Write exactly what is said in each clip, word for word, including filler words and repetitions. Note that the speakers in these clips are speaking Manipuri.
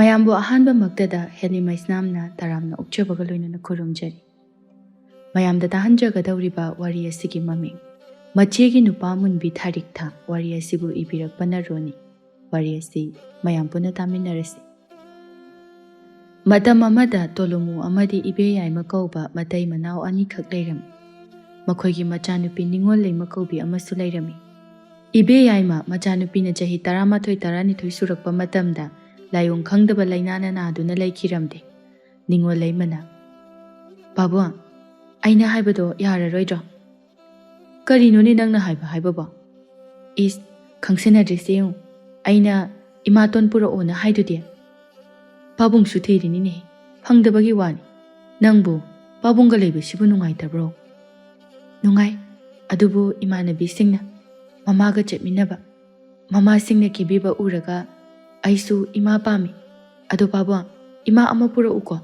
ꯃꯌꯥꯝꯕꯨ ꯑꯍꯥꯟꯕꯃꯛꯇꯗ ꯍꯦꯂꯤ ꯃꯩꯁꯅꯥꯝꯅ ꯇꯔꯥꯝꯅ ꯑꯣꯛꯆꯕꯒ ꯂꯣꯏꯅꯅ ꯈꯨꯔꯨꯝꯖꯔꯤ꯫ ꯃꯌꯥꯝꯗ ꯇꯥꯍꯟꯖꯒꯗꯧꯔꯤꯕ ꯋꯥꯔꯤ ꯑꯁꯤꯒꯤ ꯃꯃꯤꯡ ꯃꯆꯦꯒꯤ ꯅꯨꯄꯥ ꯃꯨꯟꯕꯤ ꯊꯥꯔꯤꯛꯊꯥ꯫ ꯋꯥꯔꯤ ꯑꯁꯤꯕꯨ ꯏꯕꯤꯔꯛꯄꯅ ꯔꯣꯅꯤ꯫ ꯋꯥꯔꯤ ꯑꯁꯤ ꯃꯌꯥꯝ ꯄꯨꯟꯅ ꯇꯥꯃꯤꯟꯅꯔꯁꯤ꯫ ꯃꯇꯝ ꯑꯃꯗ ꯇꯣꯂꯨꯃꯨ ꯑꯃꯗꯤ ꯏꯕꯦ ꯌꯥꯏꯃ ꯀꯧꯕ ꯃꯇꯩ ꯃꯅꯥꯎ ꯑꯅꯤꯈꯛ ꯂꯩꯔꯝꯃꯤ꯫ ꯃꯈꯣꯏꯒꯤ ꯃꯆꯥꯅꯨꯄꯤ ꯅꯤꯉꯣꯜ ꯂꯩꯃ ꯀꯧꯕꯤ ꯑꯃꯁꯨ ꯂꯩꯔꯝꯃꯤ꯫ ꯏꯕꯦ ꯌꯥꯏꯃ ꯃꯆꯥꯅꯨꯄꯤꯅ ꯆꯍꯤ ꯇꯔꯥꯃꯥꯊꯣꯏ ꯇꯔꯥꯅꯤꯊꯣꯏ ꯁꯨꯔꯛꯄ ꯃꯇꯝꯗ ꯂꯥꯏꯑꯣꯡ ꯈꯪꯗꯕ ꯂꯥꯏꯅꯥꯅ ꯅꯥꯗꯨꯅ ꯂꯩꯈꯤꯔꯝꯗꯦ꯫ ꯅꯤꯉꯣꯜ ꯂꯩꯃꯅ, "ꯄꯥꯕꯨꯡ, ꯑꯩꯅ ꯍꯥꯏꯕꯗꯣ ꯌꯥꯔꯔꯣꯏꯗ꯭ꯔꯣ?" "ꯀꯔꯤꯅꯣꯅꯦ ꯅꯪꯅ ꯍꯥꯏꯕ ꯍꯥꯏꯕꯕꯣ?" "ꯏꯁ, ꯈꯪꯁꯤꯟꯅꯗ꯭ꯔꯤꯁꯦ ꯌꯦꯡꯉꯨ, ꯑꯩꯅ ꯏꯃꯥꯇꯣꯟ ꯄꯨꯔꯛꯑꯣꯅ ꯍꯥꯏꯗꯨꯗꯤ?" "ꯄꯥꯕꯨꯡꯁꯨ ꯊꯤꯔꯤꯅꯤꯅꯦ, ꯐꯪꯗꯕꯒꯤ ꯋꯥꯅꯤ꯫ ꯅꯪꯕꯨ ꯄꯥꯕꯨꯡꯒ ꯂꯩꯕꯁꯤꯕꯨ ꯅꯨꯡꯉꯥꯏꯇꯕ꯭ꯔꯣ?" "ꯅꯨꯡꯉꯥꯏ, ꯑꯗꯨꯕꯨ ꯏꯃꯥꯟꯅꯕꯤꯁꯤꯡꯅ ꯃꯃꯥꯒ ꯆꯠꯃꯤꯟꯅꯕ, ꯃꯃꯥꯁꯤꯡꯅ ꯀꯦꯕꯤꯕ ꯎꯔꯒ ꯑꯩꯁꯨ ꯏꯃꯥ ꯄꯥꯝꯃꯤ꯫ ꯑꯗꯣ ꯄꯥꯕꯨꯡ, ꯏꯃꯥ ꯑꯃ ꯄꯨꯔꯛꯎꯀꯣ?"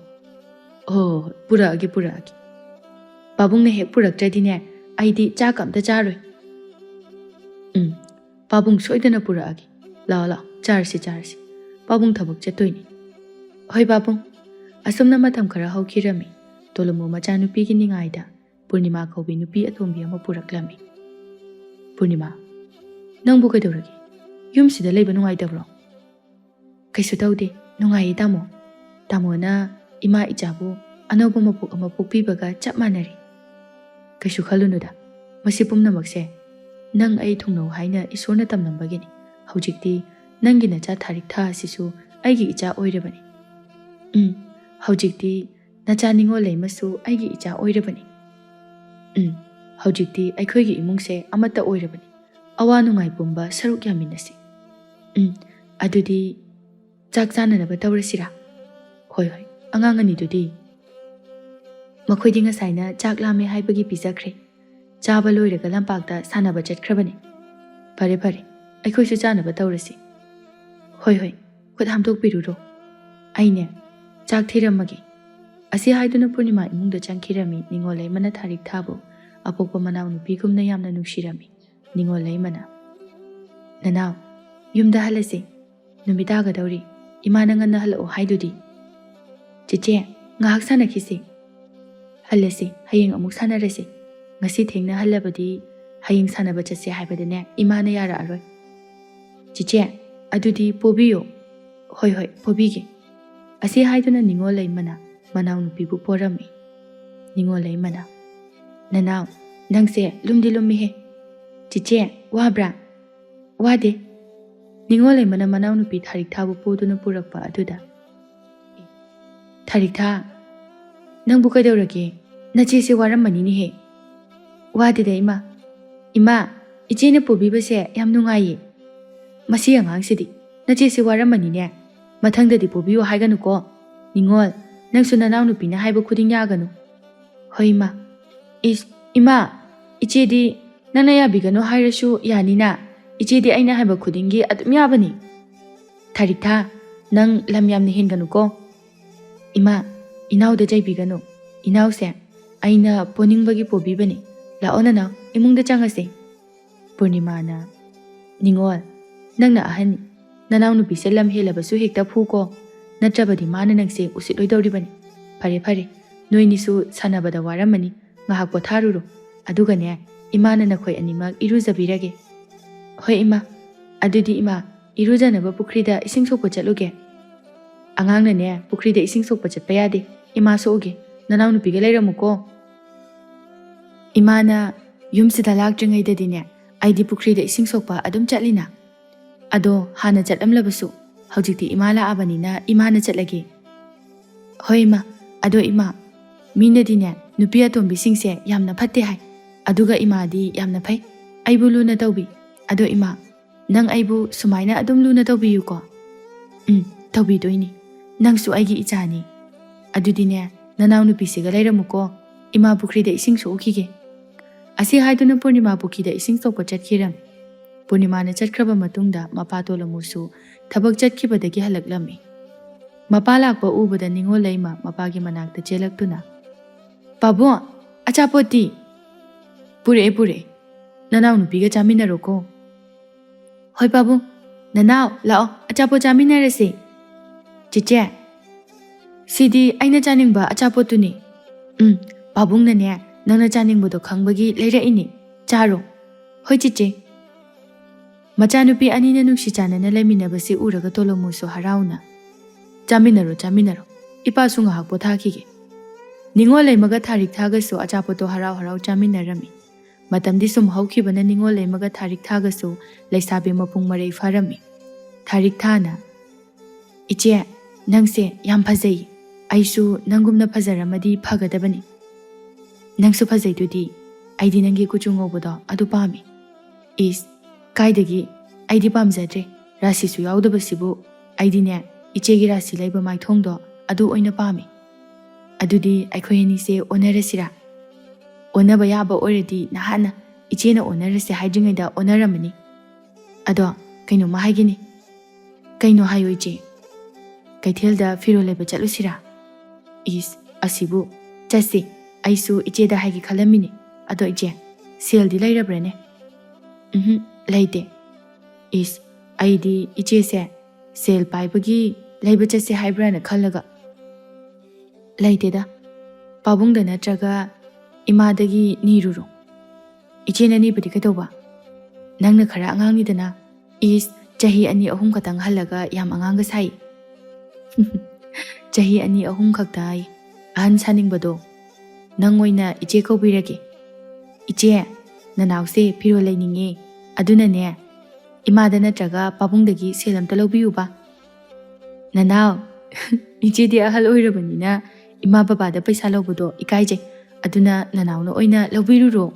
"ꯍꯣ, ꯍꯣ, ꯍꯣ, ꯄꯨꯔꯛꯑꯒꯦ, ꯄꯨꯔꯛꯑꯒꯦ꯫ ꯄꯥꯕꯨꯡꯅ ꯍꯦꯛ ꯄꯨꯔꯛꯇ꯭ꯔꯗꯤꯅꯦ, ꯑꯩꯗꯤ ꯆꯥꯛ ꯑꯝꯇ ꯆꯥꯔꯣꯏ꯫" "ꯎꯝ, ꯄꯥꯕꯨꯡ ꯁꯣꯏꯗꯅ ꯄꯨꯔꯛꯑꯒꯦ꯫ ꯂꯥꯛꯑꯣ, ꯂꯥꯛꯑꯣ, ꯆꯥꯔꯁꯤ, ꯆꯥꯔꯁꯤ꯫ ꯄꯥꯕꯨꯡ ꯊꯕꯛ ꯆꯠꯇꯣꯏꯅꯤ꯫" "ꯍꯣꯏ ꯄꯥꯕꯨꯡ꯫" ꯑꯁꯨꯝꯅ ꯃꯇꯝ ꯈꯔ ꯍꯧꯈꯤꯔꯝꯃꯤ꯫ ꯇꯣꯂꯨꯃꯨ ꯃꯆꯥꯅꯨꯄꯤꯒꯤ ꯅꯤꯡꯉꯥꯏꯗ ꯄꯨꯔꯅꯤꯃꯥ ꯀꯧꯕꯤ ꯅꯨꯄꯤ ꯑꯇꯣꯝꯕꯤ ꯑꯃ ꯄꯨꯔꯛꯂꯝꯃꯤ꯫ "ꯄꯨꯔꯅꯤꯃꯥ, ꯅꯪꯕꯨ ꯀꯩꯗꯧꯔꯒꯦ? ꯌꯨꯝꯁꯤꯗ ꯂꯩꯕ ꯅꯨꯡꯉꯥꯏꯇꯕ꯭ꯔꯣ?" "ꯀꯩꯁꯨ ꯇꯧꯗꯦ, ꯅꯨꯡꯉꯥꯏꯌꯦ ꯇꯥꯃꯣ꯫ ꯇꯥꯃꯣꯅ ꯏꯃꯥ ꯏꯆꯥꯕꯨ ꯑꯅꯧꯕ ꯃꯄꯣꯛ ꯑꯃ ꯄꯣꯛꯄꯤꯕꯒ ꯆꯞ ꯃꯥꯟꯅꯔꯦ꯫" "ꯀꯩꯁꯨ ꯈꯜꯂꯨꯅꯨꯗ, ꯃꯁꯤ ꯄꯨꯝꯅꯃꯛꯁꯦ ꯅꯪ ꯑꯩ ꯊꯨꯡꯅꯧ ꯍꯥꯏꯅ ꯏꯁꯣꯔꯅ ꯇꯝꯂꯝꯕꯒꯤꯅꯤ꯫ ꯍꯧꯖꯤꯛꯇꯤ ꯅꯪꯒꯤ ꯅꯆꯥ ꯊꯥꯔꯤꯛ ꯊꯥ ꯑꯁꯤꯁꯨ ꯑꯩꯒꯤ ꯏꯆꯥ ꯑꯣꯏꯔꯕꯅꯤ꯫ ꯎꯝ, ꯍꯧꯖꯤꯛꯇꯤ ꯅꯆꯥ ꯅꯤꯉꯣꯜ ꯂꯩꯃꯁꯨ ꯑꯩꯒꯤ ꯏꯆꯥ ꯑꯣꯏꯔꯕꯅꯤ꯫ ꯎꯝ, ꯍꯧꯖꯤꯛꯇꯤ ꯑꯩꯈꯣꯏꯒꯤ ꯏꯃꯨꯡꯁꯦ ꯑꯃꯠꯇ ꯑꯣꯏꯔꯕꯅꯤ꯫ ꯑꯋꯥ ꯅꯨꯡꯉꯥꯏ ꯄꯨꯝꯕ ꯁꯔꯨꯛ ꯌꯥꯃꯤꯟꯅꯁꯤ꯫ ꯎꯝ, ꯑꯗꯨꯗꯤ ꯆꯥꯛ ꯆꯥꯅꯅꯕ ꯇꯧꯔꯁꯤꯔꯥ?" "ꯍꯣꯏ, ꯍꯣꯏ, ꯑꯉꯥꯡ ꯑꯅꯤꯗꯨꯗꯤ?" "ꯃꯈꯣꯏꯗꯤ ꯉꯁꯥꯏꯅ ꯆꯥꯛ ꯂꯥꯝꯃꯦ ꯍꯥꯏꯕꯒꯤ ꯄꯤꯖꯈ꯭ꯔꯦ꯫ ꯆꯥꯕ ꯂꯣꯏꯔꯒ ꯂꯝꯄꯥꯛꯇ ꯁꯥꯟꯅꯕ ꯆꯠꯈ꯭ꯔꯕꯅꯤ꯫" "ꯐꯔꯦ, ꯐꯔꯦ, ꯑꯩꯈꯣꯏꯁꯨ ꯆꯥꯅꯕ ꯇꯧꯔꯁꯤ꯫" "ꯍꯣꯏ, ꯍꯣꯏ, ꯈꯨꯠ ꯍꯥꯝꯗꯣꯛꯄꯤꯔꯨꯔꯣ꯫ ꯑꯩꯅꯦ, ꯆꯥꯛ ꯊꯤꯔꯝꯃꯒꯦ꯫" ꯑꯁꯤ ꯍꯥꯏꯗꯨꯅ ꯄꯨꯔꯅꯤꯃꯥ ꯏꯃꯨꯡꯗ ꯆꯪꯈꯤꯔꯝꯃꯤ꯫ ꯅꯤꯉꯣꯜ ꯂꯩꯃꯅ ꯊꯥꯔꯤꯛ ꯊꯥꯕꯨ ꯑꯄꯣꯛꯄ ꯃꯅꯥꯎ ꯅꯨꯄꯤꯒꯨꯝꯅ ꯌꯥꯝꯅ ꯅꯨꯡꯁꯤꯔꯝꯃꯤ꯫ ꯅꯤꯉꯣꯜ ꯂꯩꯃꯅ, "ꯅꯅꯥꯎ, ꯌꯨꯝꯗ ꯍꯜꯂꯁꯤ꯫ ꯅꯨꯃꯤꯠ ꯇꯥꯒꯗꯧꯔꯤ꯫ ꯏꯃꯥꯅ ꯉꯟꯅ ꯍꯜꯂꯛꯑꯣ ꯍꯥꯏꯗꯨꯗꯤ꯫ "ꯆꯦꯆꯦ, ꯉꯥꯏꯍꯥꯛ ꯁꯥꯟꯅꯈꯤꯁꯤ꯫ ꯍꯜꯂꯁꯤ, ꯍꯌꯦꯡ ꯑꯃꯨꯛ ꯁꯥꯟꯅꯔꯁꯤ꯫ ꯉꯁꯤ ꯊꯦꯡꯅ ꯍꯜꯂꯕꯗꯤ ꯍꯌꯦꯡ ꯁꯥꯟꯅꯕ ꯆꯠꯁꯦ ꯍꯥꯏꯕꯗꯅꯦ ꯏꯃꯥꯅ ꯌꯥꯔꯛꯑꯔꯣꯏ꯫ ꯆꯦꯆꯦ, ꯑꯗꯨꯗꯤ ꯄꯣꯕꯤꯌꯨ꯫ ꯍꯣꯏ, ꯍꯣꯏ, ꯄꯣꯕꯤꯒꯦ꯫" ꯑꯁꯤ ꯍꯥꯏꯗꯨꯅ ꯅꯤꯉꯣꯜ ꯂꯩꯃꯅ ꯃꯅꯥꯎꯅꯨꯄꯤꯕꯨ ꯄꯣꯔꯝꯃꯤ꯫ ꯅꯤꯉꯣꯜ ꯂꯩꯃꯅ, "ꯅꯅꯥꯎ, ꯅꯪꯁꯦ ꯂꯨꯝꯗꯤ ꯂꯨꯝꯃꯤꯍꯦ꯫ ꯆꯦꯆꯦ, ꯋꯥꯕ꯭ꯔꯥ?" "ꯋꯥꯗꯦ꯫" ꯅꯤꯉꯣꯜ ꯂꯩꯃꯅ ꯃꯅꯥꯎꯅꯨꯄꯤ ꯊꯥꯔꯤꯛꯊꯥꯕꯨ ꯄꯨꯗꯨꯅ ꯄꯨꯔꯛꯄ ꯑꯗꯨꯗ, "ꯊꯥꯔꯤꯛꯊꯥ, ꯅꯪꯕꯨ ꯀꯩꯗꯧꯔꯒꯦ? ꯅꯆꯦꯁꯦ ꯋꯥꯔꯝꯃꯅꯤꯅꯦꯍꯦ꯫" "ꯋꯥꯗꯦꯗ ꯏꯃꯥ꯫ ꯏꯃꯥ, ꯏꯆꯦꯅ ꯄꯨꯕꯤꯕꯁꯦ ꯌꯥꯝ ꯅꯨꯡꯉꯥꯏꯌꯦ꯫ ꯃꯁꯤ ꯑꯉꯥꯡꯁꯤꯗꯤ, ꯅꯆꯦꯁꯦ ꯋꯥꯔꯝꯃꯅꯤꯅꯦ꯫ ꯃꯊꯪꯗꯗꯤ ꯄꯨꯕꯤꯌꯨ ꯍꯥꯏꯒꯅꯨꯀꯣ꯫ ꯅꯤꯉꯣꯜ, ꯅꯪꯁꯨ ꯅꯅꯥꯎꯅꯨꯄꯤꯅ ꯍꯥꯏꯕ ꯈꯨꯗꯤꯡ ꯌꯥꯒꯅꯨ꯫" "ꯍꯣꯏ ꯏꯃꯥ꯫" "ꯏꯁ, ꯏꯃꯥ, ꯏꯆꯦꯗꯤ ꯅꯪꯅ ꯌꯥꯕꯤꯒꯅꯨ ꯍꯥꯏꯔꯁꯨ ꯌꯥꯅꯤꯅ꯫ ꯏꯆꯦꯗꯤ ꯑꯩꯅ ꯍꯥꯏꯕ ꯈꯨꯗꯤꯡꯒꯤ ꯑꯗꯨꯝ ꯌꯥꯕꯅꯤ꯫" "ꯊꯥꯔꯤꯛꯊꯥ, ꯅꯪ ꯂꯝ ꯌꯥꯝꯅ ꯍꯦꯟꯒꯅꯨꯀꯣ꯫" "ꯏꯃꯥ, ꯏꯅꯥꯎꯗ ꯆꯩꯕꯤꯒꯅꯨ꯫ ꯏꯅꯥꯎꯁꯦ ꯑꯩꯅ ꯄꯣꯅꯤꯡꯕꯒꯤ ꯄꯣꯕꯤꯕꯅꯤ꯫ ꯂꯥꯛꯑꯣ ꯅꯅꯥꯎ, ꯏꯃꯨꯡꯗ ꯆꯪꯉꯁꯤ꯫" ꯄꯨꯔꯅꯤꯃꯥꯅ, "ꯅꯤꯉꯣꯜ, ꯅꯪꯅ ꯑꯍꯟꯅꯤ꯫ ꯅꯅꯥꯎꯅꯨꯄꯤꯁꯦ ꯂꯝ ꯍꯦꯜꯂꯕꯁꯨ ꯍꯦꯛꯇ ꯐꯨꯀꯣ꯫ ꯅꯠꯇ꯭ꯔꯕꯗꯤ ꯃꯥꯅ ꯅꯪꯁꯦ ꯎꯁꯤꯠꯂꯣꯏꯗꯧꯔꯤꯕꯅꯤ꯫ ꯐꯔꯦ, ꯐꯔꯦ꯫ ꯅꯣꯏꯅꯤꯁꯨ ꯁꯥꯟꯅꯕꯗ ꯋꯥꯔꯝꯃꯅꯤ꯫ ꯉꯥꯏꯍꯥꯛ ꯄꯣꯊꯥꯔꯨꯔꯣ꯫ ꯑꯗꯨꯒꯅꯦ, ꯏꯃꯥꯅ ꯅꯈꯣꯏ ꯑꯅꯤꯃꯛ ꯏꯔꯨꯖꯕꯤꯔꯒꯦ꯫" "ꯍꯣꯏ ꯏꯃꯥ꯫ ꯑꯗꯨꯗꯤ ꯏꯃꯥ, ꯏꯔꯨꯖꯅꯕ ꯄꯨꯈ꯭ꯔꯤꯗ ꯏꯁꯤꯡ ꯁꯣꯛꯄ ꯆꯠꯂꯨꯒꯦ꯫" "ꯑꯉꯥꯡꯅꯅꯦ ꯄꯨꯈ꯭ꯔꯤꯗ ꯏꯁꯤꯡ ꯁꯣꯛꯄ ꯆꯠꯄ ꯌꯥꯗꯦ꯫ ꯏꯃꯥ ꯁꯣꯛꯎꯒꯦ꯫ ꯅꯅꯥꯎꯅꯨꯄꯤꯒ ꯂꯩꯔꯝꯃꯨꯀꯣ꯫" "ꯏꯃꯥꯅ ꯌꯨꯝꯁꯤꯗ ꯂꯥꯛꯇ꯭ꯔꯤꯉꯩꯗꯗꯤꯅꯦ, ꯑꯩꯗꯤ ꯄꯨꯈ꯭ꯔꯤꯗ ꯏꯁꯤꯡ ꯁꯣꯛꯄ ꯑꯗꯨꯝ ꯆꯠꯂꯤꯅ꯫ ꯑꯗꯣ ꯍꯥꯟꯅ ꯆꯠꯂꯝꯂꯕꯁꯨ, ꯍꯧꯖꯤꯛꯇꯤ ꯏꯃꯥ ꯂꯥꯛꯑꯕꯅꯤꯅ ꯏꯃꯥꯅ ꯆꯠꯂꯒꯦ꯫" "ꯍꯣꯏ ꯏꯃꯥ꯫ ꯑꯗꯣ ꯏꯃꯥ, ꯃꯤꯅꯗꯤꯅꯦ ꯅꯨꯄꯤ ꯑꯇꯣꯝꯕꯤꯁꯤꯡꯁꯦ ꯌꯥꯝꯅ ꯐꯠꯇꯦ ꯍꯥꯏ꯫ ꯑꯗꯨꯒ ꯏꯃꯥꯗꯤ ꯌꯥꯝꯅ ꯐꯩ꯫ ꯑꯩꯕꯨ ꯂꯨꯅ ꯇꯧꯕꯤ꯫ ꯑꯗꯣ ꯏꯃꯥ, ꯅꯪ ꯑꯩꯕꯨ ꯁꯨꯃꯥꯏꯅ ꯑꯗꯨꯝ ꯂꯨꯅ ꯇꯧꯕꯤꯌꯨꯀꯣ꯫" "ꯎꯝ, ꯇꯧꯕꯤꯗꯣꯏꯅꯤ꯫ ꯅꯪꯁꯨ ꯑꯩꯒꯤ ꯏꯆꯥꯅꯤ꯫ ꯑꯗꯨꯗꯤꯅꯦ, ꯅꯅꯥꯎꯅꯨꯄꯤꯁꯤꯒ ꯂꯩꯔꯝꯃꯨꯀꯣ꯫ ꯏꯃꯥ ꯄꯨꯈ꯭ꯔꯤꯗ ꯏꯁꯤꯡ ꯁꯣꯛꯎꯈꯤꯒꯦ꯫" ꯑꯁꯤ ꯍꯥꯏꯗꯨꯅ ꯄꯨꯔꯅꯤꯃꯥ ꯄꯨꯈ꯭ꯔꯤꯗ ꯏꯁꯤꯡ ꯁꯣꯛꯄ ꯆꯠꯈꯤꯔꯝꯃꯤ꯫ ꯄꯨꯔꯅꯤꯃꯥꯅ ꯆꯠꯈ꯭ꯔꯕ ꯃꯇꯨꯡꯗ ꯃꯄꯥ ꯇꯣꯂꯃꯨꯁꯨ ꯊꯕꯛ ꯆꯠꯈꯤꯕꯗꯒꯤ ꯍꯜꯂꯛꯂꯝꯃꯤ꯫ ꯃꯄꯥ ꯂꯥꯛꯄ ꯎꯕꯗ ꯅꯤꯉꯣꯜ ꯂꯩꯃ ꯃꯄꯥꯒꯤ ꯃꯅꯥꯛꯇ ꯆꯦꯜꯂꯛꯇꯨꯅ, "ꯄꯥꯕꯨꯡ, ꯑꯆꯥꯄꯣꯠꯇꯤ?" "ꯄꯨꯔꯛꯑꯦ, ꯄꯨꯔꯛꯑꯦ꯫ ꯅꯅꯥꯎꯅꯨꯄꯤꯒ ꯆꯥꯃꯤꯟꯅꯔꯣꯀꯣ꯫" "ꯍꯣꯏ ꯄꯥꯕꯨꯡ꯫ ꯅꯅꯥꯎ, ꯂꯥꯛꯑꯣ, ꯑꯆꯥꯄꯣꯠ ꯆꯥꯃꯤꯟꯅꯔꯁꯦ꯫" "ꯆꯦꯆꯦ, ꯁꯤꯗꯤ ꯑꯩꯅ ꯆꯥꯅꯤꯡꯕ ꯑꯆꯥꯄꯣꯠꯇꯨꯅꯤ꯫ ꯎꯝ, ꯄꯥꯕꯨꯡꯅꯅꯦ, ꯅꯪꯅ ꯆꯥꯅꯤꯡꯕꯗꯣ ꯈꯪꯕꯒꯤ ꯂꯩꯔꯛꯏꯅꯤ꯫ ꯆꯥꯔꯣ꯫" "ꯍꯣꯏ ꯆꯦꯆꯦ꯫" ꯃꯆꯥꯅꯨꯄꯤ ꯑꯅꯤꯅ ꯅꯨꯡꯁꯤ ꯆꯥꯟꯅꯅ ꯂꯩꯃꯤꯟꯅꯕꯁꯤ ꯎꯔꯒ ꯇꯣꯂꯣꯃꯨꯁꯨ ꯍꯔꯥꯎꯅ, "ꯆꯥꯃꯤꯟꯅꯔꯣ, ꯆꯥꯃꯤꯟꯅꯔꯣ꯫ ꯏꯄꯥꯁꯨ ꯉꯥꯏꯍꯥꯛ ꯄꯣꯊꯥꯈꯤꯒꯦ꯫" ꯅꯤꯉꯣꯜ ꯂꯩꯃꯒ ꯊꯥꯔꯤꯛ ꯊꯥꯒꯁꯨ ꯑꯆꯥꯄꯣꯠꯇꯣ ꯍꯔꯥꯎ ꯍꯔꯥꯎ ꯆꯥꯃꯤꯟꯅꯔꯝꯃꯤ꯫ ꯃꯇꯝꯗꯤ ꯁꯨꯝ ꯍꯧꯈꯤꯕꯅ ꯅꯤꯉꯣꯜ ꯂꯩꯃꯒ ꯊꯥꯔꯤꯛ ꯊꯥꯒꯁꯨ ꯂꯩꯁꯥꯕꯤ ꯃꯄꯨꯡ ꯃꯔꯩ ꯐꯥꯔꯝꯃꯤ꯫ ꯊꯥꯔꯤꯛ ꯊꯥꯅ, "ꯏꯆꯦ, ꯅꯪꯁꯦ ꯌꯥꯝ ꯐꯖꯩ꯫ ꯑꯩꯁꯨ ꯅꯪꯒꯨꯝꯅ ꯐꯖꯔꯝꯃꯗꯤ ꯐꯒꯗꯕꯅꯤ꯫ ꯅꯪꯁꯨ ꯐꯖꯩꯗꯨꯗꯤ꯫ ꯑꯩꯗꯤ ꯅꯪꯒꯤ ꯀꯨꯆꯨ ꯉꯧꯕꯗꯣ ꯑꯗꯨ ꯄꯥꯝꯃꯤ꯫" "ꯏꯁ, ꯀꯥꯏꯗꯒꯤ? ꯑꯩꯗꯤ ꯄꯥꯝꯖꯗ꯭ꯔꯦ꯫ ꯔꯥꯁꯤꯁꯨ ꯌꯥꯎꯗꯕꯁꯤꯕꯨ꯫ ꯑꯩꯗꯤꯅꯦ, ꯏꯆꯦꯒꯤ ꯔꯥꯁꯤ ꯂꯩꯕ ꯃꯥꯏꯊꯣꯡꯗꯣ ꯑꯗꯨ ꯑꯣꯏꯅ ꯄꯥꯝꯃꯤ꯫" "ꯑꯗꯨꯗꯤ ꯑꯩꯈꯣꯏ ꯑꯅꯤꯁꯦ ꯑꯣꯟꯅꯔꯁꯤꯔꯥ?" "ꯑꯣꯟꯅꯕ ꯌꯥꯕ ꯑꯣꯏꯔꯗꯤ ꯅꯍꯥꯟꯅ ꯏꯆꯦꯅ ꯑꯣꯟꯅꯔꯁꯦ ꯍꯥꯏꯗ꯭ꯔꯤꯉꯩꯗ ꯑꯣꯟꯅꯔꯝꯃꯅꯤ꯫ ꯑꯗꯣ ꯀꯩꯅꯣꯝꯃ ꯍꯥꯏꯒꯦꯅꯦ꯫" "ꯀꯩꯅꯣ ꯍꯥꯏꯌꯣ ꯏꯆꯦ꯫" "ꯀꯩꯊꯦꯜꯗ ꯐꯤꯔꯣꯜ ꯂꯩꯕ ꯆꯠꯂꯨꯁꯤꯔꯥ?" "ꯏꯁ, ꯑꯁꯤꯕꯨ꯫ ꯆꯠꯁꯤ꯫ ꯑꯩꯁꯨ ꯏꯆꯦꯗ ꯍꯥꯏꯒꯦ ꯈꯜꯂꯝꯃꯤꯅꯦ꯫ ꯑꯗꯣ ꯏꯆꯦ, ꯁꯦꯜꯗꯤ ꯂꯩꯔꯕ꯭ꯔꯅꯦ?" "ꯎꯝꯍꯨꯝ, ꯂꯩꯇꯦ꯫" "ꯏꯁ, ꯑꯩꯗꯤ ꯏꯆꯦꯁꯦ ꯁꯦꯜ ꯄꯥꯏꯕꯒꯤ ꯂꯩꯕ ꯆꯠꯁꯦ ꯍꯥꯏꯕ꯭ꯔꯥꯅ ꯈꯜꯂꯒ꯫" "ꯂꯩꯇꯦꯗ꯫ ꯄꯥꯕꯨꯡꯗ ꯅꯠꯇ꯭ꯔꯒ ꯏꯃꯥꯗꯒꯤ ꯅꯤꯔꯨꯔꯣ꯫" "ꯏꯆꯦꯅ ꯅꯤꯕꯗꯤ ꯀꯩꯗꯧꯕ? ꯅꯪꯅ ꯈꯔ ꯑꯉꯥꯡꯅꯤꯗꯅ꯫" "ꯏꯁ, ꯆꯍꯤ ꯑꯅꯤ ꯑꯍꯨꯝ ꯈꯛꯇꯪ ꯍꯜꯂꯒ ꯌꯥꯝ ꯑꯉꯥꯡꯒ ꯁꯥꯏ꯫" "ꯆꯍꯤ ꯑꯅꯤ ꯑꯍꯨꯝ ꯈꯛꯇ ꯑꯩ ꯑꯍꯟ ꯁꯥꯅꯤꯡꯕꯗꯣ꯫ ꯅꯪ ꯑꯣꯏꯅ ꯏꯆꯦ ꯀꯧꯕꯤꯔꯒꯦ꯫" "ꯏꯆꯦ, ꯅꯅꯥꯎꯁꯦ ꯐꯤꯔꯣꯜ ꯂꯩꯅꯤꯡꯉꯦ꯫ ꯑꯗꯨꯅꯅꯦ, ꯏꯃꯥꯗ ꯅꯠꯇ꯭ꯔꯒ ꯄꯥꯕꯨꯡꯗꯒꯤ ꯁꯦꯜ ꯑꯝꯇ ꯂꯧꯕꯤꯌꯨꯕ꯫" "ꯅꯅꯥꯎ, ꯏꯆꯦꯗꯤ ꯑꯍꯜ ꯑꯣꯏꯔꯕꯅꯤꯅ ꯏꯃꯥ ꯕꯕꯥꯗ ꯄꯩꯁꯥ ꯂꯧꯕꯗꯣ ꯏꯀꯥꯏꯖꯩ꯫ ꯑꯗꯨꯅ ꯅꯅꯥꯎꯅ ꯑꯣꯏꯅ ꯂꯧꯕꯤꯔꯨꯔꯣ꯫"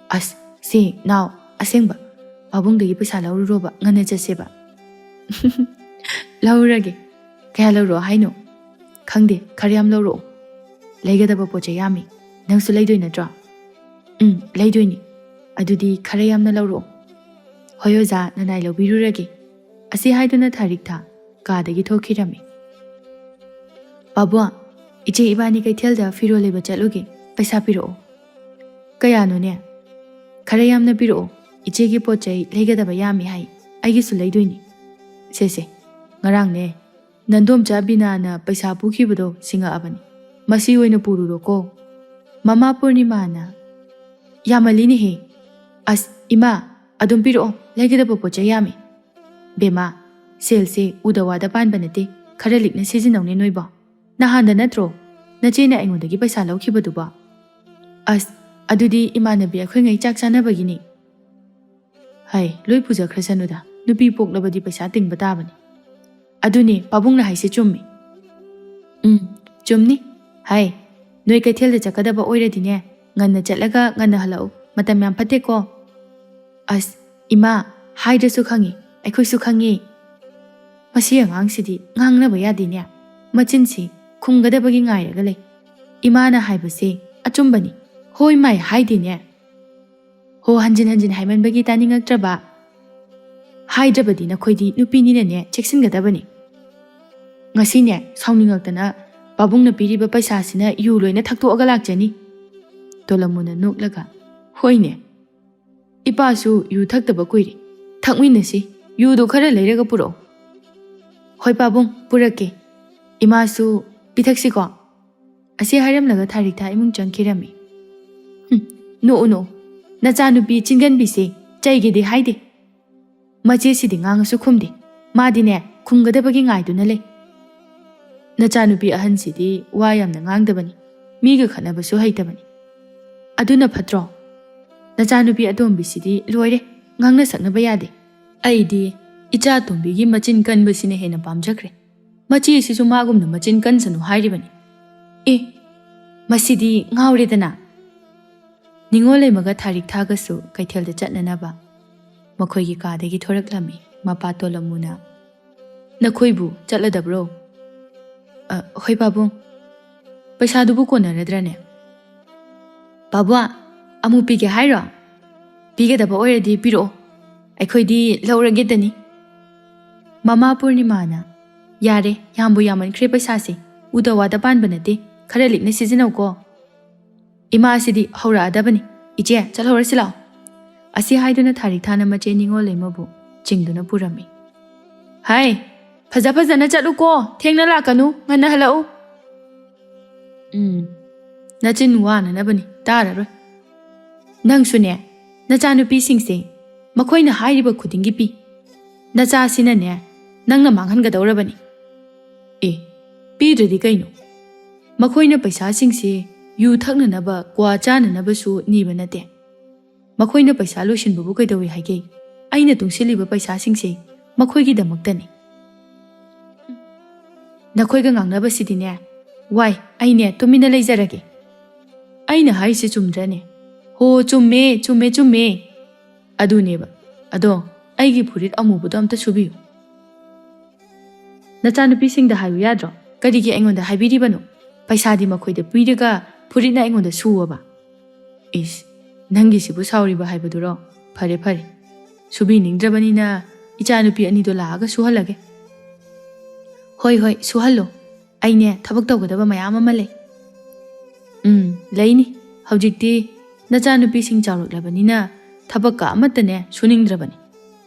"ꯑꯁ, ꯁꯦ, ꯅꯥꯎ, ꯑꯁꯦꯡꯕ, ꯄꯥꯕꯨꯡꯗꯒꯤ ꯄꯩꯁꯥ ꯂꯧꯔꯨꯔꯣꯕ, ꯉꯟꯅ ꯆꯠꯁꯦꯕ꯫" "ꯂꯧꯔꯒꯦ꯫ ꯀꯌꯥ ꯂꯧꯔꯛꯑꯣ ꯍꯥꯏꯅꯣ?" "ꯈꯪꯗꯦ, ꯈꯔ ꯌꯥꯝ ꯂꯧꯔꯛꯑꯣ꯫ ꯂꯩꯒꯗꯕ ꯄꯣꯠ ꯆꯩ ꯌꯥꯝꯃꯤ꯫ ꯅꯪꯁꯨ ꯂꯩꯗꯣꯏ ꯅꯠꯇ꯭ꯔꯣ?" "ꯎꯝ, ꯂꯩꯗꯣꯏꯅꯤ꯫" "ꯑꯗꯨꯗꯤ ꯈꯔ ꯌꯥꯝꯅ ꯂꯧꯔꯛꯑꯣ꯫" "ꯍꯣꯏ ꯑꯣꯖꯥ, ꯅꯅꯥꯏ ꯂꯧꯕꯤꯔꯨꯔꯒꯦ꯫" ꯑꯁꯤ ꯍꯥꯏꯗꯨꯅ ꯊꯥꯔꯤꯛ ꯊꯥ ꯀꯥꯗꯒꯤ ꯊꯣꯛꯈꯤꯔꯝꯃꯤ꯫ "ꯄꯥꯕꯨꯡ, ꯏꯆꯦ ꯏꯕꯥꯅꯤ ꯀꯩꯊꯦꯜꯗ ꯐꯤꯔꯣꯜ ꯂꯩꯕ ꯆꯠꯂꯨꯒꯦ꯫ ꯄꯩꯁꯥ ꯄꯤꯔꯛꯑꯣ꯫" "ꯀꯌꯥꯅꯣꯅꯦ?" "ꯈꯔ ꯌꯥꯝꯅ ꯄꯤꯔꯛꯑꯣ꯫ ꯏꯆꯦꯒꯤ ꯄꯣꯠ ꯆꯩ ꯂꯩꯒꯗꯕ ꯌꯥꯝꯃꯤ ꯍꯥꯏ꯫ ꯑꯩꯒꯤꯁꯨ ꯂꯩꯗꯣꯏꯅꯤ꯫ ꯁꯦ ꯁꯦ, ꯉꯔꯥꯡꯅꯦ, "ꯅꯟꯗꯣꯝꯆꯥ ꯕꯤꯅꯥꯅ ꯄꯩꯁꯥ ꯄꯨꯈꯤꯕꯗꯣ ꯁꯤꯡꯉꯛꯑꯕꯅꯤ꯫ ꯃꯁꯤ ꯑꯣꯏꯅ ꯄꯨꯔꯨꯔꯣꯀꯣ꯫" ꯃꯃꯥ ꯄꯨꯔꯅꯤꯃꯥꯅ, "ꯌꯥꯝꯃꯜꯂꯤꯅꯦꯍꯦ꯫ ꯑꯁ, ꯏꯃꯥ, ꯑꯗꯨꯝ ꯄꯤꯔꯛꯑꯣ, ꯂꯩꯒꯗꯕ ꯄꯣꯠ ꯆꯩ ꯌꯥꯝꯃꯤ꯫" "ꯕꯦꯝꯃ, ꯁꯦꯜꯁꯦ ꯎꯗ ꯋꯥꯗ ꯄꯥꯟꯕ ꯅꯠꯇꯦ, ꯈꯔ ꯂꯤꯛꯅ ꯁꯤꯖꯤꯟꯅꯧꯅꯦ ꯅꯣꯏꯕꯣ꯫ ꯅꯍꯥꯟꯗ ꯅꯠꯇ꯭ꯔꯣ ꯅꯆꯦꯅ ꯑꯩꯉꯣꯟꯗꯒꯤ ꯄꯩꯁꯥ ꯂꯧꯈꯤꯕꯗꯨꯕꯣ?" "ꯑꯁ, ꯑꯗꯨꯗꯤ ꯏꯃꯥꯟꯅꯕꯤ ꯑꯩꯈꯣꯏꯉꯩ ꯆꯥꯛ ꯆꯥꯅꯕꯒꯤꯅꯤ꯫" "ꯍꯥꯏ, ꯂꯣꯏ ꯄꯨꯖꯈ꯭ꯔꯁꯅꯨꯗ, ꯅꯨꯄꯤ ꯄꯣꯛꯂꯕꯗꯤ ꯄꯩꯁꯥ ꯇꯤꯡꯕ ꯇꯥꯕꯅꯤ꯫" "ꯑꯗꯨꯅꯦ, ꯄꯥꯕꯨꯡꯅ ꯍꯥꯏꯁꯦ ꯆꯨꯝꯃꯤ꯫" "ꯎꯝ, ꯆꯨꯝꯅꯤ꯫ ꯍꯥꯏ, ꯅꯣꯏ ꯀꯩꯊꯦꯜꯗ ꯆꯠꯀꯗꯕ ꯑꯣꯏꯔꯗꯤꯅꯦ, ꯉꯟꯅ ꯆꯠꯂꯒ ꯉꯟꯅ ꯍꯜꯂꯛꯎ, ꯃꯇꯝ ꯌꯥꯝ ꯐꯠꯇꯦꯀꯣ꯫" "ꯑꯁ, ꯏꯃꯥ, ꯍꯥꯏꯗ꯭ꯔꯁꯨ ꯈꯪꯉꯤ, ꯑꯩꯈꯣꯏꯁꯨ ꯈꯪꯉꯤ꯫ ꯃꯁꯤ ꯑꯉꯥꯡꯁꯤꯗꯤ ꯉꯥꯡꯅꯕ ꯌꯥꯗꯦꯅꯦ, ꯃꯆꯤꯟꯁꯤ ꯈꯨꯝꯒꯗꯕꯒꯤ ꯉꯥꯏꯔꯒ ꯂꯩ꯫ ꯏꯃꯥꯅ ꯍꯥꯏꯕꯁꯦ ꯑꯆꯨꯝꯕꯅꯤ, ꯍꯣꯏ ꯃꯥꯏ ꯍꯥꯏꯗꯦꯅꯦ꯫ ꯍꯣ ꯍꯟꯖꯤꯟ ꯍꯟꯖꯤꯟ ꯍꯥꯏꯃꯟꯕꯒꯤ ꯇꯥꯅꯤꯡꯉꯛꯇ꯭ꯔꯕ? ꯍꯥꯏꯗ꯭ꯔꯕꯗꯤ ꯅꯈꯣꯏꯗꯤ ꯅꯨꯄꯤꯅꯤꯅꯅꯦ ꯆꯦꯛꯁꯤꯟꯒꯗꯕꯅꯤ꯫ ꯉꯁꯤꯅꯦ ꯁꯥꯎꯅꯤꯡꯉꯛꯇꯅ ꯄꯥꯕꯨꯡꯅ ꯄꯤꯔꯤꯕ ꯄꯩꯁꯥꯁꯤꯅ ꯌꯨ ꯂꯣꯏꯅ ꯊꯛꯇꯣꯛꯑꯒ ꯂꯥꯛꯆꯅꯤ꯫" ꯇꯣꯂꯝꯃꯨꯅ ꯅꯣꯛꯂꯒ, "ꯍꯣꯏꯅꯦ, ꯏꯄꯥꯁꯨ ꯌꯨ ꯊꯛꯇꯕ ꯀꯨꯏꯔꯦ꯫ ꯊꯛꯃꯤꯟꯅꯁꯤ, ꯌꯨꯗꯣ ꯈꯔ ꯂꯩꯔꯒ ꯄꯨꯔꯛꯑꯣ꯫" "ꯍꯣꯏ ꯄꯥꯕꯨꯡ, ꯄꯨꯔꯛꯀꯦ꯫ ꯏꯃꯥꯁꯨ ꯄꯤꯊꯛꯁꯤꯀꯣ꯫" ꯑꯁꯤ ꯍꯥꯏꯔꯝꯂꯒ ꯊꯥꯔꯤꯛꯊꯥ ꯏꯃꯨꯡ ꯆꯪꯈꯤꯔꯝꯃꯤ꯫ "ꯍꯨꯝ, ꯅꯣꯛꯎ ꯅꯣꯛꯎ, ꯅꯆꯥꯅꯨꯄꯤ ꯆꯤꯟꯒꯟꯕꯤꯁꯦ ꯆꯩꯒꯦꯗꯤ ꯍꯥꯏꯗꯦ꯫ ꯃꯆꯦꯁꯤꯗꯤ ꯉꯥꯡꯉꯁꯨ ꯈꯨꯝꯗꯦ꯫ ꯃꯥꯗꯤꯅꯦ ꯈꯨꯝꯒꯗꯕꯒꯤ ꯉꯥꯏꯗꯨꯅ ꯂꯩ꯫ ꯅꯆꯥꯅꯨꯄꯤ ꯑꯍꯟꯁꯤꯗꯤ ꯋꯥ ꯌꯥꯝꯅ ꯉꯥꯡꯗꯕꯅꯤ, ꯃꯤꯒ ꯈꯠꯅꯕꯁꯨ ꯍꯩꯇꯕꯅꯤ꯫ ꯑꯗꯨꯅ ꯐꯠꯇ꯭ꯔꯣ? ꯅꯆꯥꯅꯨꯄꯤ ꯑꯇꯣꯝꯕꯤꯁꯤꯗꯤ ꯂꯣꯏꯔꯦ, ꯉꯥꯡꯅ ꯁꯛꯅꯕ ꯌꯥꯗꯦ꯫ ꯑꯩꯗꯤ ꯏꯆꯥ ꯑꯇꯣꯝꯕꯤꯒꯤ ꯃꯆꯤꯟ ꯀꯟꯕꯁꯤꯅ ꯍꯦꯟꯅ ꯄꯥꯝꯖꯈ꯭ꯔꯦ꯫ ꯃꯆꯦꯁꯤꯁꯨ ꯃꯥꯒꯨꯝꯅ ꯃꯆꯤꯟ ꯀꯟꯁꯅꯨ ꯍꯥꯏꯔꯤꯕꯅꯤ꯫ ꯑꯦ, ꯃꯁꯤꯗꯤ ꯉꯥꯎꯔꯦꯗꯅ!" ꯅꯤꯉꯣꯜ ꯂꯩꯃꯒ ꯊꯥꯔꯤꯛ ꯊꯥꯒꯁꯨ ꯀꯩꯊꯦꯜꯗ ꯆꯠꯅꯅꯕ ꯃꯈꯣꯏꯒꯤ ꯀꯥꯗꯒꯤ ꯊꯣꯔꯛꯂꯝꯃꯤ꯫ ꯃꯄꯥ ꯇꯣꯂꯝꯃꯨꯅ, "ꯅꯈꯣꯏꯕꯨ ꯆꯠꯂꯗꯕ꯭ꯔꯣ?" "ꯑ, ꯍꯣꯏ ꯄꯥꯕꯨꯡ꯫" "ꯄꯩꯁꯥꯗꯨꯕꯨ ꯀꯣꯟꯅꯔꯗ꯭ꯔꯅꯦ?" "ꯄꯥꯕꯨꯡ, ꯑꯃꯨꯛ ꯄꯤꯒꯦ ꯍꯥꯏꯔꯣ? ꯄꯤꯒꯗꯕ ꯑꯣꯏꯔꯗꯤ ꯄꯤꯔꯛꯑꯣ, ꯑꯩꯈꯣꯏꯗꯤ ꯂꯧꯔꯒꯦꯗꯅꯤ꯫" ꯃꯃꯥ ꯄꯨꯔꯅꯤꯃꯥꯅ, "ꯌꯥꯔꯦ, ꯌꯥꯝꯕꯨ ꯌꯥꯝꯃꯟꯈ꯭ꯔꯦ ꯄꯩꯁꯥꯁꯦ, ꯎꯗ ꯋꯥꯗ ꯄꯥꯟꯕ ꯅꯠꯇꯦ, ꯈꯔ ꯂꯤꯛꯅ ꯁꯤꯖꯤꯟꯅꯧꯀꯣ꯫" "ꯏꯃꯥꯁꯤꯗꯤ ꯍꯧꯔꯛꯑꯗꯕꯅꯤ꯫ ꯏꯆꯦ, ꯆꯠꯍꯧꯔꯁꯤ ꯂꯥꯛꯑꯣ꯫" ꯑꯁꯤ ꯍꯥꯏꯗꯨꯅ ꯊꯥꯔꯤꯛ ꯊꯥꯅ ꯃꯆꯦ ꯅꯤꯉꯣꯜ ꯂꯩꯃꯕꯨ ꯆꯤꯡꯗꯨꯅ ꯄꯨꯔꯝꯃꯤ꯫ "ꯍꯥꯏ, ꯐꯖ ꯐꯖꯅ ꯆꯠꯂꯨꯀꯣ, ꯊꯦꯡꯅ ꯂꯥꯛꯀꯅꯨ, ꯉꯟꯅ ꯍꯜꯂꯛꯎ꯫ ꯎꯝ, ꯅꯆꯤꯟ ꯋꯥꯅꯅꯕꯅꯤ, ꯇꯥꯔꯔꯣꯏ꯫ ꯅꯪꯁꯨꯅꯦ, ꯅꯆꯥꯅꯨꯄꯤꯁꯤꯡꯁꯦ ꯃꯈꯣꯏꯅ ꯍꯥꯏꯔꯤꯕ ꯈꯨꯗꯤꯡꯒꯤ ꯄꯤ꯫ ꯅꯆꯥꯁꯤꯅꯅꯦ, ꯅꯪꯅ ꯃꯥꯡꯍꯟꯒꯗꯧꯔꯕꯅꯤ꯫ ꯑꯦ, ꯄꯤꯗ꯭ꯔꯗꯤ ꯀꯩꯅꯣ? ꯃꯈꯣꯏꯅ ꯄꯩꯁꯥꯁꯤꯡꯁꯦ ꯌꯨ ꯊꯛꯅꯅꯕ, ꯀ꯭ꯋꯥ ꯆꯥꯅꯅꯕꯁꯨ ꯅꯤꯕ ꯅꯠꯇꯦ꯫ ꯃꯈꯣꯏꯅ ꯄꯩꯁꯥ ꯂꯣꯏꯁꯤꯟꯕꯕꯨ ꯀꯩꯗꯧꯏ ꯍꯥꯏꯒꯦ? ꯑꯩꯅ ꯇꯨꯡꯁꯤꯜꯂꯤꯕ ꯄꯩꯁꯥꯁꯤꯡꯁꯦ ꯃꯈꯣꯏꯒꯤꯗꯃꯛꯇꯅꯤ꯫ ꯅꯈꯣꯏꯒ ꯉꯥꯡꯅꯕꯁꯤꯗꯤꯅꯦ, ꯋꯥꯏ, ꯑꯩꯅꯦ ꯇꯨꯃꯤꯟꯅ ꯂꯩꯖꯔꯒꯦ꯫ ꯑꯩꯅ ꯍꯥꯏꯔꯤꯁꯦ ꯆꯨꯝꯗ꯭ꯔꯅꯦ? ꯍꯣ, ꯆꯨꯝꯃꯦ, ꯆꯨꯝꯃꯦ, ꯆꯨꯝꯃꯦ꯫ ꯑꯗꯨꯅꯦꯕ꯫ ꯑꯗꯣ, ꯑꯩꯒꯤ ꯐꯨꯔꯤꯠ ꯑꯃꯨꯕꯗꯣ ꯑꯝꯇ ꯁꯨꯕꯤꯌꯨ꯫ ꯅꯆꯥꯅꯨꯄꯤꯁꯤꯡꯗ ꯍꯥꯏꯌꯨ ꯌꯥꯗ꯭ꯔꯣ? ꯀꯔꯤꯒꯤ ꯑꯩꯉꯣꯟꯗ ꯍꯥꯏꯕꯤꯔꯤꯕꯅꯣ? ꯄꯩꯁꯥꯗꯤ ꯃꯈꯣꯏꯗ ꯄꯤꯔꯒ ꯐꯨꯔꯤꯠꯅ ꯑꯩꯉꯣꯟꯗ ꯁꯨꯑꯣꯕ? ꯏꯁ, ꯅꯪꯒꯤꯁꯤꯕꯨ ꯁꯥꯎꯔꯤꯕ ꯍꯥꯏꯕꯗꯨꯔꯣ? ꯐꯔꯦ, ꯐꯔꯦ꯫ ꯁꯨꯕꯤꯅꯤꯡꯗ꯭ꯔꯕꯅꯤꯅ ꯏꯆꯥꯅꯨꯄꯤ ꯑꯅꯤꯗꯣ ꯂꯥꯛꯑꯒ ꯁꯨꯍꯜꯂꯒꯦ꯫ ꯍꯣꯏ, ꯍꯣꯏ, ꯁꯨꯍꯜꯂꯣ꯫ ꯑꯩꯅꯦ ꯊꯕꯛ ꯇꯧꯒꯗꯕ ꯃꯌꯥꯝ ꯑꯃ ꯂꯩ꯫ ꯎꯝ, ꯂꯩꯅꯤ꯫ ꯍꯧꯖꯤꯛꯇꯤ ꯅꯆꯥꯅꯨꯄꯤꯁꯤꯡ ꯆꯥꯎꯔꯛꯂꯕꯅꯤꯅ ꯊꯕꯛꯀ ꯑꯃꯠꯇꯅꯦ ꯁꯨꯅꯤꯡꯗ꯭ꯔꯕꯅꯤ꯫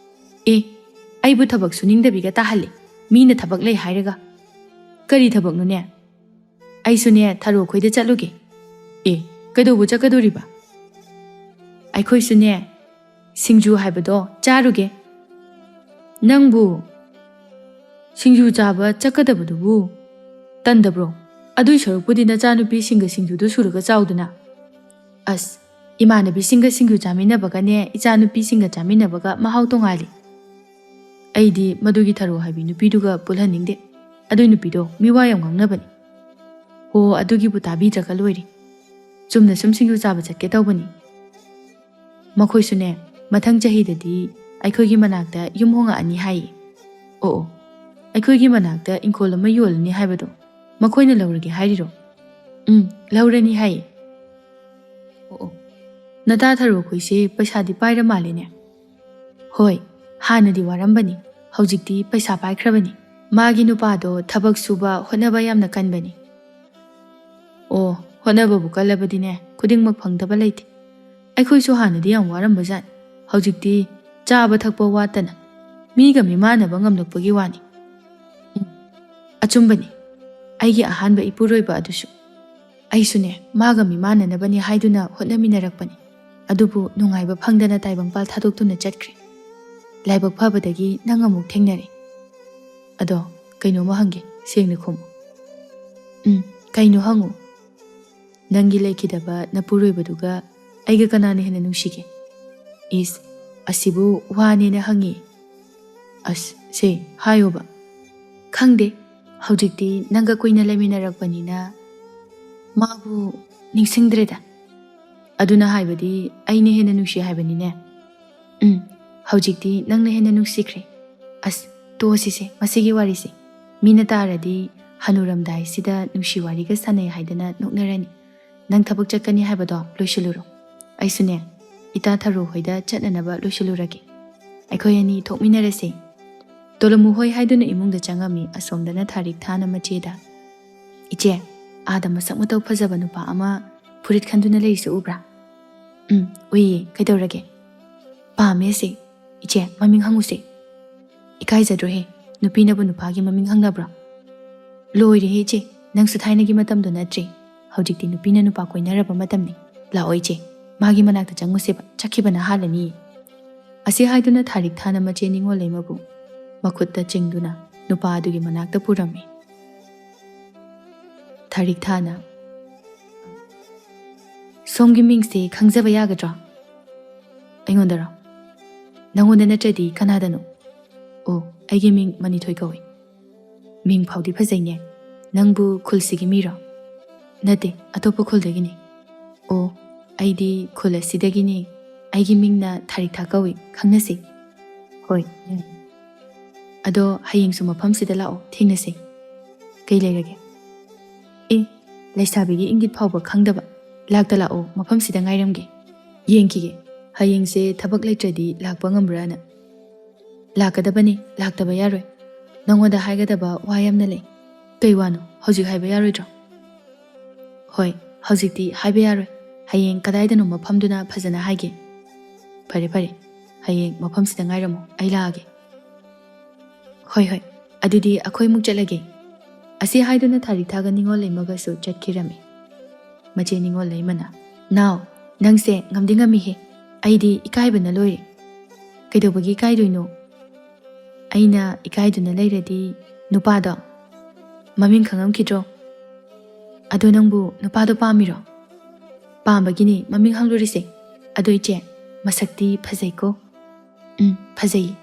ꯑꯦ, ꯑꯩꯕꯨ ꯊꯕꯛ ꯁꯨꯅꯤꯡꯗꯕꯤꯒ ꯇꯥꯍꯜꯂꯤ꯫ ꯃꯤꯅ ꯊꯕꯛ ꯂꯩ ꯍꯥꯏꯔꯒ꯫ ꯀꯔꯤ ꯊꯕꯛꯅꯣꯅꯦ? ꯑꯩꯁꯨꯅꯦ ꯊꯔꯣ ꯈꯣꯏꯗ ꯆꯠꯂꯨꯒꯦ꯫ ꯑꯦ, ꯀꯩꯗꯧꯕ ꯆꯠꯀꯗꯣꯔꯤꯕ? ꯑꯩꯈꯣꯏꯁꯨꯅꯦ ꯁꯤꯡꯖꯨ ꯍꯥꯏꯕꯗꯣ ꯆꯥꯔꯨꯒꯦ꯫ ꯅꯪꯕꯨ ꯁꯤꯡꯖꯨ ꯆꯥꯕ ꯆꯠꯀꯗꯕꯗꯨꯕꯨ ꯇꯟꯗꯕ꯭ꯔꯣ? ꯑꯗꯨꯏ ꯁꯔꯨꯛꯄꯨꯗꯤ ꯅꯆꯥꯅꯨꯄꯤꯁꯤꯡꯒ ꯁꯤꯡꯖꯨꯗꯨ ꯁꯨꯔꯒ ꯆꯥꯎꯗꯅ꯫ ꯑꯁ, ꯏꯃꯥꯟꯅꯕꯤꯁꯤꯡꯒ ꯁꯤꯡꯖꯨ ꯆꯥꯃꯤꯟꯅꯕꯒꯅꯦ ꯏꯆꯥꯅꯨꯄꯤꯁꯤꯡꯒ ꯆꯥꯃꯤꯟꯅꯕꯒ ꯃꯍꯥꯎ ꯇꯣꯡꯉꯥꯜꯂꯤ꯫ ꯑꯩꯗꯤ ꯃꯗꯨꯒꯤ ꯊꯔꯣ ꯍꯥꯏꯕꯤ ꯅꯨꯄꯤꯗꯨꯒ ꯄꯨꯜꯍꯟꯅꯤꯡꯗꯦ꯫ ꯑꯗꯨꯏ ꯅꯨꯄꯤꯗꯣ ꯃꯤꯋꯥ ꯌꯥꯝ ꯉꯥꯡꯅꯕꯅꯤ꯫ ꯍꯣ, ꯑꯗꯨꯒꯤꯕꯨ ꯇꯥꯕꯤꯗ꯭ꯔꯒ ꯂꯣꯏꯔꯦ꯫ ꯆꯨꯝꯅ ꯁꯨꯝ ꯁꯤꯡꯖꯨ ꯆꯥꯕ ꯆꯠꯀꯦ ꯇꯧꯕꯅꯤ꯫ ꯃꯈꯣꯏꯁꯨꯅꯦ, ꯃꯊꯪ ꯆꯍꯤꯗꯗꯤ ꯑꯩꯈꯣꯏꯒꯤ ꯃꯅꯥꯛꯇ ꯌꯨꯝ ꯍꯣꯡꯉꯛꯑꯅꯤ ꯍꯥꯏꯌꯦ꯫ ꯑꯣ, ꯑꯣ, ꯑꯩꯈꯣꯏꯒꯤ ꯃꯅꯥꯛꯇ ꯏꯪꯈꯣꯜ ꯑꯃ ꯌꯣꯜꯂꯅꯤ ꯍꯥꯏꯕꯗꯣ ꯃꯈꯣꯏꯅ ꯂꯧꯔꯒꯦ ꯍꯥꯏꯔꯤꯔꯣ? ꯎꯝ, ꯂꯧꯔꯅꯤ ꯍꯥꯏꯌꯦ꯫ ꯑꯣ, ꯑꯣ, ꯅꯇꯥ ꯊꯔꯣ ꯈꯣꯏꯁꯦ ꯄꯩꯁꯥꯗꯤ ꯄꯥꯏꯔ ꯃꯥꯜꯂꯦꯅꯦ꯫ ꯍꯣꯏ, ꯍꯥꯟꯅꯗꯤ ꯋꯥꯔꯝꯕꯅꯤ, ꯍꯧꯖꯤꯛꯇꯤ ꯄꯩꯁꯥ ꯄꯥꯏꯈ꯭ꯔꯕꯅꯤ꯫ ꯃꯥꯒꯤ ꯅꯨꯄꯥꯗꯣ ꯊꯕꯛ ꯁꯨꯕ ꯍꯣꯠꯅꯕ ꯌꯥꯝꯅ ꯀꯟꯕꯅꯤ꯫ ꯑꯣ, ꯍꯣꯠꯅꯕꯕꯨ ꯀꯜꯂꯕꯗꯤꯅꯦ, ꯈꯨꯗꯤꯡꯃꯛ ꯐꯪꯗꯕ ꯂꯩꯇꯦ꯫ ꯑꯩꯈꯣꯏꯁꯨ ꯍꯥꯟꯅꯗꯤ ꯌꯥꯝ ꯋꯥꯔꯝꯕꯖꯥꯠꯅꯤ, ꯍꯧꯖꯤꯛꯇꯤ ꯆꯥꯕ ꯊꯛꯄ ꯋꯥꯠꯇꯅ ꯃꯤꯒ ꯃꯤꯃꯥꯟꯅꯕ ꯉꯝꯂꯛꯄꯒꯤ ꯋꯥꯅꯤ꯫ ꯑꯆꯨꯝꯕꯅꯤ꯫ ꯑꯩꯒꯤ ꯑꯍꯥꯟꯕ ꯏꯄꯨꯔꯣꯏꯕ ꯑꯗꯨꯁꯨ꯫ ꯑꯩꯁꯨꯅꯦ, ꯃꯥꯒ ꯃꯤꯃꯥꯟꯅꯅꯕꯅꯤ ꯍꯥꯏꯗꯨꯅ ꯍꯣꯠꯅꯃꯤꯟꯅꯔꯛꯄꯅꯤ꯫ ꯑꯗꯨꯕꯨ ꯅꯨꯡꯉꯥꯏꯕ ꯐꯪꯗꯅ ꯇꯥꯏꯕꯪꯄꯥꯜ ꯊꯥꯗꯣꯛꯇꯨꯅ ꯆꯠꯈ꯭ꯔꯦ꯫ ꯂꯥꯏꯕꯛ ꯐꯕꯗꯒꯤ ꯅꯪ ꯑꯃꯨꯛ ꯊꯦꯡꯅꯔꯦ꯫ ꯑꯗꯣ, ꯀꯩꯅꯣꯝꯃ ꯍꯪꯒꯦ, ꯁꯦꯡꯅ ꯈꯨꯝꯃꯨ꯫ ꯎꯝ, ꯀꯩꯅꯣ ꯍꯪꯉꯨ꯫ ꯅꯪꯒꯤ ꯂꯩꯈꯤꯗꯕ ꯅꯄꯨꯔꯣꯏꯕꯗꯨꯒ ꯑꯩꯒ ꯀꯅꯥꯅ ꯍꯦꯟꯅ ꯅꯨꯡꯁꯤꯒꯦ? ꯏꯁ, ꯑꯁꯤꯕꯨ ꯋꯥꯅꯦꯅ ꯍꯪꯉꯤ꯫ ꯑꯁ, ꯁꯦ, ꯍꯥꯏꯌꯣꯕ꯫ ꯈꯪꯗꯦ, ꯍꯧꯖꯤꯛꯇꯤ ꯅꯪꯒ ꯀꯨꯏꯅ ꯂꯩꯃꯤꯟꯅꯔꯛꯄꯅꯤꯅ ꯃꯥꯕꯨ ꯅꯤꯡꯁꯤꯡꯗ꯭ꯔꯦꯗ꯫ ꯑꯗꯨꯅ ꯍꯥꯏꯕꯗꯤ ꯑꯩꯅ ꯍꯦꯟꯅ ꯅꯨꯡꯁꯤ ꯍꯥꯏꯕꯅꯤꯅꯦ꯫ ꯎꯝ, ꯍꯧꯖꯤꯛꯇꯤ ꯅꯪꯅ ꯍꯦꯟꯅ ꯅꯨꯡꯁꯤꯈ꯭ꯔꯦ꯫ ꯑꯁ, ꯇꯣꯛꯑꯁꯤꯁꯦ, ꯃꯁꯤꯒꯤ ꯋꯥꯔꯤꯁꯦ꯫ ꯃꯤꯅ ꯇꯥꯔꯗꯤ ꯍꯅꯨꯔꯝꯗꯥꯏꯁꯤꯗ ꯅꯨꯡꯁꯤ ꯋꯥꯔꯤꯒ ꯁꯥꯟꯅꯩ ꯍꯥꯏꯗꯅ ꯅꯣꯛꯅꯔꯅꯤ꯫ ꯅꯪ ꯊꯕꯛ ꯆꯠꯀꯅꯤ ꯍꯥꯏꯕꯗꯣ ꯂꯣꯏꯁꯤꯜꯂꯨꯔꯣ꯫ ꯑꯩꯁꯨꯅꯦ, ꯏꯇꯥ ꯊꯔꯣ ꯍꯣꯏꯗ ꯆꯠꯅꯅꯕ ꯂꯣꯏꯁꯤꯜꯂꯨꯔꯒꯦ꯫ ꯑꯩꯈꯣꯏ ꯑꯅꯤ ꯊꯣꯛꯃꯤꯟꯅꯔꯁꯦ꯫ ꯇꯣꯂꯃꯨ ꯍꯣꯏ ꯍꯥꯏꯗꯨꯅ ꯏꯃꯨꯡꯗ ꯆꯪꯉꯝꯃꯤ꯫ ꯑꯁꯣꯝꯗꯅ ꯊꯥꯔꯤꯛ ꯊꯥꯅ ꯃꯆꯦꯗ, "ꯏꯆꯦ, ꯑꯥꯗ ꯃꯁꯛ ꯃꯇꯧ ꯐꯖꯕ ꯅꯨꯄꯥ ꯑꯃ ꯐꯨꯔꯤꯠ ꯈꯟꯗꯨꯅ ꯂꯩꯔꯤꯁꯦ ꯎꯕ꯭ꯔꯥ?" "ꯎꯝ, ꯎꯏꯌꯦ꯫ ꯀꯩꯗꯧꯔꯒꯦ?" "ꯄꯥꯝꯃꯦ ꯑꯁꯦ꯫ ꯏꯆꯦ, ꯃꯃꯤꯡ ꯍꯪꯉꯨꯁꯦ꯫" "ꯏꯀꯥꯏꯖꯗ꯭ꯔꯣꯍꯦ? ꯅꯨꯄꯤꯅꯕꯨ ꯅꯨꯄꯥꯒꯤ ꯃꯃꯤꯡ ꯍꯪꯅꯕ꯭ꯔꯣ?" "ꯂꯣꯏꯔꯦꯍꯦ ꯏꯆꯦ, ꯅꯪꯁꯨ ꯊꯥꯏꯅꯒꯤ ꯃꯇꯝꯗꯣ ꯅꯠꯇ꯭ꯔꯦ꯫ ꯍꯧꯖꯤꯛꯇꯤ ꯅꯨꯄꯤꯅ ꯅꯨꯄꯥ ꯀꯣꯏꯅꯔꯕ ꯃꯇꯝꯅꯤ꯫ ꯂꯥꯛꯑꯣ ꯏꯆꯦ, ꯃꯥꯒꯤ ꯃꯅꯥꯛꯇ ꯆꯪꯉꯨꯁꯦꯕ, ꯆꯠꯈꯤꯕꯅ ꯍꯥꯜꯂꯅꯤ꯫" ꯑꯁꯤ ꯍꯥꯏꯗꯨꯅ ꯊꯥꯔꯤꯛ ꯊꯥꯅ ꯃꯆꯦ ꯅꯤꯉꯣꯜ ꯂꯩꯃꯕꯨ ꯃꯈꯨꯠꯇ ꯆꯤꯡꯗꯨꯅ ꯅꯨꯄꯥ ꯑꯗꯨꯒꯤ ꯃꯅꯥꯛꯇ ꯄꯨꯔꯝꯃꯤ꯫ ꯊꯥꯔꯤꯛ ꯊꯥꯅ, "ꯁꯣꯝꯒꯤ ꯃꯤꯡꯁꯦ ꯈꯪꯖꯕ ꯌꯥꯒꯗ꯭ꯔꯣ?" "ꯑꯩꯉꯣꯟꯗꯔꯣ? ꯅꯪꯉꯣꯟꯗ ꯅꯠꯇ꯭ꯔꯗꯤ ꯀꯅꯥꯗꯅꯣ?" "ꯑꯣ, ꯑꯩꯒꯤ ꯃꯤꯡ ꯃꯅꯤꯊꯣꯏ ꯀꯧꯏ꯫" "ꯃꯤꯡ ꯐꯥꯎꯗꯤ ꯐꯖꯩꯅꯦ꯫ ꯅꯪꯕꯨ ꯈꯨꯜꯁꯤꯒꯤ ꯃꯤꯔꯣ?" "ꯅꯠꯇꯦ, ꯑꯇꯣꯞꯄ ꯈꯨꯜꯗꯒꯤꯅꯤ꯫" "ꯑꯣ, ꯑꯩꯗꯤ ꯈꯨꯜ ꯑꯁꯤꯗꯒꯤꯅꯤ꯫ ꯑꯩꯒꯤ ꯃꯤꯡꯅ ꯊꯥꯔꯤꯛꯊꯥ ꯀꯧꯏ꯫ ꯈꯪꯅꯁꯤ꯫" "ꯍꯣꯏ, ꯌꯥꯏ꯫" "ꯑꯗꯣ ꯍꯌꯦꯡꯁꯨ ꯃꯐꯝꯁꯤꯗ ꯂꯥꯛꯑꯣ, ꯊꯦꯡꯅꯁꯤ꯫" "ꯀꯩ ꯂꯩꯔꯒꯦ?" "ꯑꯦ, ꯂꯩꯁꯥꯕꯤꯒꯤ ꯏꯪꯒꯤꯠ ꯐꯥꯎꯕ ꯈꯪꯗꯕ꯫ ꯂꯥꯛꯇ ꯂꯥꯛꯑꯣ, ꯃꯐꯝꯁꯤꯗ ꯉꯥꯏꯔꯝꯒꯦ꯫ ꯌꯦꯡꯈꯤꯒꯦ, ꯍꯌꯦꯡꯁꯦ ꯊꯕꯛ ꯂꯩꯇ꯭ꯔꯗꯤ ꯂꯥꯛꯄ ꯉꯝꯕ꯭ꯔꯥꯅ꯫" "ꯂꯥꯛꯀꯗꯕꯅꯤ, ꯂꯥꯛꯇꯕ ꯌꯥꯔꯣꯏ꯫ ꯅꯉꯣꯟꯗ ꯍꯥꯏꯒꯗꯕ ꯋꯥ ꯌꯥꯝꯅ ꯂꯩ꯫" "ꯀꯩ ꯋꯥꯅꯣ? ꯍꯧꯖꯤꯛ ꯍꯥꯏꯕ ꯌꯥꯔꯣꯏꯗ꯭ꯔꯣ?" "ꯍꯣꯏ, ꯍꯧꯖꯤꯛꯇꯤ ꯍꯥꯏꯕ ꯌꯥꯔꯣꯏ꯫ ꯍꯌꯦꯡ ꯀꯗꯥꯏꯗꯅꯣ ꯃꯐꯝꯗꯨꯅ ꯐꯖꯅ ꯍꯥꯏꯒꯦ꯫" "ꯐꯔꯦ, ꯐꯔꯦ꯫ ꯍꯌꯦꯡ ꯃꯐꯝꯁꯤꯗ ꯉꯥꯏꯔꯝꯃꯣ, ꯑꯩ ꯂꯥꯛꯑꯒꯦ꯫" "ꯍꯣꯏ, ꯍꯣꯏ꯫ ꯑꯗꯨꯗꯤ ꯑꯩꯈꯣꯏ ꯑꯃꯨꯛ ꯆꯠꯂꯒꯦ꯫" ꯑꯁꯤ ꯍꯥꯏꯗꯨꯅ ꯊꯥꯔꯤꯛꯊꯥꯒ ꯅꯤꯉꯣꯜ ꯂꯩꯃꯒꯁꯨ ꯆꯠꯈꯤꯔꯝꯃꯤ꯫ ꯃꯆꯦ ꯅꯤꯉꯣꯜ ꯂꯩꯃꯅ, "ꯅꯥꯎ, ꯅꯪꯁꯦ ꯉꯝꯗꯤ ꯉꯝꯃꯤꯍꯦ꯫ ꯑꯩꯗꯤ ꯏꯀꯥꯏꯕꯅ ꯂꯣꯏꯔꯦ꯫" "ꯀꯩꯗꯧꯕꯒꯤ ꯏꯀꯥꯏꯗꯣꯏꯅꯣ?" "ꯑꯩꯅ ꯏꯀꯥꯏꯗꯨꯅ ꯂꯩꯔꯗꯤ ꯅꯨꯄꯥꯗꯣ ꯃꯃꯤꯡ ꯈꯪꯉꯝꯈꯤꯗ꯭ꯔꯣ? ꯑꯗꯣ ꯅꯪꯕꯨ ꯅꯨꯄꯥꯗꯣ ꯄꯥꯝꯃꯤꯔꯣ?" "ꯄꯥꯝꯕꯒꯤꯅꯤ ꯃꯃꯤꯡ ꯍꯪꯂꯨꯔꯤꯁꯦ꯫ ꯑꯗꯣ ꯏꯆꯦ, ꯃꯁꯛꯇꯤ ꯐꯖꯩꯀꯣ?" "ꯎꯝ, ꯐꯖꯩ꯫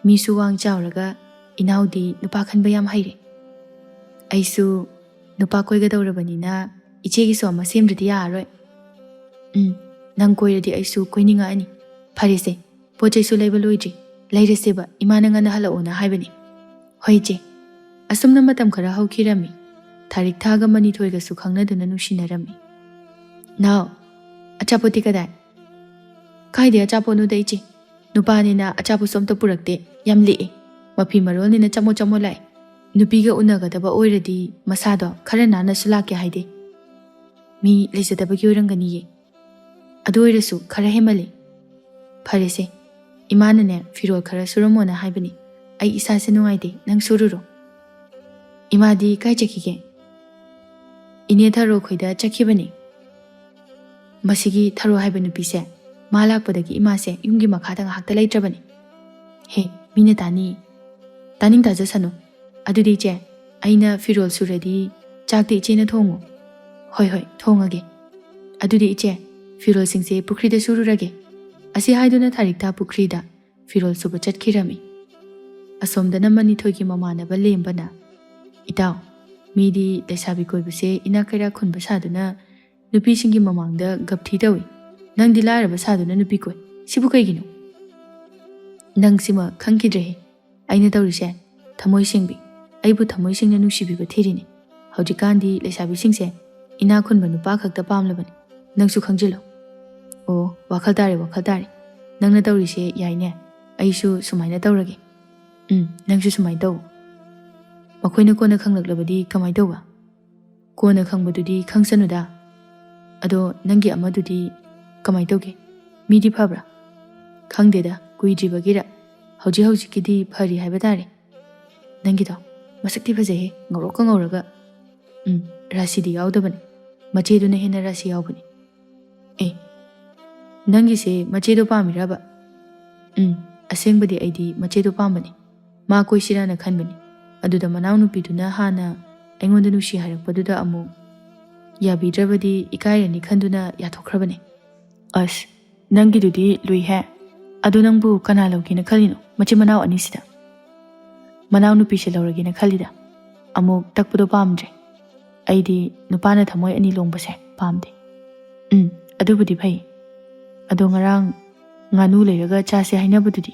ꯃꯤꯁꯨ ꯋꯥꯡ ꯆꯥꯎꯔꯒ ꯏꯅꯥꯎꯗꯤ ꯅꯨꯄꯥ ꯈꯟꯕ ꯌꯥꯝ ꯍꯩꯔꯦ꯫ ꯑꯩꯁꯨ ꯅꯨꯄꯥ ꯀꯣꯏꯒꯗꯧꯔꯕꯅꯤꯅ ꯏꯆꯦꯒꯤꯁꯨ ꯑꯃ ꯁꯦꯝꯗ꯭ꯔꯗꯤ ꯌꯥꯔꯔꯣꯏ꯫" "ꯎꯝ, ꯅꯪ ꯀꯣꯏꯔꯗꯤ ꯑꯩꯁꯨ ꯀꯣꯏꯅꯤꯡꯉꯛꯑꯅꯤ꯫ ꯐꯔꯦꯁꯦ, ꯄꯣꯠ ꯆꯩꯁꯨ ꯂꯩꯕ ꯂꯣꯏꯗ꯭ꯔꯤ꯫ ꯂꯩꯔꯁꯦꯕ, ꯏꯃꯥꯅ ꯉꯟꯅ ꯍꯜꯂꯛꯑꯣꯅ ꯍꯥꯏꯕꯅꯤ꯫" "ꯍꯣꯏ ꯏꯆꯦ꯫" ꯑꯁꯨꯝꯅ ꯃꯇꯝ ꯈꯔ ꯍꯧꯈꯤꯔꯝꯃꯤ꯫ ꯊꯥꯔꯤꯛꯊꯥꯒ ꯃꯅꯤꯊꯣꯏꯒꯁꯨ ꯈꯪꯅꯗꯨꯅ ꯅꯨꯡꯁꯤꯅꯔꯝꯃꯤ꯫ "ꯅꯥꯎ, ꯑꯆꯥꯄꯣꯠꯇꯤ ꯀꯗꯥꯏ?" "ꯀꯥꯏꯗꯩ ꯑꯆꯥꯄꯣꯠꯅꯣꯗ ꯏꯆꯦ? ꯅꯨꯄꯥꯅꯤꯅ ꯑꯆꯥꯄꯣꯠꯁꯨ ꯑꯝꯇ ꯄꯨꯔꯛꯇꯦ꯫ ꯌꯥꯝ ꯂꯤꯛꯑꯦ꯫ ꯃꯐꯤ ꯃꯔꯣꯜꯅꯤꯅ ꯆꯃꯣꯠ ꯆꯃꯣꯠ ꯂꯥꯛꯑꯦ꯫ ꯅꯨꯄꯤꯒ ꯎꯅꯒꯗꯕ ꯑꯣꯏꯔꯗꯤ ꯃꯁꯥꯗꯣ ꯈꯔ ꯅꯥꯟꯅꯁꯨ ꯂꯥꯛꯀꯦ ꯍꯥꯏꯗꯦ꯫ ꯃꯤ ꯂꯩꯖꯗꯕꯒꯤ ꯑꯣꯏꯔꯝꯒꯅꯤꯌꯦ꯫ ꯑꯗꯨ ꯑꯣꯏꯔꯁꯨ ꯈꯔ ꯍꯦꯟꯃꯜꯂꯦ꯫" "ꯐꯔꯦꯁꯦ, ꯏꯃꯥꯅꯅꯦ ꯐꯤꯔꯣꯜ ꯈꯔ ꯁꯨꯔꯝꯃꯣꯅ ꯍꯥꯏꯕꯅꯤ꯫ ꯑꯩ ꯏꯁꯥꯁꯦ ꯅꯨꯡꯉꯥꯏꯇꯦ, ꯅꯪ ꯁꯨꯔꯨꯔꯣ꯫" "ꯏꯃꯥꯗꯤ ꯀꯥꯏ ꯆꯠꯈꯤꯒꯦ?" "ꯏꯅꯦ ꯊꯔꯣ ꯈꯣꯏꯗ ꯆꯠꯈꯤꯕꯅꯤ꯫" "ꯃꯁꯤꯒꯤ ꯊꯔꯣ ꯍꯥꯏꯕ ꯅꯨꯄꯤꯁꯦ, ꯃꯥ ꯂꯥꯛꯄꯗꯒꯤ ꯏꯃꯥꯁꯦ ꯌꯨꯝꯒꯤ ꯃꯈꯥꯗ ꯉꯥꯏꯍꯥꯛꯇ ꯂꯩꯇ꯭ꯔꯕꯅꯤ꯫ ꯍꯦ, ꯃꯤꯅ ꯇꯥꯅꯤ꯫" "ꯇꯥꯅꯤꯡ ꯇꯥꯖꯁꯅꯨ꯫ ꯑꯗꯨꯗꯤ ꯏꯆꯦ, ꯑꯩꯅ ꯐꯤꯔꯣꯜ ꯁꯨꯔꯗꯤ ꯆꯥꯛꯇꯤ ꯏꯆꯦꯅ ꯊꯣꯡꯉꯨ꯫" "ꯍꯣꯏ, ꯍꯣꯏ, ꯊꯣꯡꯉꯒꯦ꯫ ꯑꯗꯨꯗꯤ ꯏꯆꯦ, ꯐꯤꯔꯣꯜꯁꯤꯡꯁꯦ ꯄꯨꯈ꯭ꯔꯤꯗ ꯁꯨꯔꯨꯔꯒꯦ꯫" ꯑꯁꯤ ꯍꯥꯏꯗꯨꯅ ꯊꯥꯔꯤꯛꯇ ꯄꯨꯈ꯭ꯔꯤꯗ ꯐꯤꯔꯣꯜ ꯁꯨꯕ ꯆꯠꯈꯤꯔꯝꯃꯤ꯫ ꯑꯁꯣꯝꯗꯅ ꯃꯅꯤꯊꯣꯏꯒꯤ ꯃꯃꯥꯟꯅꯕ ꯂꯦꯝꯕꯅ, "ꯏꯇꯥꯎ, ꯃꯤꯗꯤ ꯂꯩꯁꯥꯕꯤ ꯀꯣꯏꯕꯁꯦ ꯏꯅꯥꯛ ꯀꯩꯔꯥꯛ ꯈꯨꯟꯕ ꯁꯥꯗꯨꯅ ꯅꯨꯄꯤꯁꯤꯡꯒꯤ ꯃꯃꯥꯡꯗ ꯒꯞꯊꯤ ꯇꯧꯏ꯫ ꯅꯪꯗꯤ ꯂꯥꯏꯔꯕ ꯁꯥꯗꯨꯅ ꯅꯨꯄꯤ ꯀꯣꯏ꯫ ꯁꯤꯕꯨ ꯀꯩꯒꯤꯅꯣ?" "ꯅꯪꯁꯤꯃ ꯈꯪꯈꯤꯗ꯭ꯔꯦꯍꯦ꯫ ꯑꯩꯅ ꯇꯧꯔꯤꯁꯦ ꯊꯃꯣꯏ ꯁꯦꯡꯕꯤ, ꯑꯩꯕꯨ ꯊꯃꯣꯏ ꯁꯦꯡꯅ ꯅꯨꯡꯁꯤꯕꯤꯕ ꯊꯤꯔꯤꯅꯤ꯫ ꯍꯧꯖꯤꯛꯀꯥꯟꯗꯤ ꯂꯩꯁꯥꯕꯤꯁꯤꯡꯁꯦ ꯏꯅꯥꯛ ꯈꯨꯟꯕ ꯅꯨꯄꯥ ꯈꯛꯇ ꯄꯥꯝꯂꯕꯅꯤ꯫ ꯅꯪꯁꯨ ꯈꯪꯖꯤꯜꯂꯣ꯫" "ꯑꯣ, ꯋꯥꯈꯜ ꯇꯥꯔꯦ, ꯋꯥꯈꯜ ꯇꯥꯔꯦ꯫ ꯅꯪꯅ ꯇꯧꯔꯤꯁꯦ ꯌꯥꯏꯅꯦ꯫ ꯑꯩꯁꯨ ꯁꯨꯃꯥꯏꯅ ꯇꯧꯔꯒꯦ꯫" "ꯎꯝ, ꯅꯪꯁꯨ ꯁꯨꯃꯥꯏꯅ ꯇꯧ꯫" "ꯃꯈꯣꯏꯅ ꯀꯣꯟꯅ ꯈꯪꯂꯛꯂꯕꯗꯤ ꯀꯃꯥꯏꯅ ꯇꯧꯕ?" "ꯀꯣꯟꯅ ꯈꯪꯕꯗꯨꯗꯤ ꯈꯪꯁꯅꯨꯗ꯫ ꯑꯗꯣ ꯅꯪꯒꯤ ꯑꯃꯗꯨꯗꯤ ꯀꯃꯥꯏꯅ ꯇꯧꯒꯦ? ꯃꯤꯗꯤ ꯐꯕ꯭ꯔꯥ?" "ꯈꯪꯗꯦꯗ, ꯀꯨꯏꯗ꯭ꯔꯤꯕꯒꯤꯔ꯫ ꯍꯧꯖꯤꯛ ꯍꯧꯖꯤꯛꯀꯤꯗꯤ ꯐꯔꯤ ꯍꯥꯏꯕ ꯇꯥꯔꯦ꯫ ꯅꯪꯒꯤꯗꯣ?" ꯃꯁꯛꯇꯤ ꯐꯖꯩꯍꯦ, ꯉꯧꯔꯣꯛꯀ ꯉꯧꯔꯒ꯫ ꯎꯝ, ꯔꯥꯁꯤꯗꯤ ꯌꯥꯎꯗꯕꯅꯦ꯫ ꯃꯆꯦꯗꯨꯅ ꯍꯦꯟꯅ ꯔꯥꯁꯤ ꯌꯥꯎꯕꯅꯦ꯫ ꯑꯦ, ꯅꯪꯒꯤꯁꯦ ꯃꯆꯦꯗꯣ ꯄꯥꯝꯃꯤꯔꯕ? ꯎꯝ, ꯑꯁꯦꯡꯕꯗꯤ ꯑꯩꯗꯤ ꯃꯆꯦꯗꯣ ꯄꯥꯝꯕꯅꯦ꯫ ꯃꯥ ꯀꯣꯏꯁꯤꯔꯥꯅ ꯈꯟꯕꯅꯦ꯫ ꯑꯗꯨꯗ ꯃꯅꯥꯎꯅꯨꯄꯤꯗꯨꯅ ꯍꯥꯟꯅ ꯑꯩꯉꯣꯟꯗ ꯅꯨꯡꯁꯤ ꯍꯥꯏꯔꯛꯄꯗꯨꯗ ꯑꯃꯨꯛ ꯌꯥꯕꯤꯗ꯭ꯔꯕꯗꯤ ꯏꯀꯥꯏꯔꯅꯤ ꯈꯟꯗꯨꯅ ꯌꯥꯊꯣꯛꯈ꯭ꯔꯕꯅꯦ꯫ ꯑꯁ, ꯅꯪꯒꯤꯗꯨꯗꯤ ꯂꯨꯏꯍꯦ꯫ ꯑꯗꯨ ꯅꯪꯕꯨ ꯀꯅꯥ ꯂꯧꯒꯦꯅ ꯈꯜꯂꯤꯅꯣ? ꯃꯆꯤꯟ ꯃꯅꯥꯎ ꯑꯅꯤꯁꯤꯗ? ꯃꯅꯥꯎꯅꯨꯄꯤꯁꯦ ꯂꯧꯔꯒꯦꯅ ꯈꯜꯂꯤꯗ꯫ ꯑꯃꯨꯛ ꯇꯛꯄꯗꯣ ꯄꯥꯝꯗ꯭ꯔꯦ꯫ ꯑꯩꯗꯤ ꯅꯨꯄꯥꯅ ꯊꯃꯣꯏ ꯑꯅꯤ ꯂꯣꯡꯕꯁꯦ ꯄꯥꯝꯗꯦ꯫ ꯎꯝ, ꯑꯗꯨꯕꯨꯗꯤ ꯐꯩ꯫ ꯑꯗꯣ ꯉꯔꯥꯡ ꯉꯥꯅꯨ ꯂꯩꯔꯒ ꯆꯥꯁꯦ ꯍꯥꯏꯅꯕꯗꯨꯗꯤ?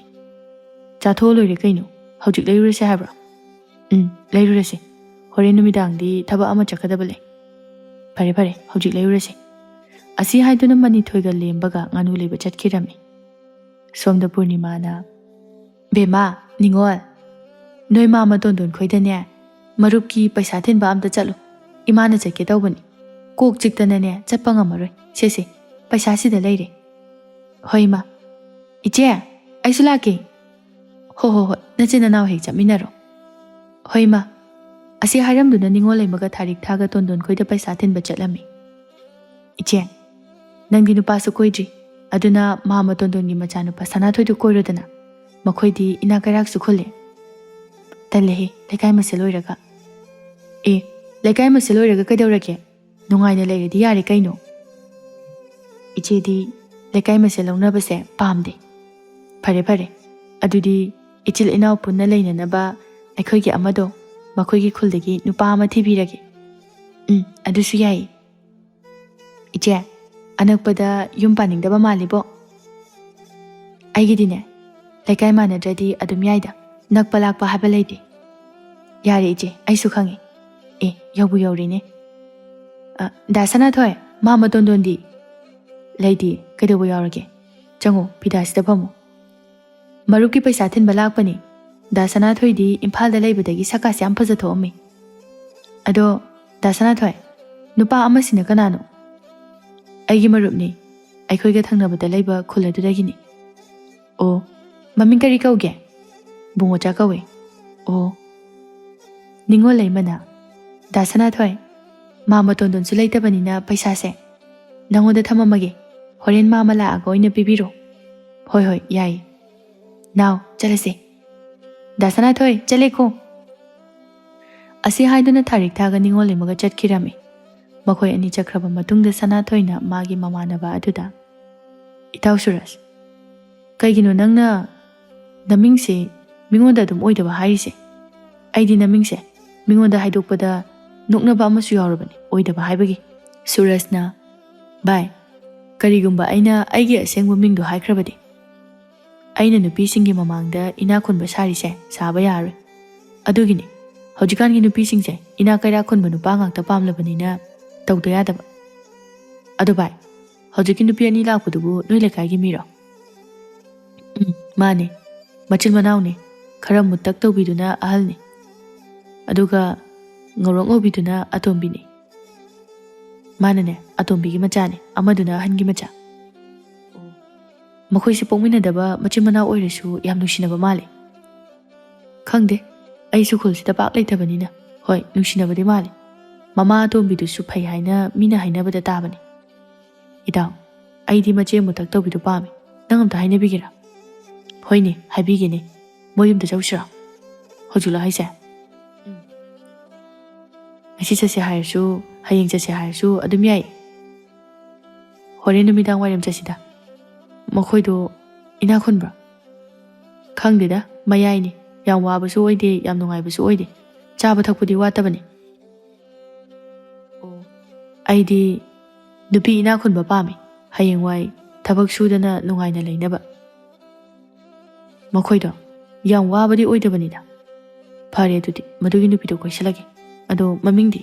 ꯆꯥꯊꯣꯛꯑ ꯂꯣꯏꯔꯦ ꯀꯩꯅꯣ꯫ ꯍꯧꯖꯤꯛ ꯂꯩꯔꯨꯔꯁꯦ ꯍꯥꯏꯕ꯭ꯔꯣ? ꯎꯝ, ꯂꯩꯔꯨꯔꯁꯦ꯫ ꯍꯣꯔꯦꯟ ꯅꯨꯃꯤꯗꯥꯡꯗꯤ ꯊꯕꯛ ꯑꯃ ꯆꯠꯀꯗꯕ ꯂꯩ꯫ ꯐꯔꯦ, ꯐꯔꯦ, ꯍꯧꯖꯤꯛ ꯂꯩꯔꯨꯔꯁꯦ꯫ ꯑꯁꯤ ꯍꯥꯏꯗꯨꯅ ꯃꯅꯤꯊꯣꯏꯒ ꯂꯦꯝꯕꯒ ꯉꯥꯅꯨ ꯂꯩꯕ ꯆꯠꯈꯤꯔꯝꯃꯤ꯫ ꯁꯣꯝꯗ ꯄꯨꯔꯅꯤꯃꯥꯅ, "ꯕꯦꯝꯃ, ꯅꯤꯉꯣꯜ, ꯅꯣꯏ ꯃꯥ ꯃꯇꯣꯟꯗꯣꯟ ꯈꯣꯏꯗꯅꯦ, ꯃꯔꯨꯞꯀꯤ ꯄꯩꯁꯥ ꯊꯤꯟꯕ ꯑꯝꯇ ꯆꯠꯂꯨ꯫ ꯏꯃꯥꯅ ꯆꯠꯀꯦ ꯇꯧꯕꯅꯤ꯫ ꯀꯣꯛ ꯆꯤꯛꯇꯅꯅꯦ ꯆꯠꯄ ꯉꯝꯃꯔꯣꯏ꯫ ꯁꯦ, ꯁꯦ, ꯄꯩꯁꯥ ꯁꯤꯗ ꯂꯩꯔꯦ꯫" "ꯍꯣꯏ, ꯏꯃꯥ꯫" "ꯏꯆꯦ, ꯑꯩꯁꯨ ꯂꯥꯛꯀꯦ꯫" "ꯍꯣ, ꯍꯣ, ꯍꯣꯏ, ꯅꯆꯤꯟ ꯅꯅꯥꯎ ꯍꯦꯛ ꯆꯠꯃꯤꯟꯅꯔꯣ꯫" "ꯍꯣꯏ, ꯏꯃꯥ꯫" ꯑꯁꯤ ꯍꯥꯏꯔꯝꯗꯨꯅ ꯅꯤꯉꯣꯜ ꯂꯩꯃꯒ ꯊꯥꯔꯤꯛ ꯊꯥꯒ ꯇꯣꯟꯗꯣꯟ ꯈꯣꯏꯗ ꯄꯩꯁꯥ ꯊꯤꯟꯕ ꯆꯠꯂꯝꯃꯤ꯫ "ꯏꯆꯦ, ꯅꯪꯗꯤ ꯅꯨꯄꯥꯁꯨ ꯀꯣꯏꯗ꯭ꯔꯤ, ꯑꯗꯨꯅ ꯃꯥꯃ ꯇꯣꯟꯗꯣꯟꯒꯤ ꯃꯆꯥꯅꯨꯄꯥ ꯁꯅꯥꯊꯣꯏꯗꯨ ꯀꯣꯏꯔꯣꯗꯅ꯫ ꯃꯈꯣꯏꯗꯤ ꯏꯅꯥꯛ ꯀꯩꯔꯥꯛꯁꯨ ꯈꯨꯜꯂꯦ꯫" "ꯇꯜꯂꯦꯍꯦ, ꯂꯩꯀꯥꯏ ꯃꯁꯦꯜ ꯑꯣꯏꯔꯒ꯫" "ꯑꯦ, ꯂꯩꯀꯥꯏ ꯃꯁꯦꯜ ꯑꯣꯏꯔꯒ ꯀꯩꯗꯧꯔꯒꯦ? ꯅꯨꯡꯉꯥꯏꯅ ꯂꯩꯔꯗꯤ ꯌꯥꯔꯦ ꯀꯩꯅꯣ꯫" "ꯏꯆꯦꯗꯤ ꯂꯩꯀꯥꯏ ꯃꯁꯦꯜ ꯂꯧꯅꯕꯁꯦ ꯄꯥꯝꯗꯦ꯫" "ꯐꯔꯦ, ꯐꯔꯦ꯫ ꯑꯗꯨꯗꯤ ꯏꯆꯤꯜ ꯏꯅꯥꯎ ꯄꯨꯟꯅ ꯂꯩꯅꯅꯕ ꯑꯩꯈꯣꯏꯒꯤ ꯑꯃꯗꯣ ꯃꯈꯣꯏꯒꯤ ꯈꯨꯜꯗꯒꯤ ꯅꯨꯄꯥ ꯑꯃ ꯊꯤꯕꯤꯔꯒꯦ꯫" "ꯎꯝ, ꯑꯗꯨꯁꯨ ꯌꯥꯏ꯫" "ꯏꯆꯦ, ꯑꯅꯛꯄꯗ ꯌꯨꯝ ꯄꯥꯅꯤꯡꯗꯕ ꯃꯥꯜꯂꯤꯕꯣ?" "ꯑꯩꯒꯤꯗꯤꯅꯦ, ꯂꯩꯀꯥꯏ ꯃꯥꯟꯅꯗ꯭ꯔꯗꯤ ꯑꯗꯨꯝ ꯌꯥꯏꯗ, ꯅꯛꯄ ꯂꯥꯛꯄ ꯍꯥꯏꯕ ꯂꯩꯇꯦ꯫" "ꯌꯥꯔꯦ ꯏꯆꯦ, ꯑꯩꯁꯨ ꯈꯪꯉꯦ꯫" "ꯑꯦ, ꯌꯧꯕꯨ ꯌꯧꯔꯦꯅꯦ꯫ ꯑ, ꯗꯥ ꯁꯅꯥꯊꯣꯏ, ꯃꯥꯃ ꯇꯣꯟꯗꯣꯟꯗꯤ?" "ꯂꯩꯇꯦ, ꯀꯩꯗꯧꯕ ꯌꯥꯎꯔꯒꯦ? ꯆꯪꯉꯣ, ꯐꯤꯗꯥꯁꯤꯗ ꯐꯝꯃꯣ꯫" "ꯃꯔꯨꯞꯀꯤ ꯄꯩꯁꯥ ꯊꯤꯟꯕ ꯂꯥꯛꯄꯅꯤ꯫ ꯗꯥ ꯁꯅꯥꯊꯣꯏꯗꯤ ꯏꯝꯐꯥꯜꯗ ꯂꯩꯕꯗꯒꯤ ꯁꯛꯀꯥꯁꯦ ꯌꯥꯝ ꯐꯖꯊꯣꯛꯑꯝꯃꯤ꯫" "ꯑꯗꯣ, ꯗꯥ ꯁꯅꯥꯊꯣꯏ, ꯅꯨꯄꯥ ꯑꯃꯁꯤꯅ ꯀꯅꯥꯅꯣ?" "ꯑꯩꯒꯤ ꯃꯔꯨꯞꯅꯤ꯫ ꯑꯩꯈꯣꯏꯒ ꯊꯪꯅꯕꯗ ꯂꯩꯕ ꯈꯨꯜ ꯑꯗꯨꯗꯒꯤꯅꯤ꯫" "ꯑꯣ, ꯃꯃꯤꯡ ꯀꯔꯤ ꯀꯧꯒꯦ?" "ꯕꯨꯡꯉꯣꯆꯥ ꯀꯧꯋꯦ꯫" "ꯑꯣ, ꯅꯤꯉꯣꯜ ꯂꯩꯃꯅ, "ꯗꯥ ꯁꯅꯥꯊꯣꯏ, ꯃꯥ ꯃꯇꯣꯟꯗꯣꯟꯁꯨ ꯂꯩꯇꯕꯅꯤꯅ ꯄꯩꯁꯥꯁꯦ ꯅꯪꯉꯣꯟꯗ ꯊꯝꯃꯝꯃꯒꯦ, ꯍꯣꯔꯦꯟ ꯃꯥ ꯑꯃ ꯂꯥꯛꯑꯒ ꯑꯣꯏꯅ ꯄꯤꯕꯤꯔꯣ꯫" "ꯍꯣꯏ, ꯍꯣꯏ, ꯌꯥꯏꯌꯦ꯫ ꯅꯥꯎ, ꯆꯠꯂꯁꯦ꯫ ꯗꯥ ꯁꯅꯥꯊꯣꯏ, ꯆꯠꯂꯦꯀꯣ꯫" ꯑꯁꯤ ꯍꯥꯏꯗꯨꯅ ꯊꯥꯔꯤꯛ ꯊꯥꯒ ꯅꯤꯉꯣꯜ ꯂꯩꯃꯒ ꯆꯠꯈꯤꯔꯝꯃꯤ꯫ ꯃꯈꯣꯏ ꯑꯅꯤ ꯆꯠꯈ꯭ꯔꯕ ꯃꯇꯨꯡꯗ ꯁꯅꯥꯊꯣꯏꯅ ꯃꯥꯒꯤ ꯃꯃꯥꯟꯅꯕ ꯑꯗꯨꯗ, "ꯏꯇꯥꯎ ꯁꯨꯔꯖ, ꯀꯩꯒꯤꯅꯣ ꯅꯪꯅ ꯅꯃꯤꯡꯁꯦ ꯃꯤꯉꯣꯟꯗ ꯑꯗꯨꯝ ꯑꯣꯏꯗꯕ ꯍꯥꯏꯔꯤꯁꯦ? ꯑꯩꯗꯤ ꯅꯃꯤꯡꯁꯦ ꯃꯤꯉꯣꯟꯗ ꯍꯥꯏꯗꯣꯛꯄꯗ ꯅꯣꯛꯅꯕ ꯑꯃꯁꯨ ꯌꯥꯎꯔꯕꯅꯤ ꯑꯣꯏꯗꯕ ꯍꯥꯏꯕꯒꯤ꯫" ꯁꯨꯔꯖꯅ, "ꯚꯥꯏ, ꯀꯔꯤꯒꯨꯝꯕ ꯑꯩꯅ ꯑꯩꯒꯤ ꯑꯁꯦꯡꯕ ꯃꯤꯡꯗꯣ ꯍꯥꯏꯈ꯭ꯔꯕꯗꯤ? ꯑꯩꯅ ꯅꯨꯄꯤꯁꯤꯡꯒꯤ ꯃꯃꯥꯡꯗ ꯏꯅꯥꯛ ꯈꯨꯟꯕ ꯁꯥꯔꯤꯁꯦ ꯁꯥꯕ ꯌꯥꯔꯣꯏ꯫ ꯑꯗꯨꯒꯤꯅꯤ ꯍꯧꯖꯤꯛꯀꯥꯟꯒꯤ ꯅꯨꯄꯤꯁꯤꯡꯁꯦ ꯏꯅꯥꯛ ꯀꯩꯔꯥꯛ ꯈꯨꯟꯕ ꯅꯨꯄꯥ ꯉꯥꯛꯇ ꯄꯥꯝꯂꯕꯅꯤꯅ ꯇꯧꯗ ꯌꯥꯗꯕ꯫ ꯑꯗꯣ ꯚꯥꯏ, ꯍꯧꯖꯤꯛꯀꯤ ꯅꯨꯄꯤ ꯑꯅꯤ ꯂꯥꯛꯄꯗꯨꯕꯨ ꯅꯣꯏ ꯂꯩꯀꯥꯏꯒꯤ ꯃꯤꯔꯣ?" "ꯎꯝ, ꯃꯥꯅꯦ꯫ ꯃꯆꯤꯟ ꯃꯅꯥꯎꯅꯦ꯫ ꯈꯔ ꯃꯨꯇꯛ ꯇꯧꯕꯤꯗꯨꯅ ꯑꯍꯜꯅꯦ꯫ ꯑꯗꯨꯒ ꯉꯧꯔꯣꯛ ꯉꯧꯕꯤꯗꯨꯅ ꯑꯇꯣꯝꯕꯤꯅꯦ꯫ ꯃꯥꯅꯅꯦ ꯑꯇꯣꯝꯕꯤꯒꯤ ꯃꯆꯥꯅꯦ, ꯑꯃꯗꯨꯅ ꯑꯍꯟꯒꯤ ꯃꯆꯥ꯫ ꯃꯈꯣꯏꯁꯦ ꯄꯣꯛꯃꯤꯟꯅꯗꯕ ꯃꯆꯤꯟ ꯃꯅꯥꯎ ꯑꯣꯏꯔꯁꯨ ꯌꯥꯝ ꯅꯨꯡꯁꯤꯅꯕ ꯃꯥꯜꯂꯦ꯫" "ꯈꯪꯗꯦ, ꯑꯩꯁꯨ ꯈꯨꯜꯁꯤꯗ ꯄꯥꯛ ꯂꯩꯇꯕꯅꯤꯅ꯫ ꯍꯣꯏ, ꯅꯨꯡꯁꯤꯅꯕꯗꯤ ꯃꯥꯜꯂꯦ꯫ ꯃꯃꯥ ꯑꯇꯣꯝꯕꯤꯗꯨꯁꯨ ꯐꯩ ꯍꯥꯏꯅ ꯃꯤꯅ ꯍꯥꯏꯅꯕꯗ ꯇꯥꯕꯅꯦ꯫" "ꯏꯇꯥꯎ, ꯑꯩꯗꯤ ꯃꯆꯦ ꯃꯨꯇꯛ ꯇꯧꯕꯤꯗꯨ ꯄꯥꯝꯃꯤ꯫ ꯅꯪ ꯑꯝꯇ ꯍꯥꯏꯅꯕꯤꯒꯦꯔꯥ?" "ꯍꯣꯏꯅꯦ, ꯍꯥꯏꯕꯤꯒꯦꯅꯦ꯫ ꯃꯣꯏ ꯌꯨꯝꯗ ꯆꯧꯁꯤꯔꯣ?" "ꯍꯧꯖꯤꯛꯂꯣ ꯍꯥꯏꯁꯦ?" "ꯎꯝ꯫ ꯉꯁꯤ ꯆꯠꯁꯦ ꯍꯥꯏꯔꯁꯨ, ꯍꯌꯦꯡ ꯆꯠꯁꯦ ꯍꯥꯏꯔꯁꯨ ꯑꯗꯨꯝ ꯌꯥꯏ꯫ ꯍꯣꯔꯦꯟ ꯅꯨꯃꯤꯗꯥꯡ ꯋꯥꯏꯔꯝ ꯆꯠꯁꯤꯗ꯫" "ꯃꯈꯣꯏꯗꯣ ꯏꯅꯥꯛ ꯈꯨꯟꯕ꯭ꯔꯣ?" "ꯈꯪꯗꯦꯗ, ꯃꯌꯥꯏꯅꯤ꯫ ꯌꯥꯝ ꯋꯥꯕꯁꯨ ꯑꯣꯏꯗꯦ, ꯌꯥꯝ ꯅꯨꯡꯉꯥꯏꯕꯁꯨ ꯑꯣꯏꯗꯦ꯫ ꯆꯥꯕ ꯊꯛꯄꯗꯤ ꯋꯥꯠꯇꯕꯅꯤ꯫" "ꯑꯣ, ꯑꯩꯗꯤ ꯅꯨꯄꯤ ꯏꯅꯥꯛ ꯈꯨꯟꯕ ꯄꯥꯝꯃꯤ, ꯍꯌꯦꯡꯋꯥꯏ ꯊꯕꯛ ꯁꯨꯗꯅ ꯅꯨꯡꯉꯥꯏꯅ ꯂꯩꯅꯕ꯫" "ꯃꯈꯣꯏꯗꯣ ꯌꯥꯝ ꯋꯥꯕꯗꯤ ꯑꯣꯏꯗꯕꯅꯤꯗ꯫" "ꯐꯔꯦ ꯑꯗꯨꯗꯤ, ꯃꯗꯨꯒꯤ ꯅꯨꯄꯤꯗꯣ ꯀꯣꯏꯁꯜꯂꯒꯦ꯫ ꯑꯗꯣ ꯃꯃꯤꯡꯗꯤ?"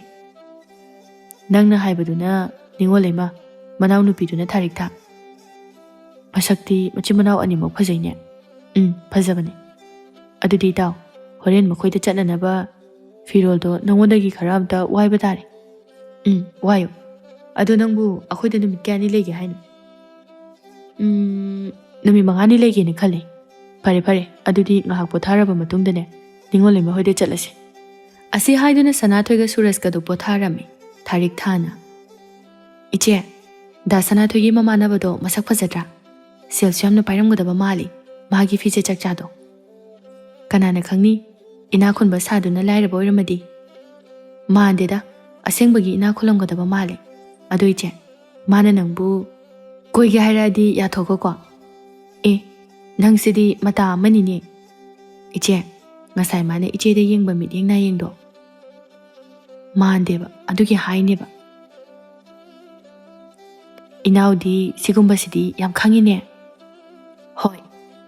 "ꯅꯪꯅ ꯍꯥꯏꯕꯗꯨꯅ ꯅꯤꯉꯣꯜ ꯂꯩꯃ, ꯃꯅꯥꯎꯅꯨꯄꯤꯗꯨꯅ ꯊꯥꯔꯤꯛꯊꯥ꯫ ꯃꯁꯛꯇꯤ ꯃꯆꯤꯟ ꯃꯅꯥꯎ ꯑꯅꯤꯃꯛ ꯐꯖꯩꯅꯦ꯫" "ꯎꯝ, ꯐꯖꯕꯅꯦ꯫" "ꯑꯗꯨꯗꯤ ꯏꯇꯥꯎ, ꯍꯣꯔꯦꯟ ꯃꯈꯣꯏꯗ ꯆꯠꯅꯅꯕ ꯐꯤꯔꯣꯜꯗꯣ ꯅꯉꯣꯟꯗꯒꯤ ꯈꯔ ꯑꯝꯇ ꯋꯥꯏꯕ ꯇꯥꯔꯦ꯫" "ꯎꯝ, ꯋꯥꯏꯌꯨ꯫ ꯑꯗꯣ ꯅꯪꯕꯨ ꯑꯩꯈꯣꯏꯗ ꯅꯨꯃꯤꯠ ꯀꯌꯥꯅꯤ ꯂꯩꯒꯦ ꯍꯥꯏꯅꯣ?" "ꯎꯝ, ꯅꯨꯃꯤꯠ ꯃꯉꯥꯅꯤ ꯂꯩꯒꯦꯅ ꯈꯜꯂꯦ꯫" "ꯐꯔꯦ, ꯐꯔꯦ꯫ ꯑꯗꯨꯗꯤ ꯉꯥꯏꯍꯥꯛ ꯄꯣꯊꯥꯔꯕ ꯃꯇꯨꯡꯗꯅꯦ, ꯅꯤꯉꯣꯜ ꯂꯩꯃ ꯍꯣꯏꯗ ꯆꯠꯂꯁꯦ꯫" ꯑꯁꯤ ꯍꯥꯏꯗꯨꯅ ꯁꯅꯥꯊꯣꯏꯒ ꯁꯨꯔꯖꯀꯗꯨ ꯄꯣꯊꯥꯔꯝꯃꯤ꯫ ꯊꯥꯔꯤꯛ ꯊꯥꯅ, "ꯏꯆꯦ, ꯗꯥ ꯁꯅꯥꯊꯣꯏꯒꯤ ꯃꯃꯥꯟꯅꯕꯗꯣ ꯃꯁꯛ ꯐꯖꯗ꯭ꯔꯥ? ꯁꯦꯜꯁꯨ ꯌꯥꯝꯅ ꯄꯥꯏꯔꯝꯒꯗꯕ ꯃꯥꯜꯂꯤ, ꯃꯥꯒꯤ ꯐꯤꯖꯦꯠ ꯆꯥꯛꯆꯥꯗꯣ꯫ ꯀꯅꯥꯅ ꯈꯪꯅꯤ, ꯏꯅꯥꯛ ꯈꯨꯟꯕ ꯁꯥꯗꯨꯅ ꯂꯥꯏꯔꯕ ꯑꯣꯏꯔꯝꯃꯗꯤ?" "ꯃꯥꯟꯗꯦꯗ, ꯑꯁꯦꯡꯕꯒꯤ ꯏꯅꯥꯛ ꯈꯨꯜꯂꯝꯒꯗꯕ ꯃꯥꯜꯂꯦ꯫ ꯑꯗꯣ ꯏꯆꯦ, ꯃꯥꯅ ꯅꯪꯕꯨ ꯀꯣꯏꯒꯦ ꯍꯥꯏꯔꯛꯑꯗꯤ ꯌꯥꯊꯣꯛꯈꯣꯀꯣ꯫ ꯑꯦ, ꯅꯪꯁꯤꯗꯤ ꯃꯇꯥ ꯑꯃꯅꯤꯅꯦ꯫ ꯏꯆꯦ, ꯉꯁꯥꯏ ꯃꯥꯅ ꯏꯆꯦꯗ ꯌꯦꯡꯕ ꯃꯤꯠꯌꯦꯡ ꯅꯥꯌꯦꯡꯗꯣ ꯃꯥꯟꯗꯦꯕ, ꯑꯗꯨꯒꯤ ꯍꯥꯏꯅꯦꯕ꯫" "ꯏꯅꯥꯎꯗꯤ ꯁꯤꯒꯨꯝꯕꯁꯤꯗꯤ ꯌꯥꯝ ꯈꯪꯉꯤꯅꯦ꯫" "ꯍꯣꯏ,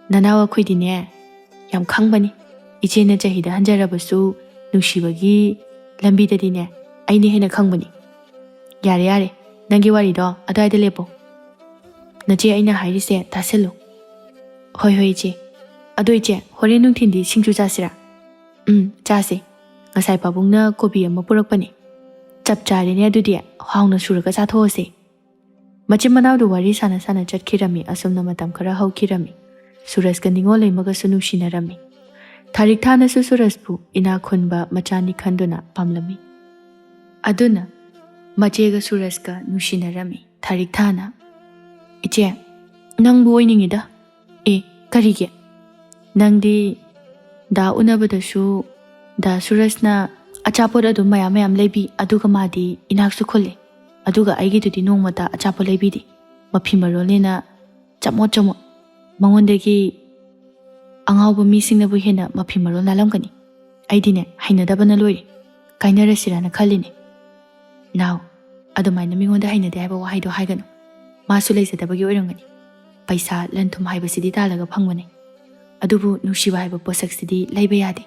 ꯅꯅꯥꯎ ꯑꯩꯈꯣꯏꯗꯤꯅꯦ ꯌꯥꯝ ꯈꯪꯕꯅꯤ꯫ ꯏꯆꯦꯅ ꯆꯍꯤꯗ ꯍꯟꯖꯔꯕꯁꯨ ꯅꯨꯡꯁꯤꯕꯒꯤ ꯂꯝꯕꯤꯗꯗꯤꯅꯦ ꯑꯩꯅ ꯍꯦꯟꯅ ꯈꯪꯕꯅꯤ꯫" "ꯌꯥꯔꯦ, ꯌꯥꯔꯦ, ꯅꯪꯒꯤ ꯋꯥꯔꯤꯗꯣ ꯑꯗꯨꯋꯥꯏꯗ ꯂꯦꯞꯄꯣ꯫ ꯅꯆꯦ ꯑꯩꯅ ꯍꯥꯏꯔꯤꯁꯦ ꯇꯥꯁꯤꯜꯂꯨ꯫" "ꯍꯣꯏ, ꯍꯣꯏ, ꯏꯆꯦ꯫ ꯑꯗꯣ ꯏꯆꯦ, ꯍꯣꯔꯦꯟ ꯅꯨꯡꯊꯤꯟꯗꯤ ꯁꯤꯡꯖꯨ ꯆꯥꯁꯤꯔꯥ?" "ꯎꯝ, ꯆꯥꯁꯦ꯫ ꯉꯁꯥꯏ ꯄꯥꯕꯨꯡꯅ ꯀꯣꯕꯤ ꯑꯃ ꯄꯨꯔꯛꯄꯅꯦ꯫ ꯆꯞ ꯆꯥꯔꯦꯅꯦ ꯑꯗꯨꯗꯤ, ꯍꯥꯎꯅ ꯁꯨꯔꯒ ꯆꯥꯊꯣꯛꯑꯁꯦ꯫" ꯃꯆꯤꯟ ꯃꯅꯥꯎꯗꯨ ꯋꯥꯔꯤ ꯁꯥꯟꯅ ꯁꯥꯟꯅ ꯆꯠꯈꯤꯔꯝꯃꯤ꯫ ꯑꯁꯨꯝꯅ ꯃꯇꯝ ꯈꯔ ꯍꯧꯈꯤꯔꯝꯃꯤ꯫ ꯁꯨꯔꯖꯀ ꯅꯤꯉꯣꯜ ꯂꯩꯃꯒꯁꯨ ꯅꯨꯡꯁꯤꯅꯔꯝꯃꯤ꯫ ꯊꯥꯔꯤꯛ ꯊꯥꯅꯁꯨ ꯁꯨꯔꯖꯄꯨ ꯏꯅꯥꯛ ꯈꯨꯟꯕ ꯃꯆꯥꯅꯤ ꯈꯟꯗꯨꯅ ꯄꯥꯝꯂꯝꯃꯤ꯫ ꯑꯗꯨꯅ ꯃꯆꯦꯒ ꯁꯨꯔꯖꯀ ꯅꯨꯡꯁꯤꯅꯔꯝꯃꯤ꯫ ꯊꯥꯔꯤꯛ ꯊꯥꯅ, "ꯏꯆꯦ, ꯅꯪꯕꯨ ꯑꯣꯏꯅꯤꯡꯉꯤꯗ꯫" "ꯑꯦ, ꯀꯔꯤꯒꯤ? ꯅꯪꯗꯤ ꯗꯥ ꯎꯅꯕꯗꯁꯨ ꯗꯥ ꯁꯨꯔꯖꯅ ꯑꯆꯥꯄꯣꯠ ꯑꯗꯨꯝ ꯃꯌꯥꯝ ꯃꯌꯥꯝ ꯂꯩꯕꯤ, ꯑꯗꯨꯒ ꯃꯥꯗꯤ ꯏꯅꯥꯛꯁꯨ ꯈꯨꯜꯂꯤ꯫ ꯑꯗꯨꯒ ꯑꯩꯒꯤꯗꯨꯗꯤ ꯅꯣꯡꯃꯇ ꯑꯆꯥꯄꯣꯠ ꯂꯩꯕꯤꯗꯦ꯫ ꯃꯐꯤ ꯃꯔꯣꯜꯅꯦꯅ ꯆꯃꯣꯠ ꯆꯃꯣꯠ꯫ ꯃꯉꯣꯟꯗꯒꯤ ꯑꯉꯥꯎꯕ ꯃꯤꯁꯤꯡꯅꯕꯨ ꯍꯦꯟꯅ ꯃꯐꯤ ꯃꯔꯣꯜ ꯅꯥꯜꯂꯝꯒꯅꯤ꯫ ꯑꯩꯗꯤꯅꯦ, ꯍꯩꯅꯗꯕꯅ ꯂꯣꯏꯔꯦ꯫ ꯀꯥꯏꯅꯔꯁꯤꯔꯥꯅ ꯈꯜꯂꯤꯅꯦ꯫" "ꯅꯥꯎ, ꯑꯗꯨꯃꯥꯏꯅ ꯃꯤꯉꯣꯟꯗ ꯍꯩꯅꯗꯦ ꯍꯥꯏꯕ ꯋꯥꯍꯩꯗꯣ ꯍꯥꯏꯒꯅꯨ꯫ ꯃꯥꯁꯨ ꯂꯩꯖꯗꯕꯒꯤ ꯑꯣꯏꯔꯝꯒꯅꯤ꯫ ꯄꯩꯁꯥ, ꯂꯟ ꯊꯨꯝ ꯍꯥꯏꯕꯁꯤꯗꯤ ꯇꯥꯜꯂꯒ ꯐꯪꯕꯅꯦ꯫ ꯑꯗꯨꯕꯨ ꯅꯨꯡꯁꯤꯕ ꯍꯥꯏꯕ ꯄꯣꯠꯁꯛꯁꯤꯗꯤ ꯂꯩꯕ ꯌꯥꯗꯦ꯫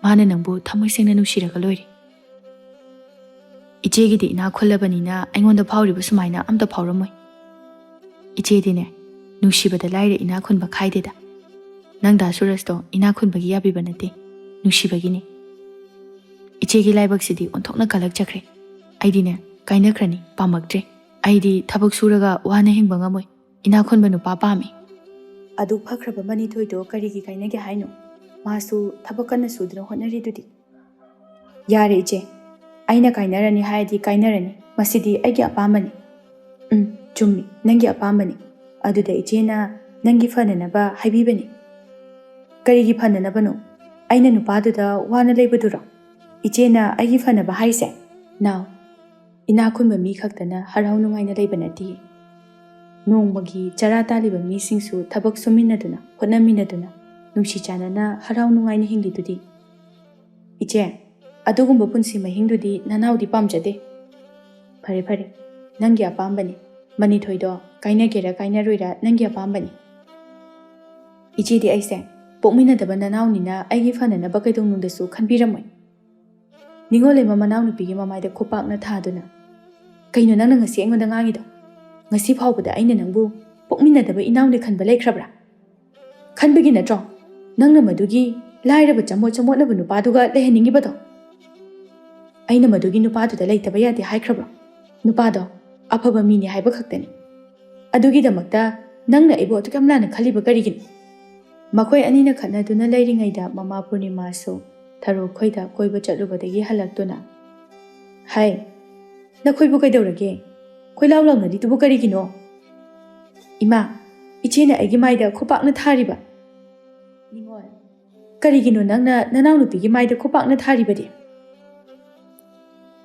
ꯃꯥꯅ ꯅꯪꯕꯨ ꯊꯃꯣꯏ ꯁꯦꯡꯅ ꯅꯨꯡꯁꯤꯔꯒ ꯂꯣꯏꯔꯦ꯫ ꯏꯆꯦꯒꯤꯗꯤ ꯏꯅꯥꯛ ꯈꯨꯜꯂꯕꯅꯤꯅ ꯑꯩꯉꯣꯟꯗ ꯐꯥꯎꯔꯤꯕ ꯁꯨꯃꯥꯏꯅ ꯑꯝꯇ ꯐꯥꯎꯔꯝꯃꯣꯏ꯫ ꯏꯆꯦꯗꯤꯅꯦ, ꯅꯨꯡꯁꯤꯕꯗ ꯂꯥꯏꯔ ꯏꯅꯥꯛ ꯈꯨꯟꯕ ꯈꯥꯏꯗꯦꯗ꯫ ꯅꯪ ꯗꯥ ꯁꯨꯔꯖꯇꯣ ꯏꯅꯥꯛ ꯈꯨꯟꯕꯒꯤ ꯌꯥꯕꯤꯕ ꯅꯠꯇꯦ, ꯅꯨꯡꯁꯤꯕꯒꯤꯅꯤ꯫ ꯏꯆꯦꯒꯤ ꯂꯥꯏꯕꯛꯁꯤꯗꯤ ꯑꯣꯟꯊꯣꯛꯅ ꯀꯜꯂꯛꯆꯈ꯭ꯔꯦ꯫ ꯑꯩꯗꯤꯅꯦ, ꯀꯥꯏꯅꯈ꯭ꯔꯅꯤ, ꯄꯥꯝꯃꯛꯇ꯭ꯔꯦ꯫ ꯑꯩꯗꯤ ꯊꯕꯛ ꯁꯨꯔꯒ ꯋꯥꯅ ꯍꯤꯡꯕ ꯉꯝꯃꯣꯏ꯫ ꯏꯅꯥꯛ ꯈꯨꯟꯕ ꯅꯨꯄꯥ ꯄꯥꯝꯃꯤ꯫" "ꯑꯗꯨ ꯐꯈ꯭ꯔꯕ ꯃꯅꯤꯊꯣꯏꯗꯣ ꯀꯔꯤꯒꯤ ꯀꯥꯏꯅꯒꯦ ꯍꯥꯏꯅꯣ? ꯃꯥꯁꯨ ꯊꯕꯛ ꯀꯟꯅ ꯁꯨꯗꯨꯅ ꯍꯣꯠꯅꯔꯤꯗꯨꯗꯤ꯫" "ꯌꯥꯔꯦ ꯏꯆꯦ, ꯑꯩꯅ ꯀꯥꯏꯅꯔꯅꯤ ꯍꯥꯏꯔꯗꯤ ꯀꯥꯏꯅꯔꯅꯤ, ꯃꯁꯤꯗꯤ ꯑꯩꯒꯤ ꯑꯄꯥꯝꯕꯅꯤ꯫" "ꯎꯝ, ꯆꯨꯝꯃꯤ, ꯅꯪꯒꯤ ꯑꯄꯥꯝꯕꯅꯤ꯫ ꯑꯗꯨꯗ ꯏꯆꯦꯅ ꯅꯪꯒꯤ ꯐꯅꯅꯕ ꯍꯥꯏꯕꯤꯕꯅꯤ꯫" "ꯀꯔꯤꯒꯤ ꯐꯅꯅꯕꯅꯣ? ꯑꯩꯅ ꯅꯨꯄꯥꯗꯨꯗ ꯋꯥꯅ ꯂꯩꯕꯗꯨꯔꯣ ꯏꯆꯦꯅ ꯑꯩꯒꯤ ꯐꯅꯕ ꯍꯥꯏꯁꯦ? ꯅꯥꯎ, ꯏꯅꯥꯛ ꯈꯨꯟꯕ ꯃꯤ ꯈꯛꯇꯅ ꯍꯔꯥꯎ ꯅꯨꯡꯉꯥꯏꯅ ꯂꯩꯕ ꯅꯠꯇꯦ꯫ ꯅꯣꯡꯃꯒꯤ ꯆꯔꯥ ꯇꯥꯜꯂꯤꯕ ꯃꯤꯁꯤꯡꯁꯨ ꯊꯕꯛ ꯁꯨꯃꯤꯟꯅꯗꯨꯅ, ꯍꯣꯠꯅꯃꯤꯟꯅꯗꯨꯅ, ꯅꯨꯡꯁꯤ ꯆꯥꯟꯅꯅ ꯍꯔꯥꯎ ꯅꯨꯡꯉꯥꯏꯅ ꯍꯤꯡꯂꯤꯗꯨꯗꯤ꯫" "ꯏꯆꯦ, ꯑꯗꯨꯒꯨꯝꯕ ꯄꯨꯟꯁꯤ ꯃꯍꯤꯡꯗꯨꯗꯤ ꯅꯅꯥꯎꯗꯤ ꯄꯥꯝꯖꯗꯦ꯫" "ꯐꯔꯦ, ꯐꯔꯦ, ꯅꯪꯒꯤ ꯑꯄꯥꯝꯕꯅꯤ꯫ ꯃꯅꯤꯊꯣꯏꯗꯣ ꯀꯥꯏꯅꯒꯦꯔꯥ ꯀꯥꯏꯅꯔꯣꯏꯔꯥ ꯅꯪꯒꯤ ꯑꯄꯥꯝꯕꯅꯤ꯫" "ꯏꯆꯦꯗꯤ ꯑꯩꯁꯦ ꯄꯣꯛꯃꯤꯟꯅꯗꯕ ꯅꯅꯥꯎꯅꯤꯅ ꯑꯩꯒꯤ ꯐꯅꯅꯕ ꯀꯩꯗꯧꯅꯨꯡꯗꯁꯨ ꯈꯟꯕꯤꯔꯝꯃꯣꯏ꯫" ꯅꯤꯉꯣꯜꯂꯩꯃ ꯃꯅꯥꯎꯅꯨꯄꯤꯒꯤ ꯃꯃꯥꯏꯗ ꯈꯨꯄꯥꯛꯅ ꯊꯥꯗꯨꯅ, "ꯀꯩꯅꯣ ꯅꯪꯅ ꯉꯁꯤ ꯑꯩꯉꯣꯟꯗ ꯉꯥꯡꯉꯤꯗꯣ? ꯉꯁꯤ ꯐꯥꯎꯕꯗ ꯑꯩꯅ ꯅꯪꯕꯨ ꯄꯣꯛꯃꯤꯟꯅꯗꯕ ꯏꯅꯥꯎꯅꯤ ꯈꯟꯕ ꯂꯩꯈ꯭ꯔꯕ꯭ꯔꯥ? ꯈꯟꯕꯒꯤ ꯅꯠꯇ꯭ꯔꯣ ꯅꯪꯅ ꯃꯗꯨꯒꯤ ꯂꯥꯏꯔꯕ ꯆꯃꯣꯠ ꯆꯃꯣꯠꯅꯕ ꯅꯨꯄꯥꯗꯨꯒ ꯂꯩꯍꯟꯅꯤꯡꯉꯤꯕꯗꯣ? ꯑꯩꯅ ꯃꯗꯨꯒꯤ ꯅꯨꯄꯥꯗꯨꯗ ꯂꯩꯇꯕ ꯌꯥꯗꯦ ꯍꯥꯏꯈ꯭ꯔꯕ꯭ꯔꯣ? ꯅꯨꯄꯥꯗꯣ ꯑꯐꯕ ꯃꯤꯅꯤ ꯍꯥꯏꯕ ꯈꯛꯇꯅꯤ꯫ ꯑꯗꯨꯒꯤꯗꯃꯛꯇ ꯅꯪꯅ ꯑꯩꯕꯨ ꯑꯗꯨꯛ ꯌꯥꯝ ꯂꯥꯟꯅ ꯈꯜꯂꯤꯕ ꯀꯔꯤꯒꯤꯅꯣ?" ꯃꯈꯣꯏ ꯑꯅꯤꯅ ꯈꯠꯅꯗꯨꯅ ꯂꯩꯔꯤꯉꯩꯗ ꯃꯃꯥ ꯄꯨꯔꯅꯤꯃꯥꯁꯨ ꯊꯔꯣ ꯈꯣꯏꯗ ꯀꯣꯏꯕ ꯆꯠꯂꯨꯕꯗꯒꯤ ꯍꯜꯂꯛꯇꯨꯅ, "ꯍꯥꯏ, ꯅꯈꯣꯏꯕꯨ ꯀꯩꯗꯧꯔꯒꯦ? ꯀꯣꯏꯂꯥꯎ ꯂꯥꯎꯅꯔꯤꯗꯨꯕꯨ ꯀꯔꯤꯒꯤꯅꯣ?" "ꯏꯃꯥ, ꯏꯆꯦꯅ ꯑꯩꯒꯤ ꯃꯥꯏꯗ ꯈꯨꯄꯥꯛꯅ ꯊꯥꯔꯤꯕ꯫" "ꯅꯤꯉꯣꯜ, ꯀꯔꯤꯒꯤꯅꯣ ꯅꯪꯅ ꯅꯅꯥꯎꯅꯨꯄꯤꯒꯤ ꯃꯥꯏꯗ ꯈꯨꯄꯥꯛꯅ ꯊꯥꯔꯤꯕꯗꯤ?"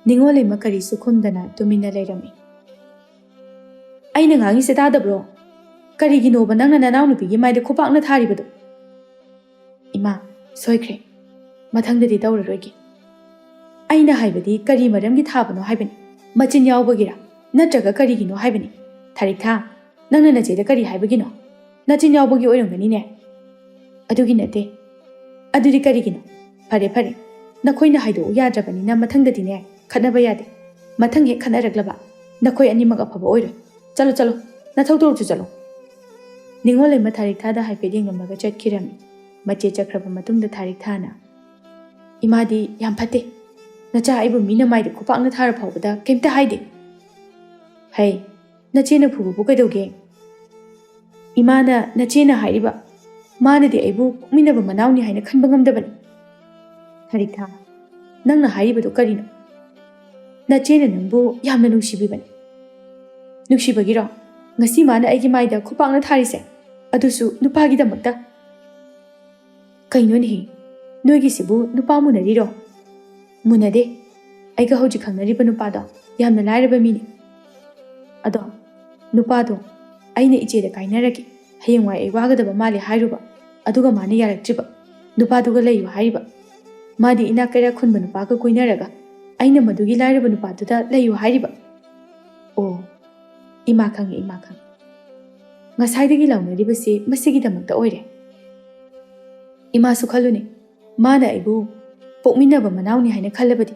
ꯅꯤꯉꯣꯜꯂꯩꯃ ꯀꯔꯤꯁꯨ ꯈꯨꯝꯗꯅ ꯇꯨꯃꯤꯟꯅ ꯂꯩꯔꯝꯃꯤ꯫ "ꯑꯩꯅ ꯉꯥꯡꯉꯤꯁꯦ ꯇꯥꯗꯕ꯭ꯔꯣ? ꯀꯔꯤꯒꯤꯅꯣꯕ ꯅꯪꯅ ꯅꯅꯥꯎꯅꯨꯄꯤꯒꯤ ꯃꯥꯏꯗ ꯈꯨꯄꯥꯛꯅ ꯊꯥꯔꯤꯕꯗꯣ?" "ꯏꯃꯥ, ꯁꯣꯏꯈ꯭ꯔꯦ꯫ ꯃꯊꯪꯗꯗꯤ ꯇꯧꯔꯔꯣꯏꯒꯦ꯫ ꯑꯩꯅ ꯍꯥꯏꯕꯗꯤ ꯀꯔꯤ ꯃꯔꯝꯒꯤ ꯊꯥꯕꯅꯣ ꯍꯥꯏꯕꯅꯤ? ꯃꯆꯤꯟ ꯌꯥꯎꯕꯒꯤꯔ? ꯅꯠꯇ꯭ꯔꯒ ꯀꯔꯤꯒꯤꯅꯣ ꯍꯥꯏꯕꯅꯤ? ꯊꯥꯔꯤꯛꯊꯥ, ꯅꯪꯅ ꯅꯆꯦꯗ ꯀꯔꯤ ꯍꯥꯏꯕꯒꯤꯅꯣ? ꯅꯆꯤꯟ ꯌꯥꯎꯕꯒꯤ ꯑꯣꯏꯔꯝꯒꯅꯤꯅꯦ?" "ꯑꯗꯨꯒꯤ ꯅꯠꯇꯦ꯫" "ꯑꯗꯨꯗꯤ ꯀꯔꯤꯒꯤꯅꯣ? ꯐꯔꯦ, ꯐꯔꯦ, ꯅꯈꯣꯏꯅ ꯍꯥꯏꯗꯣꯛꯎ ꯌꯥꯗ꯭ꯔꯕꯅꯤꯅ ꯃꯊꯪꯗꯗꯤꯅꯦ ꯈꯠꯅꯕ ꯌꯥꯗꯦ꯫ ꯃꯊꯪ ꯍꯦꯛ ꯈꯠꯅꯔꯛꯂꯕ ꯅꯈꯣꯏ ꯑꯅꯤꯃꯛ ꯑꯐꯕ ꯑꯣꯏꯔꯣꯏ꯫ ꯆꯠꯂꯣ, ꯆꯠꯂꯣ, ꯅꯊꯧ ꯇꯧꯔꯨꯆꯣ, ꯆꯠꯂꯣ꯫" ꯅꯤꯉꯣꯜꯂꯩꯃ ꯊꯥꯔꯤꯛꯊꯥꯗ ꯍꯥꯏꯐꯦꯠ ꯌꯦꯡꯂꯝꯂꯒ ꯆꯠꯈꯤꯔꯝꯃꯤ꯫ ꯃꯆꯦ ꯆꯠꯈ꯭ꯔꯕ ꯃꯇꯨꯡꯗ ꯊꯥꯔꯤꯛꯊꯥꯅ, "ꯏꯃꯥꯗꯤ ꯌꯥꯝ ꯐꯠꯇꯦ꯫ ꯅꯆꯥ ꯑꯩꯕꯨ ꯃꯤꯅ ꯃꯥꯏꯗ ꯈꯨꯄꯥꯛꯅ ꯊꯥꯔ ꯐꯥꯎꯕꯗ ꯀꯩꯝꯇ ꯍꯥꯏꯗꯦ꯫" "ꯍꯩ, ꯅꯆꯦꯅ ꯐꯨꯕꯕꯨ ꯀꯩꯗꯧꯒꯦ? ꯏꯃꯥꯅ ꯅꯆꯦꯅ ꯍꯥꯏꯔꯤꯕ, ꯃꯥꯅꯗꯤ ꯑꯩꯕꯨ ꯄꯣꯛꯃꯤꯟꯅꯕ ꯃꯅꯥꯎꯅꯤ ꯍꯥꯏꯅ ꯈꯟꯕ ꯉꯝꯗꯕꯅꯤ꯫" ꯊꯥꯔꯤꯛꯊꯥ, ꯅꯪꯅ ꯍꯥꯏꯔꯤꯕꯗꯨ ꯀꯔꯤꯅꯣ? ꯅꯆꯦꯅ ꯅꯪꯕꯨ ꯌꯥꯝꯅ ꯅꯨꯡꯁꯤꯕꯤꯕꯅꯤ꯫ ꯅꯨꯡꯁꯤꯕꯒꯤꯔꯣ ꯉꯁꯤ ꯃꯥꯅ ꯑꯩꯒꯤ ꯃꯥꯏꯗ ꯈꯨꯄꯥꯛꯅ ꯊꯥꯔꯤꯁꯦ? ꯑꯗꯨꯁꯨ ꯅꯨꯄꯥꯒꯤꯗꯃꯛꯇ? ꯀꯩꯅꯣꯅꯦꯍꯦ, ꯅꯣꯏꯒꯤꯁꯤꯕꯨ ꯅꯨꯄꯥ ꯃꯨꯟꯅꯔꯤꯔꯣ? ꯃꯨꯟꯅꯗꯦ꯫ ꯑꯩꯒ ꯍꯧꯖꯤꯛ ꯈꯪꯅꯔꯤꯕ ꯅꯨꯄꯥꯗꯣ ꯌꯥꯝꯅ ꯂꯥꯏꯔꯕ ꯃꯤꯅꯤ꯫ ꯑꯗꯣ ꯅꯨꯄꯥꯗꯣ ꯑꯩꯅ ꯏꯆꯦꯗ ꯀꯥꯏꯅꯔꯒꯦ, ꯍꯌꯦꯡꯋꯥꯏ ꯑꯩ ꯋꯥꯒꯗꯕ ꯃꯥꯜꯂꯦ ꯍꯥꯏꯔꯨꯕ, ꯑꯗꯨꯒ ꯃꯥꯅ ꯌꯥꯔꯛꯇ꯭ꯔꯤꯕ, ꯅꯨꯄꯥꯗꯨꯒ ꯂꯩꯌꯨ ꯍꯥꯏꯔꯤꯕ꯫ ꯃꯥꯗꯤ ꯏꯅꯥꯛ ꯀꯩꯔꯥꯛ ꯈꯨꯟꯕ ꯅꯨꯄꯥꯒ ꯀꯣꯏꯅꯔꯒ ꯑꯩꯅ ꯃꯗꯨꯒꯤ ꯂꯥꯏꯔꯕ ꯅꯨꯄꯥꯗꯨꯗ ꯂꯩꯌꯨ ꯍꯥꯏꯔꯤꯕ꯫ ꯑꯣ, ꯏꯃꯥ ꯈꯪꯉꯦ, ꯏꯃꯥ ꯈꯪꯉꯦ꯫ ꯉꯁꯥꯏꯗꯒꯤ ꯂꯥꯎꯅꯔꯤꯕꯁꯦ ꯃꯁꯤꯒꯤꯗꯃꯛꯇ ꯑꯣꯏꯔꯦ꯫ ꯏꯃꯥꯁꯨ ꯈꯜꯂꯨꯅꯦ, ꯃꯥꯅ ꯑꯩꯕꯨ ꯄꯣꯛꯃꯤꯟꯅꯕ ꯃꯅꯥꯎꯅꯤ ꯍꯥꯏꯅ ꯈꯜꯂꯕꯗꯤ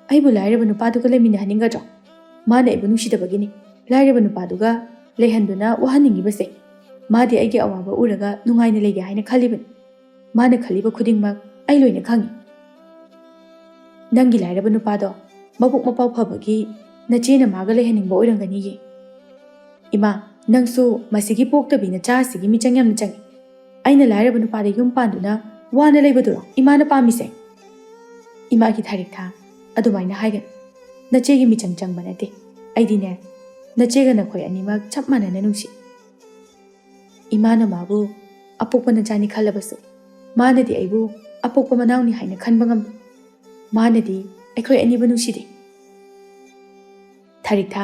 ꯑꯩꯕꯨ ꯂꯥꯏꯔꯕ ꯅꯨꯄꯥꯗꯨꯒ ꯂꯩꯃꯤꯟꯅꯍꯟꯅꯤꯡꯒꯗ꯭ꯔꯣ? ꯃꯥꯅ ꯑꯩꯕꯨ ꯅꯨꯡꯁꯤꯗꯕꯒꯤꯅꯤ ꯂꯥꯏꯔꯕ ꯅꯨꯄꯥꯗꯨꯒ ꯂꯩꯍꯟꯗꯨꯅ ꯋꯥꯍꯟꯅꯤꯡꯉꯤꯕꯁꯦ꯫ ꯃꯥꯗꯤ ꯑꯩꯒꯤ ꯑꯋꯥꯕ ꯎꯔꯒ ꯅꯨꯡꯉꯥꯏꯅ ꯂꯩꯒꯦ ꯍꯥꯏꯅ ꯈꯜꯂꯤꯕꯅꯤ꯫ ꯃꯥꯅ ꯈꯜꯂꯤꯕ ꯈꯨꯗꯤꯡꯃꯛ ꯑꯩ ꯂꯣꯏꯅ ꯈꯪꯉꯤ꯫ ꯅꯪꯒꯤ ꯂꯥꯏꯔꯕ ꯅꯨꯄꯥꯗꯣ ꯃꯕꯨꯛ ꯃꯄꯥꯎ ꯐꯕꯒꯤ ꯅꯆꯦꯅ ꯃꯥꯒ ꯂꯩꯍꯟꯅꯤꯡꯕ ꯑꯣꯏꯔꯝꯒꯅꯤꯌꯦ꯫ ꯏꯃꯥ, ꯅꯪꯁꯨ ꯃꯁꯤꯒꯤ ꯄꯣꯛꯇꯕꯤ ꯅꯆꯥ ꯑꯁꯤꯒꯤ ꯃꯤꯆꯪ ꯌꯥꯝꯅ ꯆꯪꯉꯤ꯫ ꯑꯩꯅ ꯂꯥꯏꯔꯕ ꯅꯨꯄꯥꯗ ꯌꯨꯝ ꯄꯥꯟꯗꯨꯅ ꯋꯥꯅ ꯂꯩꯕꯗꯨꯔꯣ ꯏꯃꯥꯅ ꯄꯥꯝꯃꯤꯁꯦ? ꯏꯃꯥꯒꯤ ꯊꯥꯔꯤꯛꯊꯥ, ꯑꯗꯨꯃꯥꯏꯅ ꯍꯥꯏꯒꯅꯨ꯫ ꯅꯆꯦꯒꯤ ꯃꯤꯆꯪ ꯆꯪꯕ ꯅꯠꯇꯦ꯫ ꯑꯩꯗꯤꯅꯦ, ꯅꯆꯦꯒ ꯅꯈꯣꯏ ꯑꯅꯤꯃꯛ ꯆꯞ ꯃꯥꯟꯅꯅ ꯅꯨꯡꯁꯤ꯫ ꯏꯃꯥꯅ ꯃꯥꯕꯨ ꯑꯄꯣꯛꯄ ꯅꯆꯥꯅꯤ ꯈꯜꯂꯕꯁꯨ, ꯃꯥꯅꯗꯤ ꯑꯩꯕꯨ ꯑꯄꯣꯛꯄ ꯃꯅꯥꯎꯅꯤ ꯍꯥꯏꯅ ꯈꯟꯕ ꯉꯝꯗꯦ꯫ ꯃꯥꯅꯗꯤ ꯑꯩꯈꯣꯏ ꯑꯅꯤꯕꯨ ꯅꯨꯡꯁꯤꯗꯦ꯫ ꯊꯥꯔꯤꯛꯊꯥ,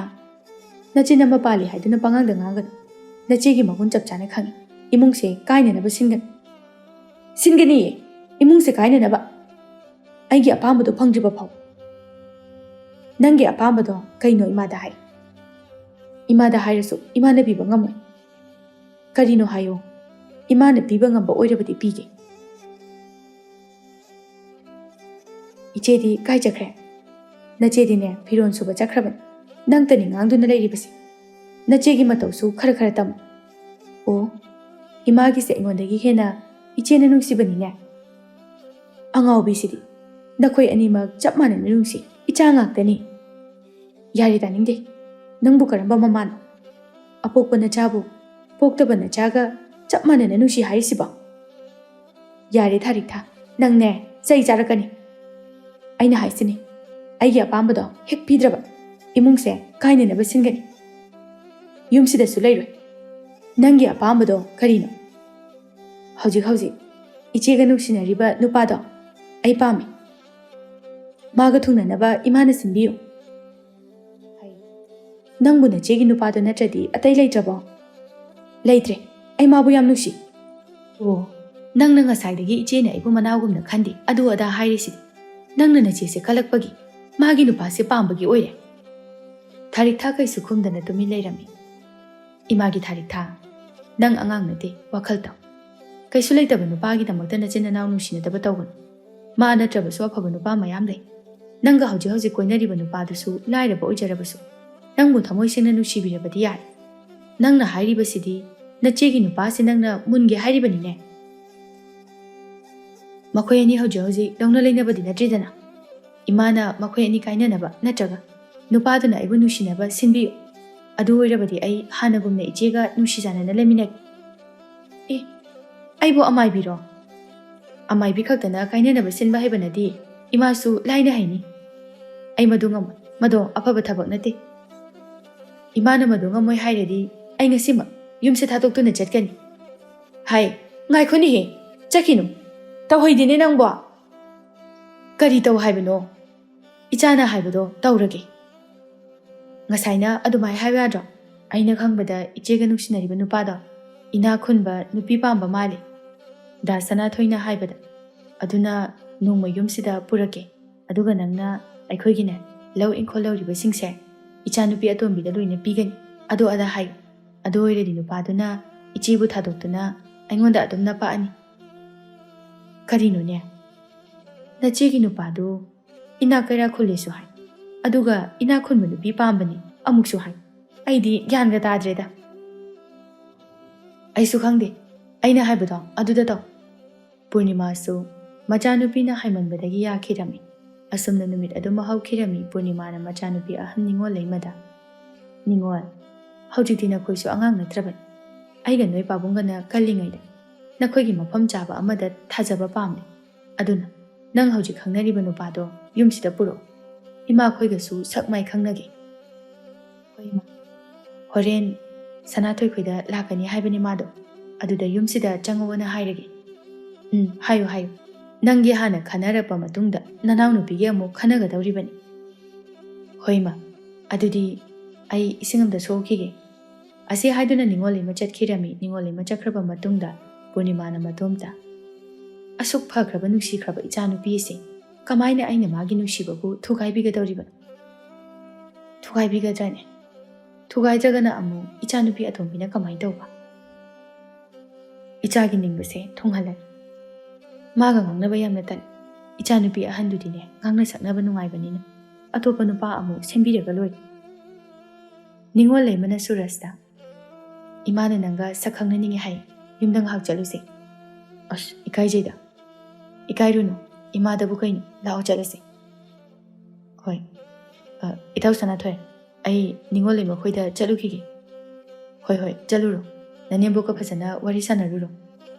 ꯅꯆꯤꯟ ꯑꯃ ꯄꯥꯜꯂꯤ ꯍꯥꯏꯗꯨꯅ ꯄꯉꯥꯡꯗ ꯉꯥꯡꯒꯅꯨ꯫ ꯅꯆꯦꯒꯤ ꯃꯒꯨꯟ ꯆꯞ ꯆꯥꯅ ꯈꯪꯏ꯫ ꯏꯃꯨꯡꯁꯦ ꯀꯥꯏꯅꯅꯕ ꯁꯤꯟꯒꯅꯤ꯫ ꯁꯤꯟꯒꯅꯤꯌꯦ, ꯏꯃꯨꯡꯁꯦ ꯀꯥꯏꯅꯅꯕ꯫ ꯑꯩꯒꯤ ꯑꯄꯥꯝꯕꯗꯣ ꯐꯪꯗ꯭ꯔꯤꯕ ꯐꯥꯎ꯫ ꯅꯪꯒꯤ ꯑꯄꯥꯝꯕꯗꯣ ꯀꯩꯅꯣ ꯏꯃꯥꯗ ꯍꯥꯏ꯫ ꯏꯃꯥꯗ ꯍꯥꯏꯔꯁꯨ ꯏꯃꯥꯅ ꯄꯤꯕ ꯉꯝꯃꯣꯏ꯫ ꯀꯔꯤꯅꯣ ꯍꯥꯏꯌꯣ, ꯏꯃꯥꯅ ꯄꯤꯕ ꯉꯝꯕ ꯑꯣꯏꯔꯕꯗꯤ ꯄꯤꯒꯦ꯫ ꯏꯆꯦꯗꯤ ꯀꯥꯏ ꯆꯠꯈ꯭ꯔꯦ? ꯅꯆꯦꯗꯤꯅꯦ ꯐꯤꯔꯣꯜ ꯁꯨꯕ ꯆꯠꯈ꯭ꯔꯕꯅꯤ꯫ ꯅꯪꯇꯅꯤ ꯉꯥꯡꯗꯨꯅ ꯂꯩꯔꯤꯕꯁꯦ꯫ ꯅꯆꯦꯒꯤ ꯃꯇꯧꯁꯨ ꯈꯔ ꯈꯔ ꯇꯝꯃꯨ꯫ ꯑꯣ, ꯏꯃꯥꯒꯤꯁꯦ ꯑꯩꯉꯣꯟꯗꯒꯤ ꯍꯦꯟꯅ ꯏꯆꯦꯅ ꯅꯨꯡꯁꯤꯕꯅꯤꯅꯦ꯫ ꯑꯉꯥꯎꯕꯤꯁꯤꯗꯤ, ꯅꯈꯣꯏ ꯑꯅꯤꯃꯛ ꯆꯞ ꯃꯥꯟꯅꯅ ꯅꯨꯡꯁꯤ, ꯏꯆꯥ ꯉꯥꯛꯇꯅꯤ꯫ ꯌꯥꯔꯦ, ꯇꯥꯅꯤꯡꯗꯦ꯫ ꯅꯪꯕꯨ ꯀꯔꯝꯕ ꯃꯃꯥꯅꯣ? ꯑꯄꯣꯛꯄ ꯅꯆꯥꯕꯨ ꯄꯣꯛꯇꯕ ꯅꯆꯥꯒ ꯆꯞ ꯃꯥꯟꯅꯅ ꯅꯨꯡꯁꯤ ꯍꯥꯏꯔꯤꯁꯤꯕꯣ? ꯌꯥꯔꯦ ꯊꯥꯔꯤꯛꯊꯥ, ꯅꯪꯅꯦ ꯆꯩ ꯆꯥꯔꯛꯀꯅꯤ꯫ ꯑꯩꯅ ꯍꯥꯏꯁꯤꯅꯤ, ꯑꯩꯒꯤ ꯑꯄꯥꯝꯕꯗꯣ ꯍꯦꯛ ꯄꯤꯗ꯭ꯔꯕ, ꯏꯃꯨꯡꯁꯦ ꯀꯥꯏꯅꯅꯕ ꯁꯤꯟꯒꯅꯤ꯫ ꯌꯨꯝꯁꯤꯗꯁꯨ ꯂꯩꯔꯣꯏ꯫ ꯅꯪꯒꯤ ꯑꯄꯥꯝꯕꯗꯣ ꯀꯔꯤꯅꯣ? ꯍꯧꯖꯤꯛ ꯍꯧꯖꯤꯛ ꯏꯆꯦꯒ ꯅꯨꯡꯁꯤꯅꯔꯤꯕ ꯅꯨꯄꯥꯗꯣ ꯑꯩ ꯄꯥꯝꯃꯤ꯫ ꯃꯥꯒ ꯊꯨꯡꯅꯅꯕ ꯏꯃꯥꯅ ꯁꯤꯟꯕꯤꯌꯨ꯫ ꯅꯪꯕꯨ ꯅꯆꯦꯒꯤ ꯅꯨꯄꯥꯗꯣ ꯅꯠꯇ꯭ꯔꯗꯤ ꯑꯇꯩ ꯂꯩꯇ꯭ꯔꯕꯣ? ꯂꯩꯇ꯭ꯔꯦ꯫ ꯑꯩ ꯃꯥꯕꯨ ꯌꯥꯝ ꯅꯨꯡꯁꯤ꯫ ꯑꯣ, ꯅꯪꯅ ꯉꯁꯥꯏꯗꯒꯤ ꯏꯆꯦꯅ ꯑꯩꯕꯨ ꯃꯅꯥꯎꯒꯨꯝꯅ ꯈꯟꯗꯦ, ꯑꯗꯨ ꯑꯗꯥ ꯍꯥꯏꯔꯤꯁꯤꯗꯤ꯫ ꯅꯪꯅ ꯅꯆꯦꯁꯦ ꯈꯜꯂꯛꯄꯒꯤ, ꯃꯥꯒꯤ ꯅꯨꯄꯥꯁꯦ ꯄꯥꯝꯕꯒꯤ ꯑꯣꯏꯔꯦ꯫ ꯊꯥꯔꯤꯛꯊꯥ ꯀꯩꯁꯨ ꯈꯨꯝꯗꯅ ꯇꯨꯃꯤꯟ ꯂꯩꯔꯝꯃꯤ꯫ ꯏꯃꯥꯒꯤ ꯊꯥꯔꯤꯛꯊꯥ, ꯅꯪ ꯑꯉꯥꯡ ꯅꯠꯇꯦ, ꯋꯥꯈꯜ ꯇꯧ꯫ ꯀꯩꯁꯨ ꯂꯩꯇꯕ ꯅꯨꯄꯥꯒꯤꯗꯃꯛꯇ ꯅꯆꯤꯟ ꯅꯅꯥꯎ ꯅꯨꯡꯁꯤꯅꯗꯕ ꯇꯧꯒꯅꯨ꯫ ꯃꯥ ꯅꯠꯇ꯭ꯔꯕꯁꯨ ꯑꯐꯕ ꯅꯨꯄꯥ ꯃꯌꯥꯝ ꯂꯩ꯫ ꯅꯪꯒ ꯍꯧꯖꯤꯛ ꯍꯧꯖꯤꯛ ꯀꯣꯏꯅꯔꯤꯕ ꯅꯨꯄꯥꯗꯨꯁꯨ ꯂꯥꯏꯔꯕ ꯑꯣꯏꯖꯔꯕꯁꯨ, ꯅꯪꯕꯨ ꯊꯃꯣꯏ ꯁꯦꯡꯅ ꯅꯨꯡꯁꯤꯕꯤꯔꯕꯗꯤ ꯌꯥꯔꯦ꯫ ꯅꯪꯅ ꯍꯥꯏꯔꯤꯕꯁꯤꯗꯤ ꯅꯆꯦꯒꯤ ꯅꯨꯄꯥꯁꯤ ꯅꯪꯅ ꯃꯨꯟꯒꯦ ꯍꯥꯏꯔꯤꯕꯅꯤꯅꯦ꯫ ꯃꯈꯣꯏ ꯑꯅꯤ ꯍꯧꯖꯤꯛ ꯍꯧꯖꯤꯛ ꯂꯧꯅ ꯂꯩꯅꯕꯗꯤ ꯅꯠꯇ꯭ꯔꯤꯗꯅ꯫ ꯏꯃꯥꯅ ꯃꯈꯣꯏ ꯑꯅꯤ ꯀꯥꯏꯅꯅꯕ ꯅꯠꯇ꯭ꯔꯒ ꯅꯨꯄꯥꯗꯨꯅ ꯑꯩꯕꯨ ꯅꯨꯡꯁꯤꯅꯕ ꯁꯤꯟꯕꯤꯌꯨ꯫ ꯑꯗꯨ ꯑꯣꯏꯔꯕꯗꯤ ꯑꯩ ꯍꯥꯟꯅꯒꯨꯝꯅ ꯏꯆꯦꯒ ꯅꯨꯡꯁꯤ ꯆꯥꯟꯅꯅ ꯂꯩꯃꯤꯟꯅꯒꯦ꯫ ꯑꯦ, ꯑꯩꯕꯨ ꯑꯃꯥꯏꯕꯤꯔꯣ? ꯑꯃꯥꯏꯕꯤ ꯈꯛꯇꯅ ꯀꯥꯏꯅꯅꯕ ꯁꯤꯟꯕ ꯍꯩꯕꯅꯗꯤ ꯏꯃꯥꯁꯨ ꯂꯥꯏꯅ ꯍꯩꯅꯤ꯫ ꯑꯩ ꯃꯗꯨ ꯉꯝꯃꯣꯏ꯫ ꯃꯗꯣ ꯑꯐꯕ ꯊꯕꯛ ꯅꯠꯇꯦ꯫ ꯏꯃꯥꯅ ꯃꯗꯨ ꯉꯝꯃꯣꯏ ꯍꯥꯏꯔꯗꯤ ꯑꯩ ꯉꯁꯤꯃꯛ ꯌꯨꯝꯁꯦ ꯊꯥꯗꯣꯛꯇꯨꯅ ꯆꯠꯀꯅꯤ꯫ ꯍꯥꯏ, ꯉꯥꯏꯈꯣꯅꯦꯍꯦ, ꯆꯠꯈꯤꯅꯨ꯫ ꯇꯧꯍꯩꯗꯦꯅꯦ ꯅꯪꯕꯣ꯫ ꯀꯔꯤ ꯇꯧ ꯍꯥꯏꯕꯅꯣ? ꯏꯆꯥꯅ ꯍꯥꯏꯕꯗꯣ ꯇꯧꯔꯒꯦ꯫ ꯉꯁꯥꯏꯅ ꯑꯗꯨꯃꯥꯏ ꯍꯥꯏꯕ ꯌꯥꯗ꯭ꯔꯣ? ꯑꯩꯅ ꯈꯪꯕꯗ ꯏꯆꯦꯒ ꯅꯨꯡꯁꯤꯅꯔꯤꯕ ꯅꯨꯄꯥꯗꯣ ꯏꯅꯥꯛ ꯈꯨꯟꯕ ꯅꯨꯄꯤ ꯄꯥꯝꯕ ꯃꯥꯜꯂꯦ꯫ ꯗꯥ ꯁꯅꯥꯊꯣꯏꯅ ꯍꯥꯏꯕꯗ꯫ ꯑꯗꯨꯅ ꯅꯣꯡꯃ ꯌꯨꯝꯁꯤꯗ ꯄꯨꯔꯛꯀꯦ꯫ ꯑꯗꯨꯒ ꯅꯪꯅ ꯑꯩꯈꯣꯏꯒꯤꯅꯦ, ꯂꯧ ꯏꯪꯈꯣꯜ ꯂꯧꯔꯤꯕꯁꯤꯡꯁꯦ ꯏꯆꯥꯅꯨꯄꯤ ꯑꯇꯣꯝꯕꯤꯗ ꯂꯣꯏꯅ ꯄꯤꯒꯅꯤ꯫ ꯑꯗꯨ ꯑꯗꯥ ꯍꯥꯏ꯫ ꯑꯗꯨ ꯑꯣꯏꯔꯗꯤ ꯅꯨꯄꯥꯗꯨꯅ ꯏꯆꯦꯕꯨ ꯊꯥꯗꯣꯛꯇꯨꯅ ꯑꯩꯉꯣꯟꯗ ꯑꯗꯨꯝ ꯅꯄꯥꯛꯑꯅꯤ꯫ ꯀꯔꯤꯅꯣꯅꯦ? ꯅꯆꯦꯒꯤ ꯅꯨꯄꯥꯗꯨ ꯏꯅꯥꯛ ꯀꯩꯔꯥꯛ ꯈꯨꯜꯂꯦꯁꯨ ꯍꯥꯏ, ꯑꯗꯨꯒ ꯏꯅꯥꯛ ꯈꯨꯟꯕ ꯅꯨꯄꯤ ꯄꯥꯝꯕꯅꯤ ꯑꯃꯨꯛꯁꯨ ꯍꯥꯏ꯫ ꯑꯩꯗꯤ ꯒ꯭ꯌꯥꯟꯒ ꯇꯥꯗ꯭ꯔꯦꯗ꯫ ꯑꯩꯁꯨ ꯈꯪꯗꯦ, ꯑꯩꯅ ꯍꯥꯏꯕꯗꯣ ꯑꯗꯨꯗ ꯇꯧ꯫ ꯄꯨꯔꯅꯤꯃꯥꯁꯨ ꯃꯆꯥꯅꯨꯄꯤꯅ ꯍꯥꯏꯃꯟꯕꯗꯒꯤ ꯌꯥꯈꯤꯔꯝꯃꯤ꯫ ꯑꯁꯨꯝꯅ ꯅꯨꯃꯤꯠ ꯑꯗꯨꯃ ꯍꯧꯈꯤꯔꯝꯃꯤ ꯄꯨꯔꯅꯤꯃꯥꯅ ꯃꯆꯥꯅꯨꯄꯤ ꯑꯍꯟ ꯅꯤꯉꯣꯜ ꯂꯩꯃꯗ꯫ "ꯅꯤꯉꯣꯜ, ꯍꯧꯖꯤꯛꯇꯤ ꯅꯈꯣꯏꯁꯨ ꯑꯉꯥꯡ ꯅꯠꯇ꯭ꯔꯕꯅꯤ꯫ ꯑꯩꯒ ꯅꯣꯏ ꯄꯥꯕꯨꯡꯒꯅ ꯀꯜꯂꯤꯉꯩꯗ ꯅꯈꯣꯏꯒꯤ ꯃꯐꯝ ꯆꯥꯕ ꯑꯃꯗ ꯊꯥꯖꯕ ꯄꯥꯝꯂꯤ꯫ ꯑꯗꯨꯅ ꯅꯪ ꯍꯧꯖꯤꯛ ꯈꯪꯅꯔꯤꯕ ꯅꯨꯄꯥꯗꯣ ꯌꯨꯝꯁꯤꯗ ꯄꯨꯔꯛꯑꯣ꯫ ꯏꯃꯥꯈꯣꯏꯒꯁꯨ ꯁꯛ ꯃꯥꯏ ꯈꯪꯅꯒꯦ꯫ ꯍꯣꯏ, ꯏꯃꯥ꯫ ꯍꯣꯔꯦꯟ ꯁꯅꯥꯊꯣꯏꯈꯣꯏꯗ ꯂꯥꯛꯀꯅꯤ ꯍꯥꯏꯕꯅꯤ ꯃꯥꯗꯣ꯫ ꯑꯗꯨꯗ ꯌꯨꯝꯁꯤꯗ ꯆꯪꯉꯛꯑꯣꯅ ꯍꯥꯏꯔꯒꯦ꯫ ꯎꯝ, ꯍꯥꯏꯌꯨ, ꯍꯥꯏꯌꯨ꯫ ꯅꯪꯒꯤ ꯍꯥꯟꯅ ꯈꯟꯅꯔꯛꯄ ꯃꯇꯨꯡꯗ ꯅꯅꯥꯎꯅꯨꯄꯤꯒꯤ ꯑꯃꯨꯛ ꯈꯟꯅꯒꯗꯧꯔꯤꯕꯅꯤ꯫ ꯍꯣꯏ, ꯏꯃꯥ꯫ ꯑꯗꯨꯗꯤ ꯑꯩ ꯏꯁꯤꯡ ꯑꯝꯇ ꯁꯣꯛꯈꯤꯒꯦ꯫ ꯑꯁꯤ ꯍꯥꯏꯗꯨꯅ ꯅꯤꯉꯣꯜ ꯏꯃꯥ ꯆꯠꯈꯤꯔꯝꯃꯤ꯫ ꯅꯤꯉꯣꯜ ꯏꯃꯥ ꯆꯠꯈ꯭ꯔꯕ ꯃꯇꯨꯡꯗ ꯄꯨꯔꯅꯤꯃꯥꯅ ꯃꯇꯣꯝꯇ, "ꯑꯁꯨꯛ ꯐꯈ꯭ꯔꯕ ꯅꯨꯡꯁꯤꯈ꯭ꯔꯕ ꯏꯆꯥꯅꯨꯄꯤ ꯑꯁꯤ ꯀꯃꯥꯏꯅ ꯑꯩꯅ ꯃꯥꯒꯤ ꯅꯨꯡꯁꯤꯕꯕꯨ ꯊꯨꯒꯥꯏꯕꯤꯒꯗꯧꯔꯤꯕꯅꯣ? ꯊꯨꯒꯥꯏꯕꯤꯒꯗ꯭ꯔꯅꯦ? ꯊꯨꯒꯥꯏꯗ꯭ꯔꯒꯅ ꯑꯃꯨꯛ ꯏꯆꯥꯅꯨꯄꯤ ꯑꯇꯣꯝꯕꯤꯅ ꯀꯃꯥꯏꯅ ꯇꯧꯕ?" ꯏꯆꯥꯒꯤ ꯅꯤꯡꯕꯁꯦ ꯊꯨꯡꯍꯜꯂꯒꯦ꯫ ꯃꯥꯒ ꯉꯥꯡꯅꯕ ꯌꯥꯝꯅ ꯇꯜꯂꯤ꯫ ꯏꯆꯥꯅꯨꯄꯤ ꯑꯍꯟꯗꯨꯗꯤꯅꯦ, ꯉꯥꯡꯅ ꯁꯛꯅꯕ ꯅꯨꯡꯉꯥꯏꯕꯅꯤꯅ ꯑꯇꯣꯞꯄ ꯅꯨꯄꯥ ꯑꯃꯨꯛ ꯁꯦꯝꯕꯤꯔꯒ ꯂꯣꯏꯔꯦ꯫ ꯅꯤꯉꯣꯜ ꯂꯩꯃꯅ ꯁꯨꯔꯖꯇ, "ꯏꯃꯥꯅ ꯅꯪꯒ ꯁꯛ ꯈꯪꯅꯅꯤꯡꯉꯦ ꯍꯥꯏ, ꯌꯨꯝꯗ ꯉꯥꯏꯍꯥꯛ ꯆꯠꯂꯨꯁꯦ꯫" "ꯑꯁ, ꯏꯀꯥꯏꯖꯩꯗ꯫" "ꯏꯀꯥꯏꯔꯨꯅꯨ, ꯏꯃꯥꯗꯕꯨ ꯀꯩꯅꯣ, ꯂꯥꯛꯑꯣ ꯆꯠꯂꯁꯦ꯫" "ꯍꯣꯏ꯫ ꯑ, ꯏꯇꯥꯎ ꯁꯅꯥꯊꯣꯏ, ꯑꯩ ꯅꯤꯉꯣꯜ ꯂꯩꯃꯈꯣꯏꯗ ꯆꯠꯂꯨꯈꯤꯒꯦ꯫" "ꯍꯣꯏ, ꯍꯣꯏ, ꯆꯠꯂꯨꯔꯣ꯫ ꯅꯅꯦꯝꯕꯣꯛꯀ ꯐꯖꯅ ꯋꯥꯔꯤ ꯁꯥꯟꯅꯔꯨꯔꯣ꯫"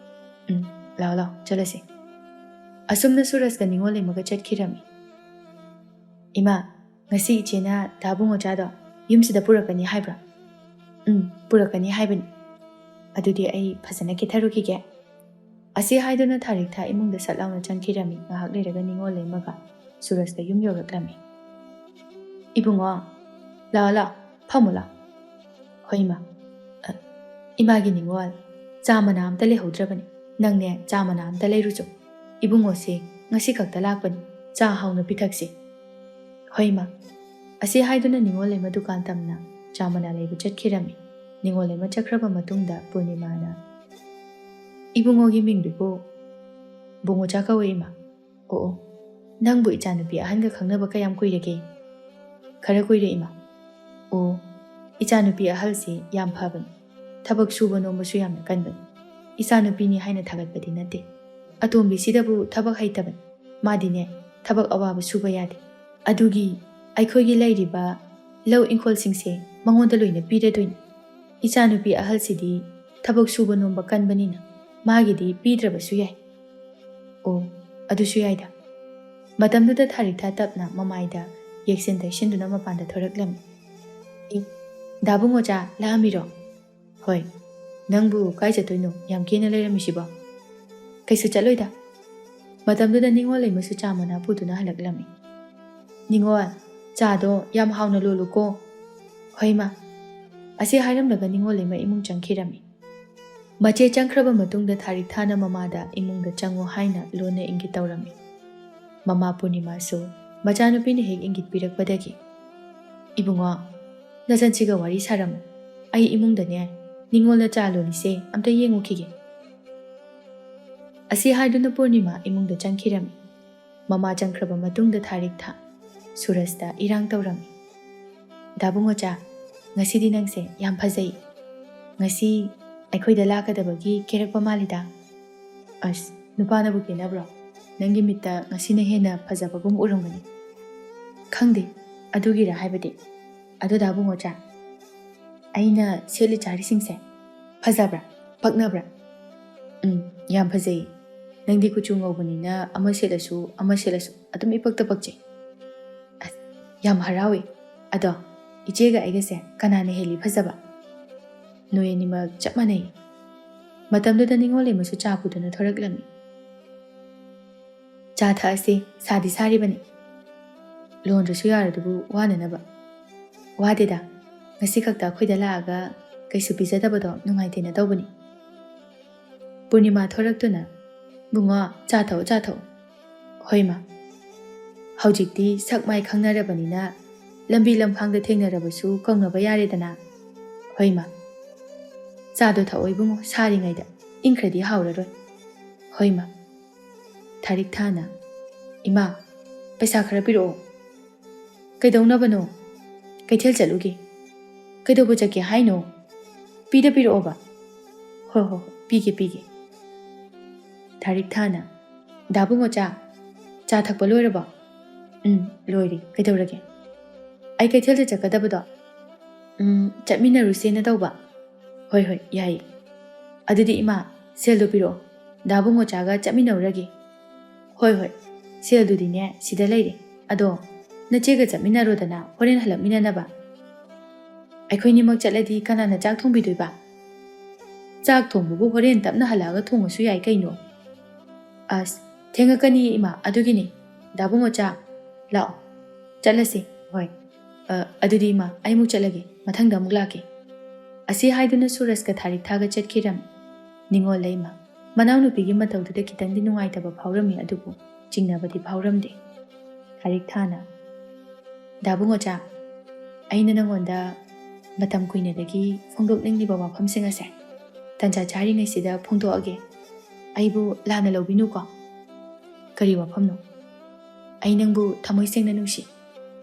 "ꯎꯝ, ꯂꯥꯛꯑꯣ, ꯂꯥꯛꯑꯣ, ꯆꯠꯂꯁꯦ꯫" ꯑꯁꯨꯝꯅ ꯁꯨꯔꯖꯀ ꯅꯤꯉꯣꯜ ꯂꯩꯃꯒ ꯆꯠꯈꯤꯔꯝꯃꯤ꯫ "ꯏꯃꯥ, ꯉꯁꯤ ꯏꯆꯦꯅ ꯗꯥ ꯕꯨꯡꯉꯣꯆꯥꯗꯣ ꯌꯨꯝꯁꯤꯗ ꯄꯨꯔꯛꯀꯅꯤ ꯍꯥꯏꯕ꯭ꯔꯥ?" "ꯎꯝ, ꯄꯨꯔꯛꯀꯅꯤ ꯍꯥꯏꯕꯅꯤ꯫" "ꯑꯗꯨꯗꯤ ꯑꯩ ꯐꯖꯅ ꯀꯦꯊꯔꯨꯈꯤꯒꯦ꯫" ꯑꯁꯤ ꯍꯥꯏꯗꯨꯅ ꯊꯥꯔꯤꯛꯊꯥ ꯏꯃꯨꯡꯗ ꯁꯠ ꯂꯥꯎꯅ ꯆꯪꯈꯤꯔꯝꯃꯤ꯫ ꯉꯥꯏꯍꯥꯛ ꯂꯩꯔꯒ ꯅꯤꯉꯣꯜ ꯂꯩꯃꯒ ꯁꯨꯔꯖꯀ ꯌꯨꯝ ꯌꯧꯔꯛꯂꯝꯃꯤ꯫ "ꯏꯕꯨꯡꯉꯣ, ꯂꯥꯛꯑꯣ, ꯂꯥꯛꯑꯣ, ꯐꯝꯃꯨ ꯂꯥꯛꯑꯣ꯫" "ꯍꯣꯏ, ꯏꯃꯥ꯫" "ꯑ, ꯏꯃꯥꯒꯤ ꯅꯤꯉꯣꯜ, ꯆꯥ ꯃꯅꯥ ꯑꯝꯇ ꯂꯩꯍꯧꯗ꯭ꯔꯕꯅꯤ꯫ ꯅꯪꯅꯦ, ꯆꯥ ꯃꯅꯥ ꯑꯝꯇ ꯂꯩꯔꯨꯆꯣ꯫ ꯏꯕꯨꯡꯉꯣꯁꯦ ꯉꯁꯤ ꯈꯛꯇ ꯂꯥꯛꯄꯅꯤ꯫ ꯆꯥ ꯍꯥꯎꯅ ꯄꯤꯊꯛꯁꯤ꯫" "ꯍꯣꯏ, ꯏꯃꯥ꯫" ꯑꯁꯤ ꯍꯥꯏꯗꯨꯅ ꯅꯤꯉꯣꯜ ꯂꯩꯃ ꯗꯨꯀꯥꯟ ꯇꯝꯅ ꯆꯥ ꯃꯅꯥ ꯂꯩꯕ ꯆꯠꯈꯤꯔꯝꯃꯤ꯫ ꯅꯤꯉꯣꯜ ꯂꯩꯃ ꯆꯠꯈ꯭ꯔꯕ ꯃꯇꯨꯡꯗ ꯄꯨꯔꯅꯤꯃꯥꯅ, "ꯏꯕꯨꯡꯉꯣꯒꯤ ꯃꯤꯡꯗꯨꯕꯨ ꯕꯨꯡꯉꯣꯆꯥ ꯀꯧꯋꯦ, ꯏꯃꯥ꯫" "ꯑꯣ, ꯑꯣ, ꯅꯪꯕꯨ ꯏꯆꯥꯅꯨꯄꯤ ꯑꯍꯟꯒ ꯈꯪꯅꯕ ꯀꯌꯥꯝ ꯀꯨꯏꯔꯒꯦ?" "ꯈꯔ ꯀꯨꯏꯔꯦ, ꯏꯃꯥ꯫" "ꯑꯣ, ꯏꯆꯥꯅꯨꯄꯤ ꯑꯍꯜꯁꯤ ꯌꯥꯝ ꯐꯕꯅꯤ꯫ ꯊꯕꯛ ꯁꯨꯕ ꯅꯣꯝꯕꯁꯨ ꯌꯥꯝꯅ ꯀꯟꯕꯅꯤ꯫ ꯏꯆꯥꯅꯨꯄꯤꯅꯤ ꯍꯥꯏꯅ ꯊꯥꯒꯠꯄꯗꯤ ꯅꯠꯇꯦ꯫ ꯑꯇꯣꯝꯕꯤꯁꯤꯗꯕꯨ ꯊꯕꯛ ꯍꯩꯇꯕꯅꯤ꯫ ꯃꯥꯗꯤꯅꯦ, ꯊꯕꯛ ꯑꯋꯥꯕ ꯁꯨꯕ ꯌꯥꯗꯦ꯫ ꯑꯗꯨꯒꯤ ꯑꯩꯈꯣꯏꯒꯤ ꯂꯩꯔꯤꯕ ꯂꯧ ꯏꯪꯈꯣꯜꯁꯤꯡꯁꯦ ꯃꯉꯣꯟꯗ ꯂꯣꯏꯅ ꯄꯤꯔꯗꯣꯏꯅꯤ꯫ ꯏꯆꯥꯅꯨꯄꯤ ꯑꯍꯜꯁꯤꯗꯤ ꯊꯕꯛ ꯁꯨꯕ ꯅꯣꯝꯕ ꯀꯟꯕꯅꯤꯅ ꯃꯥꯒꯤꯗꯤ ꯄꯤꯗ꯭ꯔꯕꯁꯨ ꯌꯥꯏ꯫" "ꯑꯣ, ꯑꯗꯨꯁꯨ ꯌꯥꯏꯗ꯫ ꯃꯇꯝꯗꯨꯗ ꯊꯥꯔꯤꯛꯊꯥ ꯇꯞꯅ ꯃꯃꯥꯏꯗ ꯌꯦꯛꯁꯤꯟ ꯇꯩꯁꯤꯟꯗꯨꯅ ꯃꯄꯥꯟꯗ ꯊꯣꯔꯛꯂꯝꯃꯤ꯫ "ꯑꯦ, ꯗꯥꯕꯨꯡꯉꯣ ꯆꯥ ꯂꯥꯛꯑꯝꯃꯤꯔꯣ?" "ꯍꯣꯏ꯫ ꯅꯪꯕꯨ ꯀꯥꯏ ꯆꯠꯇꯣꯏꯅꯣ ꯌꯥꯝ ꯀꯦꯅ ꯂꯩꯔꯝꯃꯤꯁꯤꯕꯣ?" "ꯀꯩꯁꯨ ꯆꯠꯂꯣꯏꯗ꯫" ꯃꯇꯝꯗꯨꯗ ꯅꯤꯉꯣꯜ ꯂꯩꯃꯁꯨ ꯆꯥ ꯃꯅꯥ ꯄꯨꯗꯨꯅ ꯍꯜꯂꯛꯂꯝꯃꯤ꯫ "ꯅꯤꯉꯣꯜ, ꯆꯥꯗꯣ ꯌꯥꯝ ꯍꯥꯎꯅ ꯂꯣꯜꯂꯨꯀꯣ꯫" "ꯍꯣꯏ ꯃꯥ꯫" ꯑꯁꯤ ꯍꯥꯏꯔꯝꯂꯒ ꯅꯤꯉꯣꯜ ꯂꯩꯃ ꯏꯃꯨꯡ ꯆꯪꯈꯤꯔꯝꯃꯤ꯫ ꯃꯆꯦ ꯆꯪꯈ꯭ꯔꯕ ꯃꯇꯨꯡꯗ ꯊꯥꯔꯤꯛꯊꯥꯅ ꯃꯃꯥꯗ ꯏꯃꯨꯡꯗ ꯆꯪꯉꯨ ꯍꯥꯏꯅ ꯂꯣꯟꯅ ꯏꯪꯒꯤꯠ ꯇꯧꯔꯝꯃꯤ꯫ ꯃꯃꯥ ꯄꯨꯔꯅꯤꯃꯥꯁꯨ ꯃꯆꯥꯅꯨꯄꯤꯅ ꯍꯦꯛ ꯏꯪꯒꯤꯠ ꯄꯤꯔꯛꯄꯗꯒꯤ, "ꯏꯕꯨꯡꯉꯣ, ꯅꯆꯟꯁꯤꯒ ꯋꯥꯔꯤ ꯁꯥꯔꯝꯃꯨ꯫ ꯑꯩ ꯏꯃꯨꯡꯗꯅꯦ, ꯅꯤꯉꯣꯜꯅ ꯆꯥ ꯂꯣꯜꯂꯤꯁꯦ ꯑꯝꯇ ꯌꯦꯡꯉꯨꯈꯤꯒꯦ꯫" ꯑꯁꯤ ꯍꯥꯏꯗꯨꯅ ꯄꯨꯔꯅꯤꯃꯥ ꯏꯃꯨꯡꯗ ꯆꯪꯈꯤꯔꯝꯃꯤ꯫ ꯃꯃꯥ ꯆꯪꯈ꯭ꯔꯕ ꯃꯇꯨꯡꯗ ꯊꯥꯔꯤꯛꯊꯥ ꯁꯨꯔꯖꯇ ꯏꯔꯥꯡ ꯇꯧꯔꯝꯃꯤ꯫ "ꯗꯥꯕꯨꯡꯉꯣ ꯆꯥ, ꯉꯁꯤꯗꯤ ꯅꯪꯁꯦ ꯌꯥꯝ ꯐꯖꯩ꯫ ꯉꯁꯤ ꯑꯩꯈꯣꯏꯗ ꯂꯥꯛꯀꯗꯕꯒꯤ ꯀꯦꯔꯛꯄ ꯃꯥꯜꯂꯤꯗ꯫" "ꯑꯁ, ꯅꯨꯄꯥꯅꯕꯨ ꯀꯦꯅꯕ꯭ꯔꯣ? ꯅꯪꯒꯤ ꯃꯤꯠꯇ ꯉꯁꯤꯅ ꯍꯦꯟꯅ ꯐꯖꯕꯒꯨꯝ ꯎꯔꯝꯒꯅꯤ꯫" "ꯈꯪꯗꯦ, ꯑꯗꯨꯒꯤꯔ ꯍꯥꯏꯕꯗꯤ꯫ ꯑꯗꯣ ꯗꯥꯕꯨꯡꯉꯣ ꯆꯥ, ꯑꯩꯅ ꯁꯦꯠꯂꯤ ꯆꯥꯔꯤꯁꯤꯡꯁꯦ ꯐꯖꯕ꯭ꯔꯥ? ꯄꯛꯅꯕ꯭ꯔꯥ?" "ꯎꯝ, ꯌꯥꯝ ꯐꯖꯩ꯫ ꯅꯪꯗꯤ ꯀꯨꯆꯨ ꯉꯧꯕꯅꯤꯅ ꯑꯃ ꯁꯦꯠꯂꯁꯨ ꯑꯃ ꯁꯦꯠꯂꯁꯨ ꯑꯗꯨꯝ ꯏꯄꯛꯇ ꯄꯛꯆꯩ꯫" "ꯑꯁ, ꯌꯥꯝ ꯍꯔꯥꯎꯏ꯫ ꯑꯗꯣ ꯏꯆꯦꯒ ꯑꯩꯒꯁꯦ ꯀꯅꯥꯅ ꯍꯦꯜꯂꯤ ꯐꯖꯕ?" "ꯅꯣꯏ ꯑꯅꯤꯃꯛ ꯆꯞ ꯃꯥꯟꯅꯩ꯫" ꯃꯇꯝꯗꯨꯗ ꯅꯤꯉꯣꯜ ꯂꯩꯃꯁꯨ ꯆꯥ ꯄꯨꯗꯨꯅ ꯊꯣꯔꯛꯂꯝꯃꯤ꯫ "ꯆꯥ ꯊꯛꯑꯁꯤ, ꯁꯥꯗꯤ ꯁꯥꯔꯤꯕꯅꯤ꯫" "ꯂꯣꯟꯗ꯭ꯔꯁꯨ ꯌꯥꯔꯗꯨꯕꯨ ꯋꯥꯅꯅꯕ?" "ꯋꯥꯗꯦꯗ, ꯉꯁꯤ ꯈꯛꯇ ꯑꯩꯈꯣꯏꯗ ꯂꯥꯛꯑꯒ ꯀꯩꯁꯨ ꯄꯤꯖꯗꯕꯗꯣ ꯅꯨꯡꯉꯥꯏꯇꯦꯅ ꯇꯧꯕꯅꯤ꯫" ꯄꯨꯔꯅꯤꯃꯥ ꯊꯣꯔꯛꯇꯨꯅ, "ꯕꯨꯡꯉꯣ, ꯆꯥ ꯊꯛꯑꯣ, ꯆꯥ ꯊꯛꯑꯣ꯫" "ꯍꯣꯏ ꯃꯥ꯫ ꯍꯧꯖꯤꯛꯇꯤ ꯁꯛ ꯃꯥꯏ ꯈꯪꯅꯔꯕꯅꯤꯅ ꯂꯝꯕꯤ ꯂꯝꯈꯥꯡꯗ ꯊꯦꯡꯅꯔꯕꯁꯨ ꯀꯧꯅꯕ ꯌꯥꯔꯦꯗꯅ꯫" "ꯍꯣꯏ ꯃꯥ꯫" "ꯆꯥꯗꯣ ꯊꯛꯑꯣ ꯏꯕꯨꯡꯉꯣ, ꯁꯥꯔꯤꯉꯩꯗ, ꯏꯪꯈ꯭ꯔꯗꯤ ꯍꯥꯎꯔꯔꯣꯏ꯫" "ꯍꯣꯏ ꯃꯥ꯫" ꯊꯥꯔꯤꯛ ꯊꯥꯅ, "ꯏꯃꯥ, ꯄꯩꯁꯥ ꯈꯔ ꯄꯤꯔꯛꯑꯣ꯫" "ꯀꯩꯗꯧꯅꯕꯅꯣ?" "ꯀꯩꯊꯦꯜ ꯆꯠꯂꯨꯒꯦ꯫" "ꯀꯩꯗꯧꯕ ꯆꯠꯀꯦ ꯍꯥꯏꯅꯣ?" "ꯄꯤꯗ ꯄꯤꯔꯛꯑꯣꯕ꯫" "ꯍꯣꯏ, ꯍꯣꯏ, ꯍꯣꯏ, ꯄꯤꯒꯦ, ꯄꯤꯒꯦ꯫" ꯊꯥꯔꯤꯛ ꯊꯥꯅ, "ꯗꯥ ꯕꯨꯡꯉꯣ ꯆꯥ, ꯆꯥ ꯊꯛꯄ ꯂꯣꯏꯔꯕꯣ?" "ꯎꯝ, ꯂꯣꯏꯔꯦ꯫ ꯀꯩꯗꯧꯔꯒꯦ?" "ꯑꯩ ꯀꯩꯊꯦꯜꯗ ꯆꯠꯀꯗꯕꯗꯣ꯫" "ꯎꯝ, ꯆꯠꯃꯤꯟꯅꯔꯨꯁꯦꯅ ꯇꯧꯕ꯫" "ꯍꯣꯏ, ꯍꯣꯏ, ꯌꯥꯏꯌꯦ꯫ ꯑꯗꯨꯗꯤ ꯏꯃꯥ, ꯁꯦꯜꯗꯣ ꯄꯤꯔꯛꯑꯣ꯫ ꯗꯥ ꯕꯨꯡꯉꯣ ꯆꯥꯒ ꯆꯠꯃꯤꯟꯅꯔꯨꯔꯒꯦ꯫" "ꯍꯣꯏ, ꯍꯣꯏ꯫ "ꯁꯦꯜꯗꯨꯗꯤꯅꯦ, ꯁꯤꯗ ꯂꯩꯔꯦ꯫ ꯑꯗꯣ ꯅꯆꯦꯒ ꯆꯠꯃꯤꯟꯅꯔꯣꯗꯅ, ꯍꯣꯔꯦꯟ ꯍꯜꯂꯛꯃꯤꯟꯅꯅꯕ꯫ ꯑꯩꯈꯣꯏꯅꯤꯃꯛ ꯆꯠꯂꯗꯤ ꯀꯅꯥꯅ ꯆꯥꯛ ꯊꯣꯡꯕꯤꯗꯣꯏꯕ?" "ꯆꯥꯛ ꯊꯣꯡꯕꯕꯨ ꯍꯣꯔꯦꯟ ꯇꯞꯅ ꯍꯜꯂꯛꯑꯒ ꯊꯣꯡꯉꯁꯨ ꯌꯥꯏ ꯀꯩꯅꯣ?" "ꯑꯁ, ꯊꯦꯡꯉꯛꯀꯅꯤ ꯏꯃꯥ꯫ ꯑꯗꯨꯒꯤꯅꯤ꯫ ꯗꯥ ꯕꯨꯡꯉꯣꯆꯥ, ꯂꯥꯛꯑꯣ, ꯆꯠꯂꯁꯤ꯫ ꯍꯣꯏ꯫ ꯑ, ꯑꯗꯨꯗꯤ ꯏꯃꯥ, ꯑꯩ ꯑꯃꯨꯛ ꯆꯠꯂꯒꯦ꯫ ꯃꯊꯪꯗ ꯑꯃꯨꯛ ꯂꯥꯛꯀꯦ"꯫ ꯑꯁꯤ ꯍꯥꯏꯗꯨꯅ ꯁꯨꯔꯖꯀ ꯊꯥꯔꯤꯛꯊꯥꯒ ꯆꯠꯈꯤꯔꯝꯃꯤ꯫ ꯅꯤꯡꯉꯣꯜ ꯂꯩꯃ꯫ ꯃꯅꯥꯎꯅꯨꯄꯤꯒꯤ ꯃꯇꯧꯗꯨꯗ ꯈꯤꯇꯪꯗꯤ ꯅꯨꯡꯉꯥꯏꯇꯕ ꯐꯥꯎꯔꯝꯃꯤ, ꯑꯗꯨꯕꯨ ꯆꯤꯡꯅꯕꯗꯤ ꯐꯥꯎꯔꯝꯗꯦ꯫ ꯊꯥꯔꯤꯛꯊꯥꯅ, "ꯗꯥ ꯕꯨꯡꯉꯣꯆꯥ, ꯑꯩꯅ ꯅꯉꯣꯟꯗ ꯃꯇꯝ ꯀꯨꯏꯅꯗꯒꯤ ꯐꯣꯡꯗꯣꯛꯅꯤꯡꯂꯤꯕ ꯋꯥꯐꯝꯁꯤꯡ ꯑꯁꯦ ꯇꯥꯟꯖꯥ ꯆꯥꯔꯤꯉꯩꯁꯤꯗ ꯐꯣꯡꯗꯣꯛꯑꯒꯦ꯫ ꯑꯩꯕꯨ ꯂꯥꯟꯅ ꯂꯧꯕꯤꯅꯨꯀꯣ"꯫ "ꯀꯔꯤ ꯋꯥꯐꯝꯅꯣ?" "ꯑꯩ ꯅꯪꯕꯨ ꯊꯃꯣꯏ ꯁꯦꯡꯅ ꯅꯨꯡꯁꯤ꯫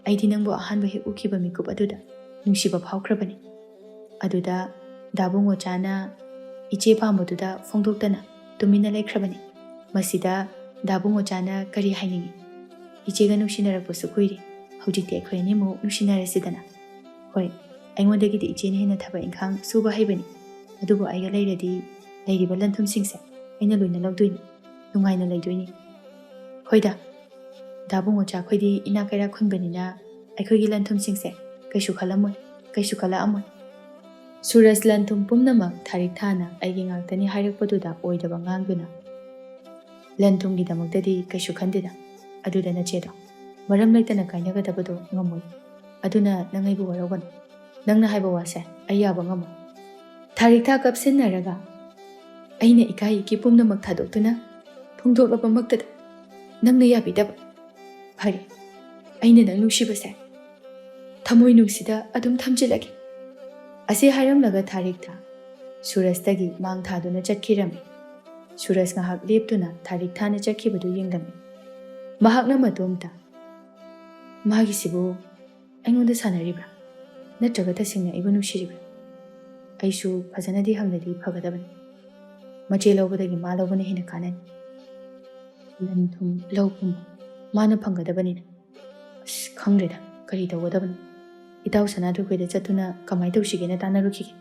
ꯑꯩꯗꯤ ꯅꯪꯕꯨ ꯑꯍꯥꯟꯕ ꯍꯦꯛ ꯎꯈꯤꯕ ꯃꯤꯀꯨꯞ ꯑꯗꯨꯗ ꯅꯨꯡꯁꯤꯕ ꯐꯥꯎꯈ꯭ꯔꯕꯅꯤ꯫ ꯑꯗꯨꯗ ꯗꯥ ꯕꯨꯡꯉꯣꯆꯥꯅ ꯏꯆꯦ ꯄꯥꯝꯕꯗꯨꯗ ꯐꯣꯡꯗꯣꯛꯇꯅ ꯇꯨꯃꯤꯟꯅ ꯂꯩꯈ꯭ꯔꯕꯅꯤ꯫ ꯃꯁꯤꯗ ꯗꯥ ꯕꯨꯡꯉꯣꯆꯥꯅ ꯀꯔꯤ ꯍꯥꯏꯅꯤꯡꯏ? ꯏꯆꯦꯒ ꯅꯨꯡꯁꯤꯅꯔꯛꯄꯁꯨ ꯀꯨꯏꯔꯦ꯫ ꯍꯧꯖꯤꯛꯇꯤ ꯑꯩꯈꯣꯏ ꯑꯅꯤꯃꯨꯛ ꯅꯨꯡꯁꯤꯅꯔꯁꯤꯗꯅ꯫ ꯍꯣꯏ, ꯑꯩꯉꯣꯟꯗꯒꯤꯗꯤ ꯏꯆꯦꯅ ꯍꯦꯟꯅ ꯊꯕꯛ ꯏꯪꯈꯥꯡ ꯁꯨꯕ ꯍꯩꯕꯅꯤ꯫ ꯑꯗꯨꯕꯨ ꯑꯩꯒ ꯂꯩꯔꯗꯤ ꯂꯩꯔꯤꯕ ꯂꯟ ꯊꯨꯝꯁꯤꯡꯁꯦ ꯑꯩꯅ ꯂꯣꯏꯅ ꯂꯧꯗꯣꯏꯅꯤ꯫ ꯅꯨꯡꯉꯥꯏꯅ ꯂꯩꯗꯣꯏꯅꯤ"꯫ "ꯍꯣꯏꯗ, ꯗꯥ ꯕꯨꯡꯉꯣꯆꯥ, ꯑꯩꯈꯣꯏꯗꯤ ꯏꯅꯥꯛ ꯀꯩꯔꯥꯛ ꯈꯨꯟꯕꯅꯤꯅ ꯑꯩꯈꯣꯏꯒꯤ ꯂꯟ ꯊꯨꯝꯁꯤꯡꯁꯦ ꯀꯩꯁꯨ ꯈꯜꯂꯝꯃꯣꯏ, ꯀꯩꯁꯨ ꯀꯜꯂꯛꯑꯝꯃꯣꯏ"꯫ ꯁꯨꯔꯖ ꯂꯟ ꯊꯨꯝ ꯄꯨꯝꯅꯃꯛ ꯊꯥꯔꯤꯛꯊꯥꯅ ꯑꯩꯒꯤ ꯉꯥꯛꯇꯅꯤ ꯍꯥꯏꯔꯛꯄꯗꯨꯗ ꯑꯣꯏꯗꯕ ꯉꯥꯡꯗꯨꯅ, "ꯂꯟ ꯊꯨꯝꯒꯤꯗꯃꯛꯇꯗꯤ ꯀꯩꯁꯨ ꯈꯟꯗꯦꯗ꯫ ꯑꯗꯨꯗ ꯅꯆꯦꯗꯣ ꯃꯔꯝ ꯂꯩꯇꯅ ꯀꯥꯏꯅꯒꯗꯕꯗꯣ ꯉꯝꯃꯣꯏ꯫ ꯑꯗꯨꯅ ꯅꯪ ꯑꯩꯕꯨ ꯋꯥꯔꯧꯒꯅꯨ꯫ ꯅꯪꯅ ꯍꯥꯏꯕ ꯋꯥꯁꯦ ꯑꯩ ꯌꯥꯕ ꯉꯝꯃꯣꯏ"꯫ ꯊꯥꯔꯤꯛꯊꯥ ꯀꯞꯁꯤꯟꯅꯔꯒ, "ꯑꯩꯅ ꯏꯀꯥꯏ ꯏꯀꯤ ꯄꯨꯝꯅꯃꯛ ꯊꯥꯗꯣꯛꯇꯨꯅ ꯐꯣꯡꯗꯣꯛꯂꯕꯃꯛꯇꯗ ꯅꯪꯅ ꯌꯥꯕꯤꯗꯕ? ꯐꯔꯦ, ꯑꯩꯅ ꯅꯪ ꯅꯨꯡꯁꯤꯕꯁꯦ ꯊꯃꯣꯏ ꯅꯨꯡꯁꯤꯗ ꯑꯗꯨꯝ ꯊꯝꯖꯤꯜꯂꯒꯦ"꯫ ꯑꯁꯤ ꯍꯥꯏꯔꯝꯂꯒ ꯊꯥꯔꯤꯛꯊꯥ ꯁꯨꯔꯖꯇꯒꯤ ꯃꯥꯡ ꯊꯥꯗꯨꯅ ꯆꯠꯈꯤꯔꯝꯃꯤ꯫ ꯁꯨꯔꯖ ꯉꯥꯏꯍꯥꯛ ꯂꯦꯞꯇꯨꯅ ꯊꯥꯔꯤꯛꯊꯥꯅ ꯆꯠꯈꯤꯕꯗꯨ ꯌꯦꯡꯂꯝꯃꯤ꯫ ꯃꯍꯥꯛꯅ ꯃꯇꯣꯝꯇ, "ꯃꯥꯒꯤꯁꯤꯕꯨ ꯑꯩꯉꯣꯟꯗ ꯁꯥꯟꯅꯔꯤꯕ꯭ꯔꯥ? ꯅꯠꯇ꯭ꯔꯒ ꯇꯁꯦꯡꯅ ꯑꯩꯕꯨ ꯅꯨꯡꯁꯤꯔꯤꯕ꯭ꯔꯥ? ꯑꯩꯁꯨ ꯐꯖꯅꯗꯤ ꯍꯪꯂꯗꯤ ꯐꯒꯗꯕꯅꯤ꯫ ꯃꯆꯦ ꯂꯧꯕꯗꯒꯤ ꯃꯥ ꯂꯧꯕꯅ ꯍꯦꯟꯅ ꯀꯥꯟꯅꯅꯤ꯫ ꯂꯟ ꯊꯨꯝ ꯂꯧ ꯄꯨꯝꯕ ꯃꯥꯅ ꯐꯪꯒꯗꯕꯅꯤꯅ꯫ ꯑꯁ, ꯈꯪꯗ꯭ꯔꯦꯗ, ꯀꯔꯤ ꯇꯧꯒꯗꯕꯅꯣ? ꯏꯇꯥꯎ ꯁꯅꯥꯇꯣꯏꯈꯣꯏꯗ ꯆꯠꯇꯨꯅ ꯀꯃꯥꯏ ꯇꯧꯁꯤꯒꯦꯅ ꯇꯥꯟꯅꯔꯨꯈꯤꯒꯦ"꯫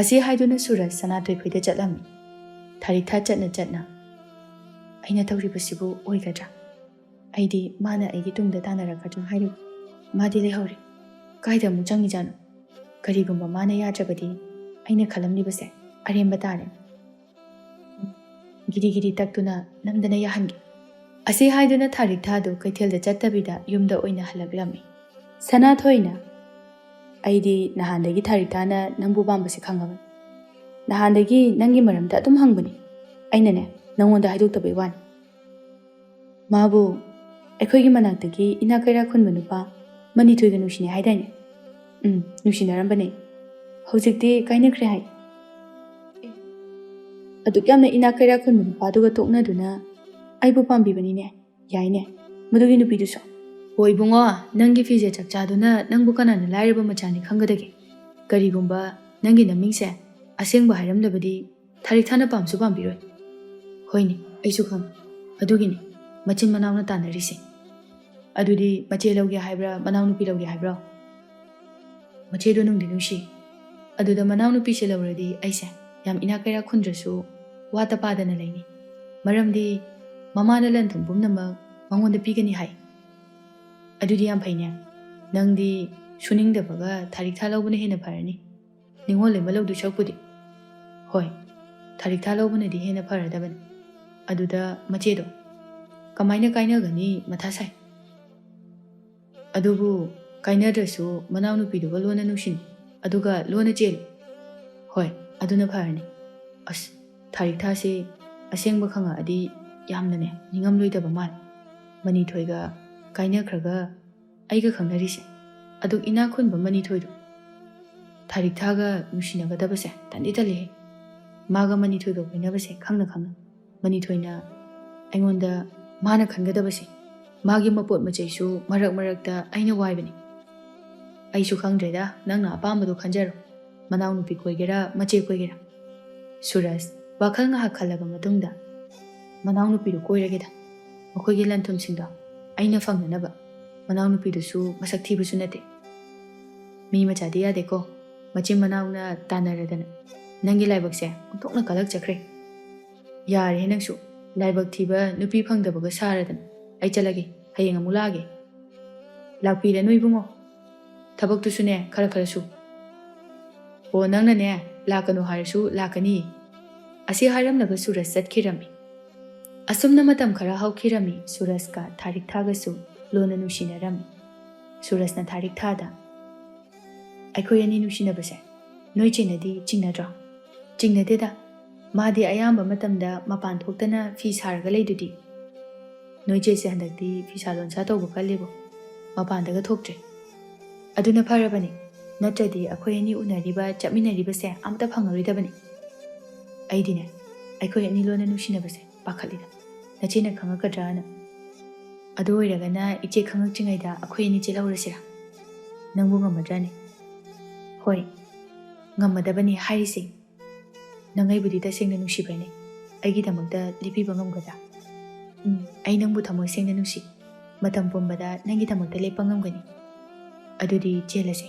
ꯑꯁꯤ ꯍꯥꯏꯗꯨꯅ ꯁꯨꯔꯖ ꯁꯅꯥꯇꯣꯏꯈꯣꯏꯗ ꯆꯠꯂꯝꯃꯤ꯫ ꯊꯥꯔꯤꯛꯊꯥ ꯆꯠꯅ ꯆꯠꯅ, "ꯑꯩꯅ ꯇꯧꯔꯤꯕꯁꯤꯕꯨ ꯑꯣꯏꯒꯗ꯭ꯔꯥ? ꯑꯩꯗꯤ ꯃꯥꯅ ꯑꯩꯒꯤ ꯇꯨꯡꯗ ꯇꯥꯟꯅꯔꯛꯀꯗ꯭ꯔꯥ ꯍꯥꯏꯔꯨꯕ꯫ ꯃꯥꯗꯤ ꯂꯩꯍꯧꯔꯦ꯫ ꯀꯥꯏꯗ ꯑꯃꯨꯛ ꯆꯪꯉꯤꯖꯥꯠꯅꯣ? ꯀꯔꯤꯒꯨꯝꯕ ꯃꯥꯅ ꯌꯥꯗ꯭ꯔꯕꯗꯤ ꯑꯩꯅ ꯈꯜꯂꯝꯂꯤꯕꯁꯦ ꯑꯔꯦꯝꯕ ꯇꯥꯔꯦ꯫ ꯒꯤꯔꯤ ꯒꯤꯔꯤ ꯇꯛꯇꯨꯅ ꯅꯝꯗꯅ ꯌꯥꯍꯟꯒꯦ꯫ ꯑꯁꯤ ꯍꯥꯏꯗꯨꯅ ꯊꯥꯔꯤꯛꯊꯥꯗꯨ ꯀꯩꯊꯦꯜꯗ ꯆꯠꯇꯕꯤꯗ ꯌꯨꯝꯗ ꯑꯣꯏꯅ ꯍꯜꯂꯛꯂꯝꯃꯤ꯫ ꯁꯅꯥꯊꯣꯏꯅ, "ꯑꯩꯗꯤ ꯅꯍꯥꯟꯗꯒꯤ ꯊꯥꯔꯤꯛꯊꯥꯅ ꯅꯪꯕꯨ ꯄꯥꯝꯕꯁꯦ ꯈꯪꯉꯕꯅꯤ꯫ ꯅꯍꯥꯟꯗꯒꯤ ꯅꯪꯒꯤ ꯃꯔꯝꯗ ꯑꯗꯨꯝ ꯍꯪꯕꯅꯤ꯫ ꯑꯩꯅꯅꯦ, ꯅꯪꯉꯣꯟꯗ ꯍꯥꯏꯗꯣꯛꯇꯕꯩ ꯋꯥꯅꯤ꯫ ꯃꯥꯕꯨ ꯑꯩꯈꯣꯏꯒꯤ ꯃꯅꯥꯛꯇꯒꯤ ꯏꯅꯥꯛ ꯀꯩꯔꯥꯛ ꯈꯨꯟꯕ ꯅꯨꯄꯥ ꯃꯅꯤꯊꯣꯏꯒ ꯅꯨꯡꯁꯤꯅꯩ ꯍꯥꯏꯗꯥꯏꯅꯦ? ꯎꯝ, ꯅꯨꯡꯁꯤꯅꯔꯝꯕꯅꯦ꯫ ꯍꯧꯖꯤꯛꯇꯤ ꯀꯥꯏꯅꯈ꯭ꯔꯦ ꯍꯥꯏ꯫ ꯑꯦ, ꯑꯗꯨꯛ ꯌꯥꯝꯅ ꯏꯅꯥꯛ ꯀꯩꯔꯥꯛ ꯈꯨꯟꯕ ꯅꯨꯄꯥꯗꯨꯒ ꯇꯣꯛꯅꯗꯨꯅ ꯑꯩꯕꯨ ꯄꯥꯝꯕꯤꯕꯅꯤꯅꯦ꯫ ꯌꯥꯏꯅꯦ, ꯃꯗꯨꯒꯤ ꯅꯨꯄꯤꯗꯨꯁꯨ꯫ ꯍꯣ ꯏꯕꯨꯡꯉꯣ, ꯅꯪꯒꯤ ꯐꯤꯖꯦꯠ ꯆꯥꯛꯆꯥꯗꯨꯅ ꯅꯪꯕꯨ ꯀꯅꯥꯅ ꯂꯥꯏꯔꯕ ꯃꯆꯥꯅꯤ ꯈꯪꯒꯗꯒꯦ? ꯀꯔꯤꯒꯨꯝꯕ ꯅꯪꯒꯤ ꯅꯃꯤꯡꯁꯦ ꯑꯁꯦꯡꯕ ꯍꯥꯏꯔꯝꯂꯕꯗꯤ ꯊꯥꯔꯤꯛꯊꯥꯅ ꯄꯥꯝꯁꯨ ꯄꯥꯝꯕꯤꯔꯣꯏ꯫ ꯍꯣꯏꯅꯦ, ꯑꯩꯁꯨ ꯈꯪ꯫ ꯑꯗꯨꯒꯤꯅꯤ ꯃꯆꯤꯟ ꯃꯅꯥꯎꯅ ꯇꯥꯟꯅꯔꯤꯁꯦ꯫ ꯑꯗꯨꯗꯤ ꯃꯆꯦ ꯂꯧꯒꯦ ꯍꯥꯏꯕ꯭ꯔꯥ, ꯃꯅꯥꯎꯅꯨꯄꯤ ꯂꯧꯒꯦ ꯍꯥꯏꯕ꯭ꯔꯣ? ꯃꯆꯦꯗꯣ ꯅꯨꯡꯗꯤ ꯅꯨꯡꯁꯤ꯫ ꯑꯗꯨꯗ ꯃꯅꯥꯎꯅꯨꯄꯤꯁꯦ ꯂꯧꯔꯗꯤ ꯑꯩꯁꯦ ꯌꯥꯝ ꯏꯅꯥꯛ ꯀꯩꯔꯥꯛ ꯈꯨꯟꯗ꯭ꯔꯁꯨ ꯋꯥꯠꯇ ꯄꯥꯗꯅ ꯂꯩꯅꯤ꯫ ꯃꯔꯝꯗꯤ ꯃꯃꯥꯅ ꯂꯟ ꯊꯨꯝ ꯄꯨꯝꯅꯃꯛ ꯃꯉꯣꯟꯗ ꯄꯤꯒꯅꯤ ꯍꯥꯏ꯫ ꯑꯗꯨꯗꯤ ꯌꯥꯝ ꯐꯩꯅꯦ꯫ ꯅꯪꯗꯤ ꯁꯨꯅꯤꯡꯗꯕꯒ ꯊꯥꯔꯤꯛꯊꯥ ꯂꯧꯕꯅ ꯍꯦꯟꯅ ꯐꯔꯅꯤ꯫ ꯅꯤꯉꯣꯜ ꯑꯃ ꯂꯧꯗꯣꯏ ꯁꯔꯨꯛꯄꯨꯗꯤ꯫ ꯍꯣꯏ, ꯊꯥꯔꯤꯛꯊꯥ ꯂꯧꯕꯅꯗꯤ ꯍꯦꯟꯅ ꯐꯔꯗꯕꯅꯤ꯫ ꯑꯗꯨꯗ ꯃꯆꯦꯗꯣ ꯀꯃꯥꯏꯅ ꯀꯥꯏꯅꯒꯅꯤ ꯃꯊꯥ ꯁꯥꯏ꯫ ꯑꯗꯨꯕꯨ ꯀꯥꯏꯅꯗ꯭ꯔꯁꯨ ꯃꯅꯥꯎꯅꯨꯄꯤꯗꯨꯒ ꯂꯣꯟꯅ ꯅꯨꯡꯁꯤꯅꯧ, ꯑꯗꯨꯒ ꯂꯣꯟꯅ ꯆꯦꯜꯂꯨ꯫ ꯍꯣꯏ, ꯑꯗꯨꯅ ꯐꯔꯅꯤ꯫ ꯑꯁ, ꯊꯥꯔꯤꯛꯊꯥꯁꯦ ꯑꯁꯦꯡꯕ ꯈꯪꯉꯛꯑꯗꯤ ꯌꯥꯝꯅꯅꯦ ꯅꯤꯡꯉꯝꯂꯣꯏꯗꯕ ꯃꯥꯜꯂꯦ꯫ ꯃꯅꯤꯊꯣꯏꯒ ꯀꯥꯏꯅꯈ꯭ꯔꯒ ꯑꯩꯒ ꯈꯪꯅꯔꯤꯁꯦ꯫ ꯑꯗꯨꯛ ꯏꯅꯥꯛ ꯈꯨꯟꯕ ꯃꯅꯤꯊꯣꯏꯗꯣ ꯊꯥꯔꯤꯛꯊꯥꯒ ꯅꯨꯡꯁꯤꯅꯒꯗꯕꯁꯦ ꯇꯟꯗꯤ ꯇꯜꯂꯤꯍꯦ꯫ ꯃꯥꯒ ꯃꯅꯤꯊꯣꯏꯒ ꯀꯣꯏꯅꯕꯁꯦ ꯈꯪꯅ ꯈꯪꯅ ꯃꯅꯤꯊꯣꯏꯅ ꯑꯩꯉꯣꯟꯗ ꯃꯥꯅ ꯈꯟꯒꯗꯕꯁꯦ, ꯃꯥꯒꯤ ꯃꯄꯣꯠ ꯃꯆꯩꯁꯨ ꯃꯔꯛ ꯃꯔꯛꯇ ꯑꯩꯅ ꯋꯥꯏꯕꯅꯤ꯫ ꯑꯩꯁꯨ ꯈꯪꯗ꯭ꯔꯦꯗ, ꯅꯪꯅ ꯑꯄꯥꯝꯕꯗꯣ ꯈꯟꯖꯔꯣ꯫ ꯃꯅꯥꯎꯅꯨꯄꯤ ꯀꯣꯏꯒꯦꯔꯥ, ꯃꯆꯦ ꯀꯣꯏꯒꯦꯔꯥ꯫ ꯁꯨꯔꯖ, ꯋꯥꯈꯜ ꯉꯥꯏꯍꯥꯛ ꯈꯜꯂꯕ ꯃꯇꯨꯡꯗ, "ꯃꯅꯥꯎꯅꯨꯄꯤꯗꯨ ꯀꯣꯏꯔꯒꯦꯗ꯫ ꯃꯈꯣꯏꯒꯤ ꯂꯟ ꯊꯨꯝꯁꯤꯡꯗꯣ ꯑꯩꯅ ꯐꯪꯅꯅꯕ꯫ ꯃꯅꯥꯎꯅꯨꯄꯤꯗꯨꯁꯨ ꯃꯁꯛ ꯊꯤꯕꯁꯨ ꯅꯠꯇꯦ꯫ ꯃꯤ ꯃꯆꯥꯗꯤ ꯌꯥꯗꯦꯀꯣ꯫ ꯃꯆꯤꯟ ꯃꯅꯥꯎꯅ ꯇꯥꯟꯅꯔꯗꯅ ꯅꯪꯒꯤ ꯂꯥꯏꯕꯛꯁꯦ ꯑꯣꯟꯊꯣꯛꯅ ꯀꯜꯂꯛꯆꯈ꯭ꯔꯦ꯫ ꯌꯥꯔꯦꯍꯦ ꯅꯪꯁꯨ, ꯂꯥꯏꯕꯛ ꯊꯤꯕ ꯅꯨꯄꯤ ꯐꯪꯗꯕꯒ ꯁꯥꯔꯗꯅ꯫ ꯑꯩ ꯆꯠꯂꯒꯦ, ꯍꯌꯦꯡ ꯑꯃꯨꯛ ꯂꯥꯛꯑꯒꯦ꯫ ꯂꯥꯛꯄꯤꯔꯅꯨ ꯏꯕꯨꯡꯉꯣ, ꯊꯕꯛꯇꯨꯁꯨꯅꯦ ꯈꯔ ꯈꯔ ꯁꯨ꯫ ꯑꯣ, ꯅꯪꯅꯅꯦ ꯂꯥꯛꯀꯅꯨ ꯍꯥꯏꯔꯁꯨ ꯂꯥꯛꯀꯅꯤ꯫ ꯑꯁꯤ ꯍꯥꯏꯔꯝꯂꯒ ꯁꯨꯔꯖ ꯆꯠꯈꯤꯔꯝꯃꯤ꯫ ꯑꯁꯨꯝꯅ ꯃꯇꯝ ꯈꯔ ꯍꯧꯈꯤꯔꯝꯃꯤ꯫ ꯁꯨꯔꯖꯀ ꯊꯥꯔꯤꯛꯊꯥꯒꯁꯨ ꯂꯣꯟꯅ ꯅꯨꯡꯁꯤꯅꯔꯝꯃꯤ꯫ ꯁꯨꯔꯖꯅ ꯊꯥꯔꯤꯛꯊꯥꯗ, "ꯑꯩꯈꯣꯏ ꯑꯅꯤ ꯅꯨꯡꯁꯤꯅꯕꯁꯦ ꯅꯣꯏ ꯆꯦꯅꯗꯤ ꯆꯤꯡꯅꯗ꯭ꯔꯣ?" "ꯆꯤꯡꯅꯗꯦꯗ, ꯃꯥꯗꯤ ꯑꯌꯥꯝꯕ ꯃꯇꯝꯗ ꯃꯄꯥꯟ ꯊꯣꯛꯇꯅ ꯐꯤ ꯁꯥꯔꯒ ꯂꯩꯗꯨꯗꯤ꯫ ꯅꯣꯏ ꯆꯦꯁꯦ ꯍꯟꯗꯛꯇꯤ ꯐꯤꯁꯥ ꯂꯣꯟꯁꯥ ꯇꯧꯕ ꯀꯜꯂꯤꯕꯣ, ꯃꯄꯥꯟꯗꯒ ꯊꯣꯛꯇ꯭ꯔꯦ꯫ ꯑꯗꯨꯅ ꯐꯔꯕꯅꯤ, ꯅꯠꯇ꯭ꯔꯗꯤ ꯑꯩꯈꯣꯏ ꯑꯅꯤ ꯎꯅꯔꯤꯕ ꯆꯠꯃꯤꯟꯅꯔꯤꯕꯁꯦ ꯑꯝꯇ ꯐꯪꯉꯔꯣꯏꯗꯕꯅꯤ꯫ ꯑꯩꯗꯤꯅꯦ, ꯑꯩꯈꯣꯏ ꯑꯅꯤ ꯂꯣꯟꯅ ꯅꯨꯡꯁꯤꯅꯕꯁꯦ ꯄꯥꯈꯠꯂꯤꯗ, ꯅꯆꯦꯅ ꯈꯪꯉꯛꯀꯗ꯭ꯔꯥꯅ꯫ ꯑꯗꯨ ꯑꯣꯏꯔꯒꯅ ꯏꯆꯦ ꯈꯪꯉꯛꯇ꯭ꯔꯤꯉꯩꯗ ꯑꯩꯈꯣꯏ ꯑꯅꯤ ꯆꯦꯜꯍꯧꯔꯁꯤꯔꯥ? ꯅꯪꯕꯨ ꯉꯝꯃꯗ꯭ꯔꯥꯅꯦ?" "ꯍꯣꯏ, ꯉꯝꯃꯗꯕꯅꯤ ꯍꯥꯏꯔꯤꯁꯦ꯫ ꯅꯪ ꯑꯩꯕꯨꯗꯤ ꯇꯁꯦꯡꯅ ꯅꯨꯡꯁꯤꯕ꯭ꯔꯅꯦ? ꯑꯩꯒꯤꯗꯃꯛꯇ ꯂꯦꯞꯄꯤꯕ ꯉꯝꯒꯗ꯭ꯔꯥ?" "ꯎꯝ, ꯑꯩ ꯅꯪꯕꯨ ꯊꯃꯣꯏ ꯁꯦꯡꯅ ꯅꯨꯡꯁꯤ꯫ ꯃꯇꯝ ꯄꯨꯝꯕꯗ ꯅꯪꯒꯤꯗꯃꯛꯇ ꯂꯦꯞꯄ ꯉꯝꯒꯅꯤ꯫ ꯑꯗꯨꯗꯤ ꯆꯦꯜꯂꯁꯦ꯫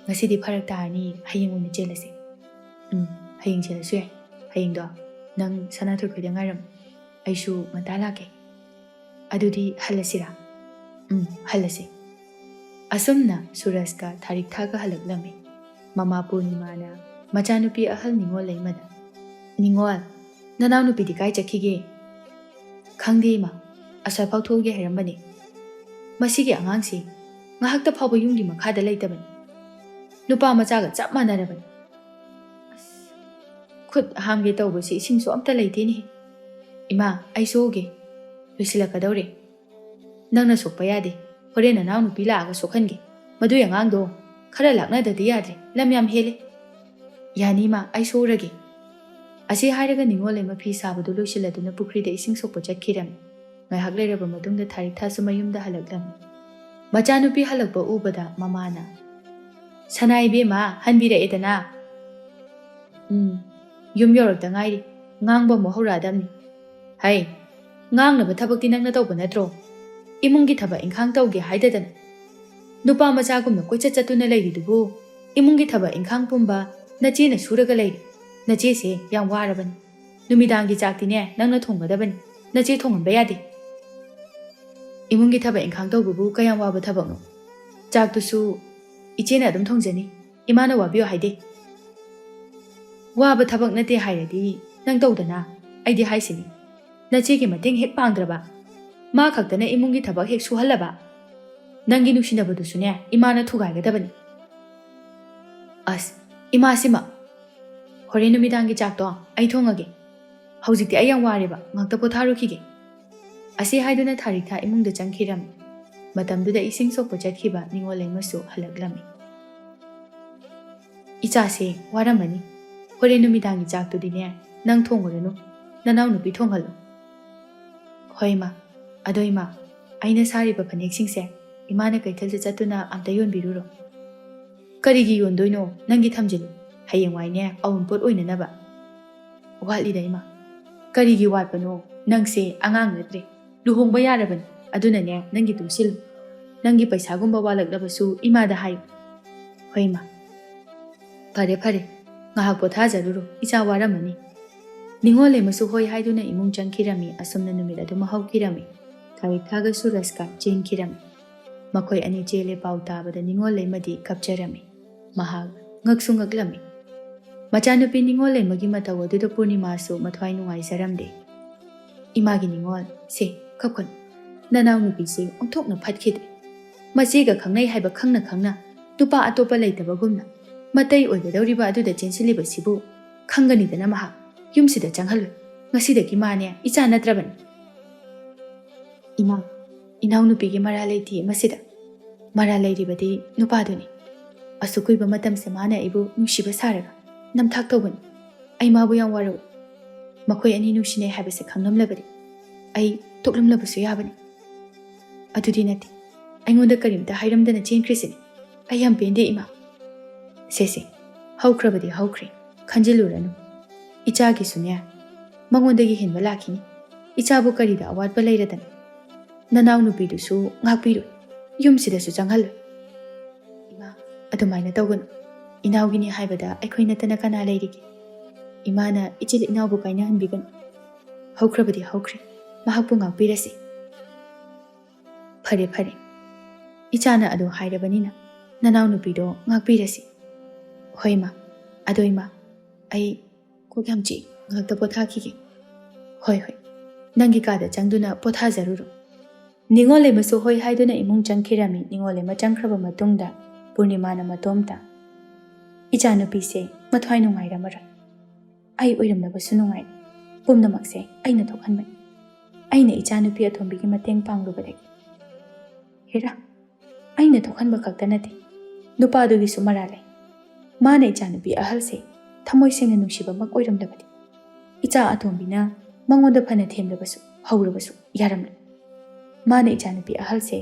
ꯉꯁꯤꯗꯤ ꯐꯔꯛ ꯇꯥꯔꯅꯤ, ꯍꯌꯦꯡ ꯑꯣꯏꯅ ꯆꯦꯜꯂꯁꯦ꯫" "ꯎꯝ, ꯍꯌꯦꯡ ꯆꯦꯜꯂꯁꯨ ꯌꯥꯏ꯫ ꯍꯌꯦꯡꯗꯣ ꯅꯪ ꯁꯅꯥꯊꯣꯏ ꯈꯣꯏꯗ ꯉꯥꯏꯔꯝꯃꯨ꯫ ꯑꯩꯁꯨ ꯉꯟꯇꯥ ꯂꯥꯛꯀꯦ꯫ ꯑꯗꯨꯗꯤ ꯍꯜꯂꯁꯤꯔꯥ?" "ꯎꯝ, ꯍꯜꯂꯁꯤ꯫" ꯑꯁꯨꯝꯅ ꯁꯨꯔꯖꯀ ꯊꯥꯔꯤꯛꯊꯥꯒ ꯍꯜꯂꯛꯂꯝꯃꯤ꯫ ꯃꯃꯥ ꯄꯨꯔꯅꯤꯃꯥꯅ ꯃꯆꯥꯅꯨꯄꯤ ꯑꯍꯜ ꯅꯤꯉꯣꯜ ꯂꯩꯃꯗ, "ꯅꯤꯉꯣꯜ, ꯅꯅꯥꯎꯅꯨꯄꯤꯗꯤ ꯀꯥꯏ ꯆꯠꯈꯤꯒꯦ?" "ꯈꯪꯗꯦ ꯏꯃꯥ, ꯑꯁ꯭ꯋꯥꯏꯐꯥꯎ ꯊꯣꯛꯎꯒꯦ ꯍꯥꯏꯔꯝꯕꯅꯤ꯫ ꯃꯁꯤꯒꯤ ꯑꯉꯥꯡꯁꯤ ꯉꯥꯏꯍꯥꯛꯇ ꯐꯥꯎꯕ ꯌꯨꯝꯒꯤ ꯃꯈꯥꯗ ꯂꯩꯇꯕꯅꯤ꯫ ꯅꯨꯄꯥ ꯃꯆꯥꯒ ꯆꯞ ꯃꯥꯟꯅꯔꯕꯅꯤ꯫ ꯑꯁ, ꯈꯨꯠ ꯍꯥꯝꯒꯦ ꯇꯧꯕꯁꯤ ꯏꯁꯤꯡꯁꯨ ꯑꯝꯇ ꯂꯩꯇꯦꯅꯦ꯫ ꯏꯃꯥ, ꯑꯩ ꯁꯣꯛꯎꯒꯦ, ꯂꯣꯏꯁꯤꯜꯂꯛꯀꯗꯧꯔꯦ꯫ ꯅꯪꯅ ꯁꯣꯛꯄ ꯌꯥꯗꯦ, ꯍꯣꯔꯦꯟ ꯅꯅꯥꯎ ꯅꯨꯄꯤ ꯂꯥꯛꯑꯒ ꯁꯣꯛꯍꯟꯒꯦ꯫ ꯃꯗꯨꯏ ꯑꯉꯥꯡꯗꯣ ꯈꯔ ꯂꯥꯛꯅꯗꯗꯤ ꯌꯥꯗ꯭ꯔꯦ, ꯂꯝ ꯌꯥꯝ ꯍꯦꯜꯂꯦ꯫" "ꯌꯥꯅꯤ ꯏꯃꯥ, ꯑꯩ ꯁꯣꯛꯎꯔꯒꯦ꯫" ꯑꯁꯤ ꯍꯥꯏꯔꯒ ꯅꯤꯉꯣꯜ ꯂꯩꯃ ꯐꯤ ꯁꯥꯕꯗꯨ ꯂꯣꯏꯁꯤꯜꯂꯗꯨꯅ ꯄꯨꯈ꯭ꯔꯤꯗ ꯏꯁꯤꯡ ꯁꯣꯛꯄ ꯆꯠꯈꯤꯔꯝꯃꯤ꯫ ꯉꯥꯏꯍꯥꯛ ꯂꯩꯔꯕ ꯃꯇꯨꯡꯗ ꯊꯥꯔꯤꯛꯊꯥꯁꯨ ꯃꯌꯨꯝꯗ ꯍꯜꯂꯛꯂꯝꯃꯤ꯫ ꯃꯆꯥꯅꯨꯄꯤ ꯍꯜꯂꯛꯄ ꯎꯕꯗ ꯃꯃꯥꯅ, "ꯁꯅꯥ ꯏꯕꯦꯝꯃ, ꯍꯟꯕꯤꯔꯛꯑꯦꯗꯅ꯫" "ꯎꯝ, ꯌꯨꯝ ꯌꯧꯔꯛꯇ ꯉꯥꯏꯔꯤ, ꯉꯥꯡꯕ ꯑꯃꯨꯛ ꯍꯧꯔꯛꯑꯗꯝꯅꯤ꯫ ꯍꯩ, ꯉꯥꯡꯅꯕ ꯊꯕꯛꯇꯤ ꯅꯪꯅ ꯇꯧꯕ ꯅꯠꯇ꯭ꯔꯣ? ꯏꯃꯨꯡꯒꯤ ꯊꯕꯛ ꯏꯪꯈꯥꯡ ꯇꯧꯒꯦ ꯍꯥꯏꯗꯗꯅ ꯅꯨꯄꯥ ꯃꯆꯥꯒꯨꯝꯅ ꯀꯣꯏꯆꯠ ꯆꯠꯇꯨꯅ ꯂꯩꯔꯤꯗꯨꯕꯨ? ꯏꯃꯨꯡꯒꯤ ꯊꯕꯛ ꯏꯪꯈꯥꯡ ꯄꯨꯝꯕ ꯅꯆꯦꯅ ꯁꯨꯔꯒ ꯂꯩꯔꯤ꯫ ꯅꯆꯦꯁꯦ ꯌꯥꯝ ꯋꯥꯔꯕꯅꯤ꯫ ꯅꯨꯃꯤꯗꯥꯡꯒꯤ ꯆꯥꯛꯇꯤꯅꯦ ꯅꯪꯅ ꯊꯣꯡꯒꯗꯕꯅꯤ, ꯅꯆꯦ ꯊꯣꯡꯍꯟꯕ ꯌꯥꯗꯦ꯫" ꯏꯃꯨꯡꯒꯤ ꯊꯕꯛ ꯏꯪꯈꯥꯡ ꯇꯧꯕꯕꯨ ꯀꯌꯥꯝ ꯋꯥꯕ ꯊꯕꯛꯅꯣ? ꯆꯥꯛꯇꯨꯁꯨ ꯏꯆꯦꯅ ꯑꯗꯨꯝ ꯊꯣꯡꯖꯅꯤ, ꯏꯃꯥꯅ ꯋꯥꯕꯤꯌꯨ ꯍꯥꯏꯗꯦ꯫ ꯋꯥꯕ ꯊꯕꯛ ꯅꯠꯇꯦ ꯍꯥꯏꯔꯗꯤ ꯅꯪ ꯇꯧꯗꯅ, ꯑꯩꯗꯤ ꯍꯥꯏꯁꯤꯅꯤ, ꯅꯆꯦꯒꯤ ꯃꯇꯦꯡ ꯍꯦꯛ ꯄꯥꯡꯗ꯭ꯔꯕ, ꯃꯥ ꯈꯛꯇꯅ ꯏꯃꯨꯡꯒꯤ ꯊꯕꯛ ꯍꯦꯛ ꯁꯨꯍꯜꯂꯕ, ꯅꯪꯒꯤ ꯅꯨꯡꯁꯤꯅꯕꯗꯨꯁꯨꯅꯦ ꯏꯃꯥꯅ ꯊꯨꯒꯥꯏꯒꯗꯕꯅꯤ꯫ ꯑꯁ, ꯏꯃꯥꯁꯤꯃ! ꯍꯣꯔꯦꯟ ꯅꯨꯃꯤꯗꯥꯡꯒꯤ ꯆꯥꯛꯇꯣ ꯑꯩ ꯊꯣꯡꯉꯒꯦ꯫ ꯍꯧꯖꯤꯛꯇꯤ ꯑꯩ ꯌꯥꯝ ꯋꯥꯔꯦꯕ, ꯉꯥꯛꯇ ꯄꯣꯊꯥꯔꯨꯈꯤꯒꯦ꯫ ꯑꯁꯤ ꯍꯥꯏꯗꯨꯅ ꯊꯥꯔꯤꯛꯊꯥ ꯏꯃꯨꯡꯗ ꯆꯪꯈꯤꯔꯝꯃꯤ꯫ ꯃꯇꯝꯗꯨꯗ ꯏꯁꯤꯡ ꯁꯣꯛꯄ ꯆꯠꯈꯤꯕ ꯅꯤꯉꯣꯜ ꯂꯩꯃꯁꯨ ꯍꯜꯂꯛꯂꯝꯃꯤ꯫ "ꯏꯆꯥꯁꯦ ꯋꯥꯔꯝꯃꯅꯤ꯫ ꯍꯣꯔꯦꯟ ꯅꯨꯃꯤꯗꯥꯡꯒꯤ ꯆꯥꯛꯇꯨꯗꯤꯅꯦ ꯅꯪ ꯊꯣꯡꯉꯨꯔꯅꯨ, ꯅꯅꯥꯎꯅꯨꯄꯤ ꯊꯣꯡꯍꯜꯂꯨ꯫" "ꯍꯣꯏ ꯏꯃꯥ꯫ ꯑꯗꯣ ꯏꯃꯥ, ꯑꯩꯅ ꯁꯥꯔꯤꯕ ꯐꯅꯦꯛꯁꯤꯡꯁꯦ ꯏꯃꯥꯅ ꯀꯩꯊꯦꯜꯗ ꯆꯠꯇꯨꯅ ꯑꯝꯇ ꯌꯣꯟꯕꯤꯔꯨꯔꯣ꯫" "ꯀꯔꯤꯒꯤ ꯌꯣꯟꯗꯣꯏꯅꯣ? ꯅꯪꯒꯤ ꯊꯝꯖꯤꯜꯂꯨ꯫ ꯍꯌꯦꯡꯋꯥꯏꯅꯦ ꯑꯎꯟꯄꯣꯠ ꯑꯣꯏꯅꯅꯕ꯫" "ꯋꯥꯠꯂꯤꯗ ꯏꯃꯥ꯫" "ꯀꯔꯤꯒꯤ ꯋꯥꯠꯄꯅꯣ? ꯅꯪꯁꯦ ꯑꯉꯥꯡ ꯅꯠꯇ꯭ꯔꯦ꯫ ꯂꯨꯍꯣꯡꯕ ꯌꯥꯔꯕꯅꯤ꯫ ꯑꯗꯨꯅꯅꯦ ꯅꯪꯒꯤ ꯇꯨꯡꯁꯤꯜꯂꯨ꯫ ꯅꯪꯒꯤ ꯄꯩꯁꯥꯒꯨꯝꯕ ꯋꯥꯠꯂꯛꯂꯕꯁꯨ ꯏꯃꯥꯗ ꯍꯥꯏꯌꯨ꯫" "ꯍꯣꯏ ꯏꯃꯥ꯫" "ꯐꯔꯦ ꯐꯔꯦ, ꯉꯥꯏꯍꯥꯛ ꯄꯣꯊꯥꯖꯔꯨꯔꯣ, ꯏꯆꯥ ꯋꯥꯔꯝꯃꯅꯤ꯫" ꯅꯤꯉꯣꯜ ꯂꯩꯃꯁꯨ ꯍꯣꯏ ꯍꯥꯏꯗꯨꯅ ꯏꯃꯨꯡ ꯆꯪꯈꯤꯔꯝꯃꯤ꯫ ꯑꯁꯨꯝꯅ ꯅꯨꯃꯤꯠ ꯑꯗꯨꯃ ꯍꯧꯈꯤꯔꯝꯃꯤ꯫ ꯊꯥꯔꯤꯛꯊꯥꯒ ꯁꯨꯔꯖꯀ ꯆꯦꯟꯈꯤꯔꯝꯃꯤ꯫ ꯃꯈꯣꯏ ꯑꯅꯤ ꯆꯦꯜꯂꯦ ꯄꯥꯎ ꯇꯥꯕꯗ ꯅꯤꯉꯣꯜ ꯂꯩꯃꯗꯤ ꯀꯞꯆꯔꯝꯃꯤ꯫ ꯃꯍꯥꯛ ꯉꯛꯁꯨ ꯉꯛꯂꯝꯃꯤ꯫ ꯃꯆꯥꯅꯨꯄꯤ ꯅꯤꯉꯣꯜ ꯂꯩꯃꯒꯤ ꯃꯇꯧ ꯑꯗꯨꯗ ꯄꯨꯔꯅꯤꯃꯥꯁꯨ ꯃꯊ꯭ꯋꯥꯏ ꯅꯨꯡꯉꯥꯏꯖꯔꯝꯗꯦ꯫ "ꯏꯃꯥꯒꯤ ꯅꯤꯉꯣꯜ, ꯁꯦ, ꯀꯞꯀꯅꯨ꯫ ꯅꯅꯥꯎꯅꯨꯄꯤꯁꯦ ꯑꯣꯟꯊꯣꯛꯅ ꯐꯠꯈꯤꯗ꯭ꯔꯦ꯫ ꯃꯆꯦꯒ ꯈꯪꯅꯩ ꯍꯥꯏꯕ ꯈꯪꯅ ꯈꯪꯅ ꯅꯨꯄꯥ ꯑꯇꯣꯞꯄ ꯂꯩꯇꯕꯒꯨꯝꯅ ꯃꯇꯩ ꯑꯣꯏꯒꯗꯧꯔꯤꯕ ꯑꯗꯨꯗ ꯆꯦꯟꯁꯤꯜꯂꯤꯕꯁꯤꯕꯨ ꯈꯪꯒꯅꯤꯗꯅ ꯃꯍꯥꯛ꯫ ꯌꯨꯝꯁꯤꯗ ꯆꯪꯍꯜꯂꯣꯏ꯫ ꯉꯁꯤꯗꯒꯤ ꯃꯥꯅꯦ ꯏꯆꯥ ꯅꯠꯇ꯭ꯔꯕꯅꯤ꯫" "ꯏꯃꯥ, ꯏꯅꯥꯎꯅꯨꯄꯤꯒꯤ ꯃꯔꯥꯜ ꯂꯩꯇꯦ ꯃꯁꯤꯗ꯫ ꯃꯔꯥꯜ ꯂꯩꯔꯤꯕꯗꯤ ꯅꯨꯄꯥꯗꯨꯅꯤ꯫ ꯑꯁꯨꯛ ꯀꯨꯏꯕ ꯃꯇꯝꯁꯦ ꯃꯥꯅ ꯑꯩꯕꯨ ꯅꯨꯡꯁꯤꯕ ꯁꯥꯔꯒ ꯅꯝꯊꯥꯛ ꯇꯧꯕꯅꯤ꯫ ꯑꯩ ꯃꯥꯕꯨ ꯌꯥꯝ ꯋꯥꯔꯧꯏ꯫ ꯃꯈꯣꯏ ꯑꯅꯤ ꯅꯨꯡꯁꯤꯅꯩ ꯍꯥꯏꯕꯁꯦ ꯈꯪꯂꯝꯂꯕꯗꯤ ꯑꯩ ꯇꯣꯛꯂꯝꯂꯕꯁꯨ ꯌꯥꯕꯅꯤ꯫ ꯑꯗꯨꯗꯤ ꯅꯠꯇꯦ, ꯑꯩꯉꯣꯟꯗ ꯀꯔꯤꯝꯇ ꯍꯥꯏꯔꯝꯗꯅ ꯆꯦꯟꯈ꯭ꯔꯤꯁꯤꯅꯤ꯫ ꯑꯩ ꯌꯥꯝ ꯄꯦꯟꯗꯦ ꯏꯃꯥ꯫" "ꯁꯦ ꯁꯦ, ꯍꯧꯈ꯭ꯔꯕꯗꯤ ꯍꯧꯈ꯭ꯔꯦ, ꯈꯟꯖꯤꯜꯂꯨꯔꯅꯨ꯫ ꯏꯆꯥꯒꯤꯁꯨꯅꯦ ꯃꯉꯣꯟꯗꯒꯤ ꯍꯦꯟꯕ ꯂꯥꯛꯈꯤꯅꯤ꯫ ꯏꯆꯥꯕꯨ ꯀꯔꯤꯗ ꯑꯋꯥꯠꯄ ꯂꯩꯔꯗꯅ? ꯅꯅꯥꯎ ꯅꯨꯄꯤꯗꯨꯁꯨ ꯉꯥꯛꯄꯤꯔꯣꯏ, ꯌꯨꯝꯁꯤꯗꯁꯨ ꯆꯪꯍꯜꯂꯣꯏ꯫" "ꯏꯃꯥ, ꯑꯗꯨꯃꯥꯏꯅ ꯇꯧꯒꯅꯨ꯫ ꯏꯅꯥꯎꯒꯤꯅꯤ ꯍꯥꯏꯕꯗ ꯑꯩꯈꯣꯏ ꯅꯠꯇꯅ ꯀꯅꯥ ꯂꯩꯔꯤꯒꯦ? ꯏꯃꯥꯅ ꯏꯆꯤꯜ ꯏꯅꯥꯎꯕꯨ ꯀꯥꯏꯅꯍꯟꯕꯤꯒꯅꯨ꯫ ꯍꯧꯈ꯭ꯔꯕꯗꯤ ꯍꯧꯈ꯭ꯔꯦ, ꯃꯍꯥꯛꯄꯨ ꯉꯥꯛꯄꯤꯔꯁꯤ꯫" "ꯐꯔꯦ, ꯐꯔꯦ꯫ ꯏꯆꯥꯅ ꯑꯗꯨ ꯍꯥꯏꯔꯕꯅꯤꯅ ꯅꯅꯥꯎꯅꯨꯄꯤꯗꯣ ꯉꯥꯛꯄꯤꯔꯁꯤ꯫" "ꯍꯣꯏ, ꯏꯃꯥ꯫ ꯑꯗꯣ, ꯏꯃꯥ, ꯑꯩ ꯀꯣꯛ ꯌꯥꯝ ꯆꯤꯛꯏ꯫ ꯉꯥꯛꯇ ꯄꯣꯊꯥꯈꯤꯒꯦ꯫" "ꯍꯣꯏ, ꯍꯣꯏ꯫ ꯅꯪꯒꯤ ꯀꯥꯗ ꯆꯪꯗꯨꯅ ꯄꯣꯊꯥꯖꯔꯨꯔꯣ꯫" ꯅꯤꯉꯣꯜ ꯂꯩꯃꯁꯨ ꯍꯣꯏ ꯍꯥꯏꯗꯨꯅ ꯏꯃꯨꯡ ꯆꯪꯈꯤꯔꯝꯃꯤ꯫ ꯅꯤꯉꯣꯜ ꯂꯩꯃ ꯆꯪꯈ꯭ꯔꯕ ꯃꯇꯨꯡꯗ ꯄꯨꯔꯅꯤꯃꯥꯅ ꯃꯇꯣꯝꯇ, "ꯏꯆꯥꯅꯨꯄꯤꯁꯦ ꯃꯊ꯭ꯋꯥꯏ ꯅꯨꯡꯉꯥꯏꯔꯝꯃꯔꯣꯏ꯫ ꯑꯩ ꯑꯣꯏꯔꯝꯂꯕꯁꯨ ꯅꯨꯡꯉꯥꯏꯔꯦ꯫ ꯄꯨꯝꯅꯃꯛꯁꯦ ꯑꯩꯅ ꯊꯣꯛꯍꯟꯕꯅꯤ꯫ ꯑꯩꯅ ꯏꯆꯥꯅꯨꯄꯤ ꯑꯇꯣꯝꯕꯤꯒꯤ ꯃꯇꯦꯡ ꯄꯥꯡꯂꯨꯕꯗꯒꯤ꯫" "ꯍꯦꯔꯥ, ꯑꯩꯅ ꯊꯣꯛꯍꯟꯕ ꯈꯛꯇ ꯅꯠꯇꯦ, ꯅꯨꯄꯥꯗꯨꯒꯤꯁꯨ ꯃꯔꯥꯜ ꯂꯩ꯫ ꯃꯥꯅ ꯏꯆꯥꯅꯨꯄꯤ ꯑꯍꯜꯁꯦ ꯊꯃꯣꯏ ꯁꯦꯡꯅ ꯅꯨꯡꯁꯤꯕꯃꯛ ꯑꯣꯏꯔꯝꯂꯕꯗꯤ, ꯏꯆꯥ ꯑꯇꯣꯝꯕꯤꯅ ꯃꯉꯣꯟꯗ ꯐꯅ ꯊꯦꯝꯂꯕꯁꯨ, ꯍꯧꯔꯕꯁꯨ ꯌꯥꯔꯝꯂꯣꯏ꯫ ꯃꯥꯅ ꯏꯆꯥꯅꯨꯄꯤ ꯑꯍꯜꯁꯦ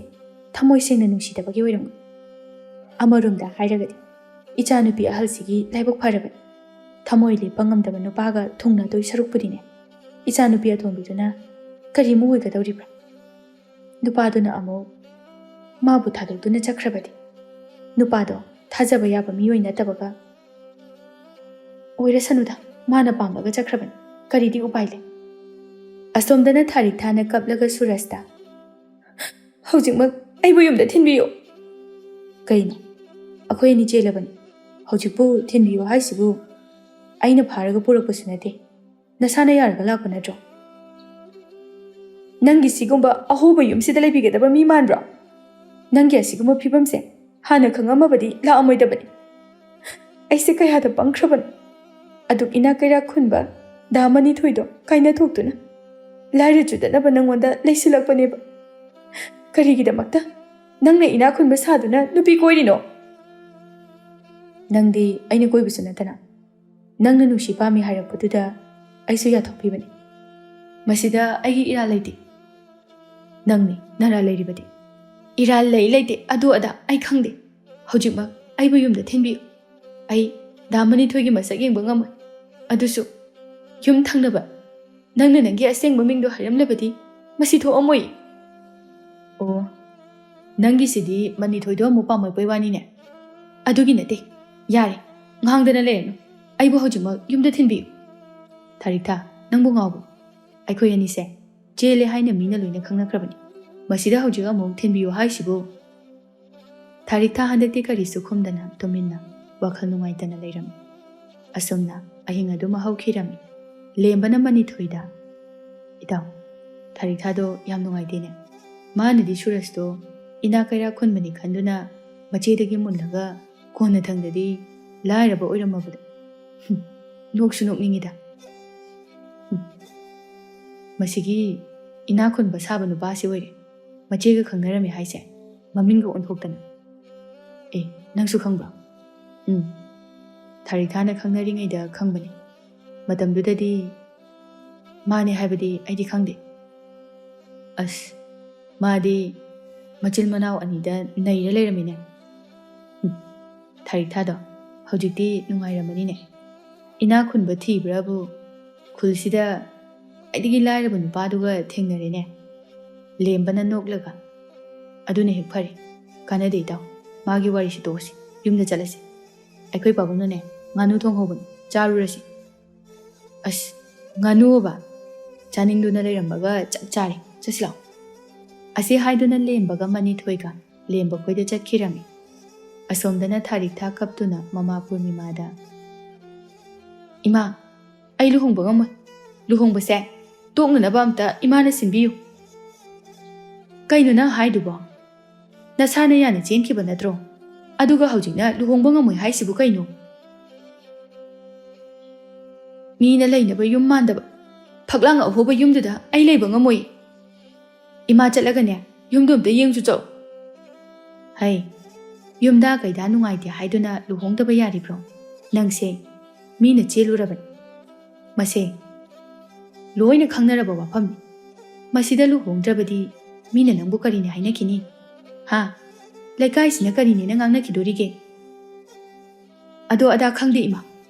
ꯊꯃꯣꯏ ꯁꯦꯡꯅ ꯅꯨꯡꯁꯤꯗꯕꯒꯤ ꯑꯣꯏꯔꯝꯒꯅꯤ꯫ ꯑꯃꯔꯣꯝꯗ ꯍꯥꯏꯔꯒꯗꯤ, ꯏꯆꯥꯅꯨꯄꯤ ꯑꯍꯜꯁꯤꯒꯤ ꯂꯥꯏꯕꯛ ꯐꯔꯕꯅꯤ꯫ ꯊꯃꯣꯏ ꯂꯦꯞꯄ ꯉꯝꯗꯕ ꯅꯨꯄꯥꯒ ꯊꯨꯡꯅꯗꯣꯏ ꯁꯔꯨꯛꯄꯨꯗꯤꯅꯦ, ꯏꯆꯥꯅꯨꯄꯤ ꯑꯇꯣꯝꯕꯤꯗꯨꯅ ꯀꯔꯤꯃꯨꯛ ꯑꯣꯏꯒꯗꯧꯔꯤꯕ꯭ꯔꯥ?" ꯅꯨꯄꯥꯗꯨꯅ ꯑꯃꯨꯛ ꯃꯥꯕꯨ ꯊꯥꯗꯣꯛꯇꯨꯅ ꯆꯠꯈ꯭ꯔꯕꯗꯤ? ꯅꯨꯄꯥꯗꯣ ꯊꯥꯖꯕ ꯌꯥꯕ ꯃꯤꯑꯣꯏ ꯅꯠꯇꯕꯒ꯫ "ꯑꯣꯏꯔꯁꯅꯨꯗ, ꯃꯥꯅ ꯄꯥꯝꯂꯒ ꯆꯠꯈ꯭ꯔꯕꯅꯤ, ꯀꯔꯤꯗꯤ ꯎꯄꯥꯏ ꯂꯩ?" ꯑꯁꯣꯝꯗꯅ ꯊꯥꯔꯤꯛ ꯊꯥꯅ ꯀꯞꯂꯒ ꯁꯨꯔꯖꯇ, "ꯍꯧꯖꯤꯛꯃꯛ ꯑꯩꯕꯨ ꯌꯨꯝꯗ ꯊꯤꯟꯕꯤꯌꯨ꯫" "ꯀꯩꯅꯣ? ꯑꯩꯈꯣꯏ ꯑꯅꯤ ꯆꯦꯜꯂꯕꯅꯤ꯫ ꯍꯧꯖꯤꯛꯄꯨ ꯊꯤꯟꯕꯤꯌꯨ ꯍꯥꯏꯁꯤꯕꯨ ꯑꯩꯅ ꯐꯥꯔꯒ ꯄꯨꯔꯛꯄꯁꯨ ꯅꯠꯇꯦ꯫ ꯅꯁꯥꯅ ꯌꯥꯔꯒ ꯂꯥꯛꯄ ꯅꯠꯇ꯭ꯔꯣ?" "ꯅꯪꯒꯤ ꯁꯤꯒꯨꯝꯕ ꯑꯍꯣꯕ ꯌꯨꯝꯁꯤꯗ ꯂꯩꯕꯤꯒꯗꯕ ꯃꯤ ꯃꯥꯟꯕ꯭ꯔꯣ? ꯅꯪꯒꯤ ꯑꯁꯤꯒꯨꯝꯕ ꯐꯤꯕꯝꯁꯦ ꯍꯥꯟꯅ ꯈꯪꯉꯝꯃꯕꯗꯤ ꯂꯥꯛꯑꯝꯃꯣꯏꯗꯕꯅꯤ꯫ ꯑꯩꯁꯦ ꯀꯌꯥꯗ ꯄꯪꯈ꯭ꯔꯕꯅꯣ꯫ ꯑꯗꯨꯛ ꯏꯅꯥꯛ ꯀꯩꯔꯥꯛ ꯈꯨꯟꯕ ꯗꯥ ꯃꯅꯤꯊꯣꯏꯗꯣ ꯀꯥꯏꯅꯊꯣꯛꯇꯨꯅ ꯂꯥꯏꯔ ꯆꯨꯗꯅꯕ ꯅꯪꯉꯣꯟꯗ ꯂꯩꯁꯤꯜꯂꯛꯄꯅꯦꯕ꯫ ꯀꯔꯤꯒꯤꯗꯃꯛꯇ ꯅꯪꯅ ꯏꯅꯥꯛ ꯈꯨꯟꯕ ꯁꯥꯗꯨꯅ ꯅꯨꯄꯤ ꯀꯣꯏꯔꯤꯅꯣ?" "ꯅꯪꯗꯤ ꯑꯩꯅ ꯀꯣꯏꯕꯁꯨ ꯅꯠꯇꯅ ꯅꯪꯅ ꯅꯨꯡꯁꯤ ꯄꯥꯝꯃꯤ ꯍꯥꯏꯔꯛꯄꯗꯨꯗ ꯑꯩꯁꯨ ꯌꯥꯊꯣꯛꯄꯤꯕꯅꯤ꯫ ꯃꯁꯤꯗ ꯑꯩꯒꯤ ꯏꯔꯥꯜ ꯂꯩꯇꯦ꯫ ꯅꯪꯅꯤ ꯅꯔꯥꯜ ꯂꯩꯔꯤꯕꯗꯤ꯫" "ꯏꯔꯥꯜ ꯂꯩ ꯂꯩꯇꯦ ꯑꯗꯨ ꯑꯗꯥ ꯑꯩ ꯈꯪꯗꯦ꯫ ꯍꯧꯖꯤꯛꯃꯛ ꯑꯩꯕꯨ ꯌꯨꯝꯗ ꯊꯤꯟꯕꯤꯌꯨ꯫ ꯑꯩ ꯗꯥ ꯃꯅꯤꯊꯣꯏꯒꯤ ꯃꯁꯛ ꯌꯦꯡꯕ ꯉꯝꯃꯣꯏ꯫ ꯑꯗꯨꯁꯨ ꯌꯨꯝ ꯊꯪꯅꯕ ꯅꯪꯅ ꯅꯪꯒꯤ ꯑꯁꯦꯡꯕ ꯃꯤꯡꯗꯣ ꯍꯥꯏꯔꯝꯂꯕꯗꯤ ꯃꯁꯤ ꯊꯣꯛꯑꯝꯃꯣꯏ꯫" "ꯑꯣ, ꯅꯪꯒꯤꯁꯤꯗꯤ ꯃꯅꯤꯊꯣꯏꯗꯣ ꯑꯃꯨꯛ ꯄꯥꯝꯃꯛꯄꯩ ꯋꯥꯅꯤꯅꯦ꯫" "ꯑꯗꯨꯒꯤ ꯅꯠꯇꯦ꯫ ꯌꯥꯔꯦ, ꯉꯥꯡꯗꯅ ꯂꯩꯔꯅꯨ꯫ ꯑꯩꯕꯨ ꯍꯧꯖꯤꯛꯃꯛ ꯌꯨꯝꯗ ꯊꯤꯟꯕꯤꯌꯨ꯫" "ꯊꯥꯔꯤꯛꯊꯥ, ꯅꯪꯕꯨ ꯉꯥꯎꯕ꯭ꯔꯣ? ꯑꯩꯈꯣꯏ ꯑꯅꯤꯁꯦ ꯆꯦꯜꯂꯦ ꯍꯥꯏꯅ ꯃꯤꯅ ꯂꯣꯏꯅ ꯈꯪꯅꯈ꯭ꯔꯕꯅꯤ꯫ ꯃꯁꯤꯗ ꯍꯧꯖꯤꯛ ꯑꯃꯨꯛ ꯊꯤꯟꯕꯤꯌꯨ ꯍꯥꯏꯁꯤꯕꯨ? ꯊꯥꯔꯤꯛꯊꯥ ꯍꯟꯗꯛꯇꯤ ꯀꯔꯤꯁꯨ ꯈꯨꯝꯗꯅ ꯇꯨꯃꯤꯟꯅ ꯋꯥꯈꯜ ꯅꯨꯡꯉꯥꯏꯇꯅ ꯂꯩꯔꯝꯃꯤ꯫ ꯑꯁꯨꯝꯅ ꯑꯍꯤꯡ ꯑꯗꯨꯃ ꯍꯧꯈꯤꯔꯝꯃꯤ꯫ ꯂꯦꯝꯕꯅ ꯃꯅꯤꯊꯣꯏꯗ, "ꯏꯇꯥꯎ, ꯊꯥꯔꯤꯛꯊꯥꯗꯣ ꯌꯥꯝ ꯅꯨꯡꯉꯥꯏꯇꯦꯅꯦ꯫ ꯃꯥꯅꯗꯤ ꯁꯨꯔꯖꯇꯣ ꯏꯅꯥꯛ ꯀꯩꯔꯥꯛ ꯈꯨꯟꯕꯅꯤ ꯈꯟꯗꯨꯅ ꯃꯆꯦꯗꯒꯤ ꯃꯨꯜꯂꯒ ꯀꯣꯟꯅꯊꯪꯗꯗꯤ ꯂꯥꯏꯔꯕ ꯑꯣꯏꯔꯝꯃꯕꯗꯣ꯫ ꯍꯨꯝ, ꯅꯣꯛꯁꯨ ꯅꯣꯛꯅꯤꯡꯉꯤꯗ꯫ ꯍꯨꯝ, ꯃꯁꯤꯒꯤ ꯏꯅꯥꯛ ꯈꯨꯟꯕ ꯁꯥꯕ ꯅꯨꯄꯥꯁꯤ ꯑꯣꯏꯔꯦ꯫ ꯃꯆꯦꯒ ꯈꯪꯅꯔꯝꯃꯦ ꯍꯥꯏꯁꯦ, ꯃꯃꯤꯡꯒ ꯑꯣꯟꯊꯣꯛꯇꯅ꯫ ꯑꯦ, ꯅꯪꯁꯨ ꯈꯪꯕ꯭ꯔꯣ?" "ꯎꯝ, ꯊꯥꯔꯤꯛꯊꯥꯅ ꯈꯪꯅꯔꯤꯉꯩꯗ ꯈꯪꯕꯅꯦ꯫ ꯃꯇꯝꯗꯨꯗꯗꯤ ꯃꯥꯅꯦ ꯍꯥꯏꯕꯗꯤ ꯑꯩꯗꯤ ꯈꯪꯗꯦ꯫" "ꯑꯁ, ꯃꯥꯗꯤ ꯃꯆꯤꯟ ꯃꯅꯥꯎ ꯑꯅꯤꯗ ꯅꯩꯔ ꯂꯩꯔꯝꯃꯤꯅꯦ꯫" "ꯎꯝ, ꯊꯥꯔꯤꯛꯊꯥꯗꯣ ꯍꯧꯖꯤꯛꯇꯤ ꯅꯨꯡꯉꯥꯏꯔꯝꯃꯅꯤꯅꯦ꯫ ꯏꯅꯥꯛ ꯈꯨꯟꯕ ꯊꯤꯕ꯭ꯔꯥꯕꯨ ꯈꯨꯜꯁꯤꯗ ꯈ꯭ꯋꯥꯏꯗꯒꯤ ꯂꯥꯏꯔꯕ ꯅꯨꯄꯥꯗꯨꯒ ꯊꯦꯡꯅꯔꯦꯅꯦ꯫" ꯂꯦꯝꯕꯅ ꯅꯣꯛꯂꯒ, "ꯑꯗꯨꯅ ꯍꯦꯛ ꯐꯔꯦ꯫ ꯀꯥꯟꯅꯗꯦ ꯏꯇꯥꯎ, ꯃꯥꯒꯤ ꯋꯥꯔꯤꯁꯤ ꯇꯣꯛꯑꯁꯤ, ꯌꯨꯝꯗ ꯆꯠꯂꯁꯤ꯫ ꯑꯩꯈꯣꯏ ꯄꯥꯕꯨꯡꯅꯅꯦ ꯉꯥꯅꯨ ꯊꯣꯡꯍꯧꯕꯅꯤ, ꯆꯥꯔꯨꯔꯁꯤ꯫" "ꯑꯁ, ꯉꯥꯅꯨꯕ? ꯆꯥꯅꯤꯡꯗꯨꯅ ꯂꯩꯔꯝꯕꯒ ꯆꯞ ꯆꯥꯔꯦ, ꯆꯠꯁꯤ ꯂꯥꯛꯑꯣ꯫" ꯑꯁꯤ ꯍꯥꯏꯗꯨꯅ ꯂꯦꯝꯕꯒ ꯃꯅꯤꯊꯣꯏꯒ ꯂꯦꯝꯕ ꯈꯣꯏꯗ ꯆꯠꯈꯤꯔꯝꯃꯤ꯫ ꯑꯁꯣꯝꯗꯅ ꯊꯥꯔꯤꯛꯊꯥ ꯀꯞꯇꯨꯅ ꯃꯃꯥ ꯄꯨꯔꯅꯤꯃꯥꯗ, "ꯏꯃꯥ, ꯑꯩ ꯂꯨꯍꯣꯡꯕ ꯉꯝꯃꯣꯏ꯫ ꯂꯨꯍꯣꯡꯕꯁꯦ ꯇꯣꯛꯅꯅꯕ ꯑꯝꯇ ꯏꯃꯥꯅ ꯁꯤꯟꯕꯤꯌꯨ꯫" "ꯀꯩꯅꯣ ꯅꯪ ꯍꯥꯏꯗꯨꯕꯣ? ꯅꯁꯥꯅ ꯌꯥꯅ ꯆꯦꯟꯈꯤꯕ ꯅꯠꯇ꯭ꯔꯣ? ꯑꯗꯨꯒ ꯍꯧꯖꯤꯛꯅ ꯂꯨꯍꯣꯡꯕ ꯉꯝꯃꯣꯏ ꯍꯥꯏꯁꯤꯕꯨ ꯀꯩꯅꯣ?" "ꯃꯤꯅ ꯂꯩꯅꯕ ꯌꯨꯝ ꯃꯥꯟꯗꯕ ꯐꯛꯂꯥꯡ ꯑꯍꯣꯕ ꯌꯨꯝꯗꯨꯗ ꯑꯩ ꯂꯩꯕ ꯉꯝꯃꯣꯏ꯫ ꯏꯃꯥ ꯆꯠꯂꯒꯅꯦ, ꯌꯨꯝꯗꯣ ꯑꯝꯇ ꯌꯦꯡꯁꯨ ꯆꯠꯂꯣ꯫" "ꯍꯩ, ꯌꯨꯝꯗ ꯀꯩꯗ ꯅꯨꯡꯉꯥꯏꯇꯦ ꯍꯥꯏꯗꯨꯅ ꯂꯨꯍꯣꯡꯗꯕ ꯌꯥꯔꯤꯕ꯭ꯔꯣ? ꯅꯪꯁꯦ ꯃꯤꯅ ꯆꯦꯜꯂꯨꯔꯕꯅꯤ꯫ ꯃꯁꯦ ꯂꯣꯏꯅ ꯈꯪꯅꯔꯕ ꯋꯥꯐꯝꯅꯤ꯫ ꯃꯁꯤꯗ ꯂꯨꯍꯣꯡꯗ꯭ꯔꯕꯗꯤ ꯃꯤꯅ ꯅꯪꯕꯨ ꯀꯔꯤꯅꯤ ꯍꯥꯏꯅꯈꯤꯅꯤ? ꯍꯥ? ꯂꯩꯀꯥꯏꯁꯤꯅ ꯀꯔꯤꯅꯦꯅ ꯉꯥꯡꯅꯈꯤꯗꯣꯔꯤꯒꯦ?" "ꯑꯗꯣ ꯑꯗꯥ ꯈꯪꯗꯦ ꯏꯃꯥ,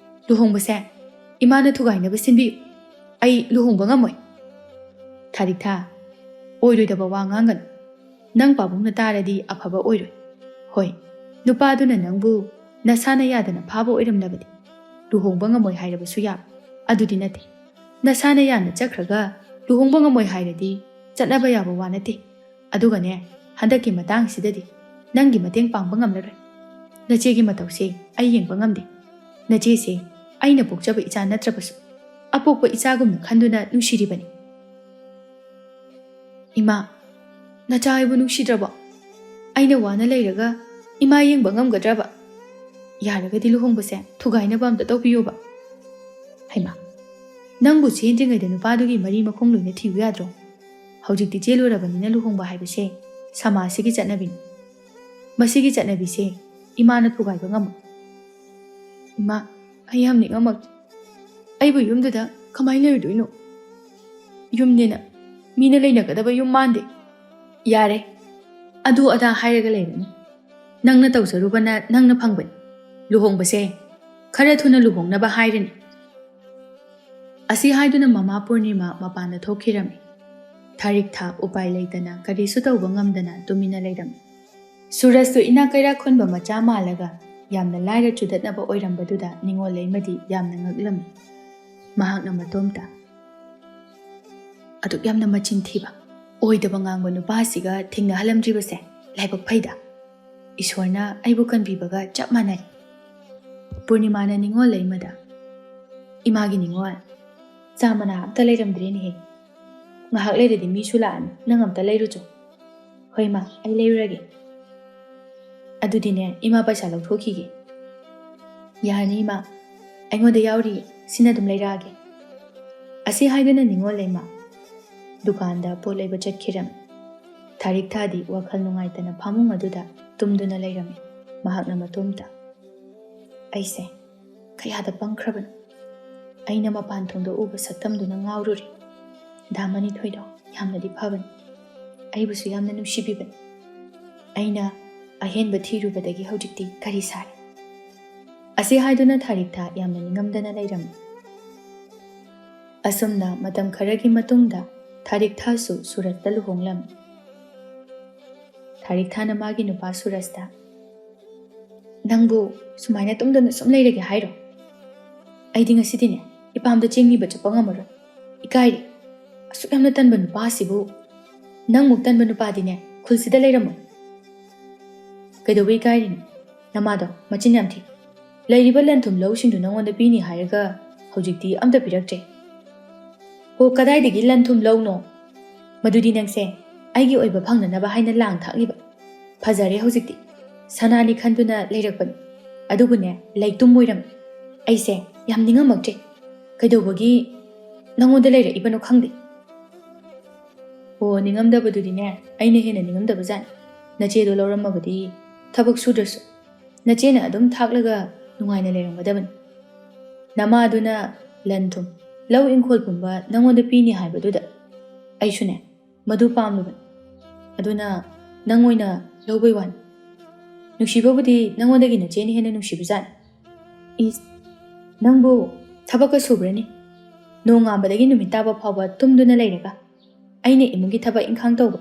ꯂꯨꯍꯣꯡꯕꯁꯦ ꯏꯃꯥꯅ ꯊꯨꯒꯥꯏꯅꯕ ꯁꯤꯟꯕꯤꯌꯨ꯫ ꯑꯩ ꯂꯨꯍꯣꯡꯕ ꯉꯝꯃꯣꯏ꯫" "ꯊꯥꯔꯤꯛꯊꯥ, ꯑꯣꯏꯔꯣꯏꯗꯕ ꯋꯥ ꯉꯥꯡꯒꯅꯨ꯫ ꯅꯪ ꯄꯥꯕꯨꯡꯅ ꯇꯥꯔꯗꯤ ꯑꯐꯕ ꯑꯣꯏꯔꯣꯏ꯫ ꯍꯣꯏ, ꯅꯨꯄꯥꯗꯨꯅ ꯅꯪꯕꯨ ꯅꯁꯥꯅ ꯌꯥꯗꯅ ꯐꯥꯕ ꯑꯣꯏꯔꯝꯂꯕꯗꯤ ꯂꯨꯍꯣꯡꯕ ꯉꯝꯃꯣꯏ ꯍꯥꯏꯔꯕꯁꯨ ꯌꯥꯕ꯫ ꯑꯗꯨꯗꯤ ꯅꯠꯇꯦ꯫ ꯅꯁꯥꯅ ꯌꯥꯅ ꯆꯠꯈ꯭ꯔꯒ ꯂꯨꯍꯣꯡꯕ ꯉꯝꯃꯣꯏ ꯍꯥꯏꯔꯗꯤ ꯆꯠꯅꯕ ꯌꯥꯕ ꯋꯥ ꯅꯠꯇꯦ꯫ ꯑꯗꯨꯒꯅꯦ, ꯍꯟꯗꯛꯀꯤ ꯃꯇꯥꯡꯁꯤꯗꯗꯤ ꯅꯪꯒꯤ ꯃꯇꯦꯡ ꯄꯥꯡꯕ ꯉꯝꯂꯔꯣꯏ꯫ ꯅꯆꯦꯒꯤ ꯃꯇꯧꯁꯦ ꯑꯩ ꯌꯦꯡꯕ ꯉꯝꯗꯦ꯫ ꯅꯆꯦꯁꯦ ꯑꯩꯅ ꯄꯣꯛꯆꯕ ꯏꯆꯥ ꯅꯠꯇ꯭ꯔꯕꯁꯨ, ꯑꯄꯣꯛꯄ ꯏꯆꯥꯒꯨꯝꯅ ꯈꯟꯗꯨꯅ ꯅꯨꯡꯁꯤꯔꯤꯕꯅꯤ꯫ ꯏꯃꯥ, ꯅꯆꯥ ꯑꯩꯕꯨ ꯅꯨꯡꯁꯤꯗ꯭ꯔꯕꯣ? ꯑꯩꯅ ꯋꯥꯅ ꯂꯩꯔꯒ ꯏꯃꯥ ꯌꯦꯡꯕ ꯉꯝꯒꯗ꯭ꯔꯕ? ꯌꯥꯔꯒꯗꯤ ꯂꯨꯍꯣꯡꯕꯁꯦ ꯊꯨꯒꯥꯏꯅꯕ ꯑꯝꯇ ꯇꯧꯕꯤꯌꯣꯕ꯫ ꯍꯩꯃꯥ, ꯅꯪꯕꯨ ꯆꯦꯟꯗ꯭ꯔꯤꯉꯩꯗ ꯅꯨꯄꯥꯗꯨꯒꯤ ꯃꯔꯤ ꯃꯈꯣꯡ ꯂꯣꯏꯅ ꯊꯤꯌꯨ ꯌꯥꯗ꯭ꯔꯣ? ꯍꯧꯖꯤꯛꯇꯤ ꯆꯦꯜꯂꯨꯔꯕꯅꯤꯅ ꯂꯨꯍꯣꯡꯕ ꯍꯥꯏꯕꯁꯦ ꯁꯃꯥꯖꯁꯤꯒꯤ ꯆꯠꯅꯕꯤꯅꯤ꯫ ꯃꯁꯤꯒꯤ ꯆꯠꯅꯕꯤꯁꯦ ꯏꯃꯥꯅ ꯊꯨꯒꯥꯏꯕ ꯉꯝꯃꯣꯏ꯫ ꯏꯃꯥ, ꯑꯩ ꯌꯥꯝ ꯅꯤꯡꯉꯝꯃꯛꯇꯦ꯫ ꯑꯩꯕꯨ ꯌꯨꯝꯗꯨꯗ ꯀꯃꯥꯏꯅ ꯂꯩꯔꯨꯗꯣꯏꯅꯣ? ꯌꯨꯝꯅꯦꯅ ꯃꯤꯅ ꯂꯩꯅꯒꯗꯕ ꯌꯨꯝ ꯃꯥꯟꯗꯦ꯫ ꯌꯥꯔꯦ, ꯑꯗꯨ ꯑꯗꯥ ꯍꯥꯏꯔꯒ ꯂꯩꯔꯅꯨ꯫ ꯅꯪꯅ ꯇꯧꯖꯔꯨꯕꯅ ꯅꯪꯅ ꯐꯪꯕꯅꯤ꯫ ꯂꯨꯍꯣꯡꯕꯁꯦ ꯈꯔ ꯊꯨꯅ ꯂꯨꯍꯣꯡꯅꯕ ꯍꯥꯏꯔꯅꯤ꯫ ꯑꯁꯤ ꯍꯥꯏꯗꯨꯅ ꯃꯃꯥ ꯄꯨꯔꯅꯤꯃꯥ ꯃꯄꯥꯟꯗ ꯊꯣꯛꯈꯤꯔꯝꯃꯤ꯫ ꯊꯥꯔꯤꯛꯊꯥ ꯎꯄꯥꯏ ꯂꯩꯇꯅ ꯀꯔꯤꯁꯨ ꯇꯧꯕ ꯉꯝꯗꯅ ꯇꯨꯃꯤꯟꯅ ꯂꯩꯔꯝꯃꯤ꯫ ꯁꯨꯔꯖꯇꯨ ꯏꯅꯥꯛ ꯀꯩꯔꯥꯛ ꯈꯨꯟꯕ ꯃꯆꯥ ꯃꯥꯜꯂꯒ ꯌꯥꯝꯅ ꯂꯥꯏꯔ ꯆꯨꯗꯠꯅꯕ ꯑꯣꯏꯔꯝꯕꯗꯨꯗ ꯅꯤꯉꯣꯜ ꯂꯩꯃꯗꯤ ꯌꯥꯝꯅ ꯉꯛꯂꯝꯃꯤ꯫ ꯃꯍꯥꯛꯅ ꯃꯇꯣꯝꯇ, "ꯑꯗꯨꯛ ꯌꯥꯝꯅ ꯃꯆꯤꯟ ꯊꯤꯕ, ꯑꯣꯏꯗꯕ ꯉꯥꯡꯕ ꯅꯨꯄꯥꯁꯤꯒ ꯊꯦꯡꯅꯍꯜꯂꯝꯗ꯭ꯔꯤꯕꯁꯦ ꯂꯥꯏꯕꯛ ꯐꯩꯗ꯫ ꯏꯁꯣꯔꯅ ꯑꯩꯕꯨ ꯀꯟꯕꯤꯕꯒ ꯆꯞ ꯃꯥꯟꯅꯔꯦ"꯫ ꯄꯨꯔꯅꯤꯃꯥꯅ ꯅꯤꯉꯣꯜ ꯂꯩꯃꯗ, "ꯏꯃꯥꯒꯤ ꯅꯤꯉꯣꯜ, ꯆꯥ ꯃꯅꯥ ꯑꯝꯇ ꯂꯩꯔꯝꯗ꯭ꯔꯦꯅꯦꯍꯦ꯫ ꯉꯥꯏꯍꯥꯛ ꯂꯩꯔꯗꯤ ꯃꯤꯁꯨ ꯂꯥꯛꯑꯅꯤ, ꯅꯪ ꯑꯝꯇ ꯂꯩꯔꯨꯆꯣ"꯫ "ꯍꯣꯏ ꯏꯃꯥ, ꯑꯩ ꯂꯩꯔꯨꯔꯒꯦ꯫ ꯑꯗꯨꯗꯤꯅꯦ, ꯏꯃꯥ ꯄꯩꯁꯥ ꯂꯧꯊꯣꯛꯈꯤꯒꯦ"꯫ "ꯌꯥꯔꯅꯤ ꯏꯃꯥ, ꯑꯩꯉꯣꯟꯗ ꯌꯥꯎꯔꯤꯌꯦ, ꯁꯤꯅ ꯑꯗꯨꯝ ꯂꯩꯔꯛꯑꯒꯦ"꯫ ꯑꯁꯤ ꯍꯥꯏꯗꯨꯅ ꯅꯤꯉꯣꯜ ꯂꯩꯃ ꯗꯨꯀꯥꯟꯗ ꯄꯣꯠ ꯂꯩꯕ ꯆꯠꯈꯤꯔꯝꯃꯤ꯫ ꯊꯥꯔꯤꯛꯊꯥꯗꯤ ꯋꯥꯈꯜ ꯅꯨꯡꯉꯥꯏꯇꯅ ꯐꯃꯨꯡ ꯑꯗꯨꯗ ꯇꯨꯝꯗꯨꯅ ꯂꯩꯔꯝꯃꯤ꯫ ꯃꯍꯥꯛꯅ ꯃꯇꯣꯝꯇ, "ꯑꯩꯁꯦ ꯀꯌꯥꯗ ꯄꯪꯈ꯭ꯔꯕꯅꯣ? ꯑꯩꯅ ꯃꯄꯥꯟ ꯊꯣꯡꯗ ꯎꯕ ꯁꯛꯇꯝꯗꯨꯅ ꯉꯥꯎꯔꯨꯔꯦ꯫ ꯗꯥ ꯃꯅꯤꯊꯣꯏꯗꯣ ꯌꯥꯝꯅꯗꯤ ꯐꯕꯅꯤ, ꯑꯩꯕꯨꯁꯨ ꯌꯥꯝꯅ ꯅꯨꯡꯁꯤꯕꯤꯕꯅꯤ꯫ ꯑꯩꯅ ꯑꯍꯦꯟꯕ ꯊꯤꯔꯨꯕꯗꯒꯤ ꯍꯧꯖꯤꯛꯇꯤ ꯀꯔꯤ ꯁꯥꯔꯦ?" ꯑꯁꯤ ꯍꯥꯏꯗꯨꯅ ꯊꯥꯔꯤꯛꯊꯥ ꯌꯥꯝꯅ ꯅꯤꯡꯉꯝꯗꯅ ꯂꯩꯔꯝꯃꯤ꯫ ꯑꯁꯨꯝꯅ ꯃꯇꯝ ꯈꯔꯒꯤ ꯃꯇꯨꯡꯗ ꯊꯥꯔꯤꯛꯊꯥꯁꯨ ꯁꯨꯔꯖꯇ ꯂꯨꯍꯣꯡꯂꯝꯃꯤ꯫ ꯊꯥꯔꯤꯛꯊꯥꯅ ꯃꯥꯒꯤ ꯅꯨꯄꯥ ꯁꯨꯔꯖꯇ, "ꯅꯪꯕꯨ ꯁꯨꯃꯥꯏꯅ ꯇꯨꯝꯗꯨꯅ ꯁꯨꯝ ꯂꯩꯔꯒꯦ ꯍꯥꯏꯔꯣ? ꯑꯩꯗꯤ ꯉꯁꯤꯗꯤꯅꯦ, ꯏꯄꯥꯝꯗ ꯆꯦꯡ ꯅꯤꯕ ꯆꯠꯄ ꯉꯝꯃꯔꯣꯏ꯫ ꯏꯀꯥꯏꯔꯦ꯫ ꯑꯁꯨꯛ ꯌꯥꯝꯅ ꯇꯟꯕ ꯅꯨꯄꯥ ꯑꯁꯤꯕꯨ"꯫ ꯅꯪꯃꯨꯛ ꯇꯟꯕ ꯅꯨꯄꯥꯗꯤꯅꯦ ꯈꯨꯜꯁꯤꯗ ꯂꯩꯔꯝꯃꯣꯏ꯫ ꯀꯩꯗꯧꯕꯩ ꯏꯀꯥꯏꯔꯤꯅꯣ? ꯅꯃꯥꯗꯣ ꯃꯆꯤꯟ ꯌꯥꯝ ꯊꯤ꯫ ꯂꯩꯔꯤꯕ ꯂꯟ ꯊꯨꯝ ꯂꯧꯁꯤꯡꯗꯨ ꯅꯉꯣꯟꯗ ꯄꯤꯅꯤ ꯍꯥꯏꯔꯒ ꯍꯧꯖꯤꯛꯇꯤ ꯑꯝꯇ ꯄꯤꯔꯛꯇ꯭ꯔꯦ꯫ ꯍꯣ, ꯀꯗꯥꯏꯗꯒꯤ ꯂꯟ ꯊꯨꯝ ꯂꯧꯅꯣ? ꯃꯗꯨꯗꯤ ꯅꯪꯁꯦ ꯑꯩꯒꯤ ꯑꯣꯏꯕ ꯐꯪꯅꯅꯕ ꯍꯥꯏꯅ ꯂꯥꯡ ꯊꯥꯛꯂꯤꯕ꯫ ꯐꯖꯔꯦ ꯍꯧꯖꯤꯛꯇꯤ꯫ ꯁꯅꯥꯅꯤ ꯈꯟꯗꯨꯅ ꯂꯩꯔꯛꯄꯅꯤ꯫ ꯑꯗꯨꯕꯨꯅꯦ, ꯂꯩꯇꯨꯝ ꯑꯣꯏꯔꯝꯃꯤ꯫ ꯑꯩꯁꯦ ꯌꯥꯝ ꯅꯤꯡꯉꯝꯃꯛꯇ꯭ꯔꯦ꯫ ꯀꯩꯗꯧꯕꯒꯤ ꯅꯉꯣꯟꯗ ꯂꯩꯔꯛꯏꯕꯅꯣ ꯈꯪꯗꯦ꯫ ꯑꯣ, ꯅꯤꯡꯉꯝꯗꯕꯗꯨꯗꯤꯅꯦ, ꯑꯩꯅ ꯍꯦꯟꯅ ꯅꯤꯡꯉꯝꯗꯕꯖꯥꯠꯅꯤ꯫ ꯅꯆꯦꯗꯣ ꯂꯧꯔꯝꯃꯕꯗꯤ ꯊꯕꯛ ꯁꯨꯗ꯭ꯔꯁꯨ ꯅꯆꯦꯅ ꯑꯗꯨꯝ ꯊꯥꯛꯂꯒ ꯅꯨꯡꯉꯥꯏꯅ ꯂꯩꯔꯝꯒꯗꯕꯅꯤ꯫ ꯅꯃꯥꯗꯨꯅ ꯂꯟ ꯊꯨꯝ, ꯂꯧ ꯏꯪꯈꯣꯜ ꯄꯨꯝꯕ ꯅꯉꯣꯟꯗ ꯄꯤꯅꯤ ꯍꯥꯏꯕꯗꯨꯗ ꯑꯩꯁꯨꯅꯦ ꯃꯗꯨ ꯄꯥꯝꯂꯨꯕꯅꯤ꯫ ꯑꯗꯨꯅ ꯅꯪ ꯑꯣꯏꯅ ꯂꯧꯕꯩ ꯋꯥꯅꯤ꯫ ꯅꯨꯡꯁꯤꯕꯕꯨꯗꯤ ꯅꯉꯣꯟꯗꯒꯤ ꯅꯆꯦꯅ ꯍꯦꯟꯅ ꯅꯨꯡꯁꯤꯕꯖꯥꯠꯅꯤ꯫ ꯏꯁ, ꯅꯪꯕꯨ ꯊꯕꯛꯀ ꯁꯨꯕ꯭ꯔꯅꯤ? ꯅꯣꯡꯉꯥꯟꯕꯗꯒꯤ ꯅꯨꯃꯤꯠ ꯇꯥꯕ ꯐꯥꯎꯕ ꯇꯨꯝꯗꯨꯅ ꯂꯩꯔꯒ ꯑꯩꯅ ꯏꯃꯨꯡꯒꯤ ꯊꯕꯛ ꯏꯪꯈꯥꯡ ꯇꯧꯕ,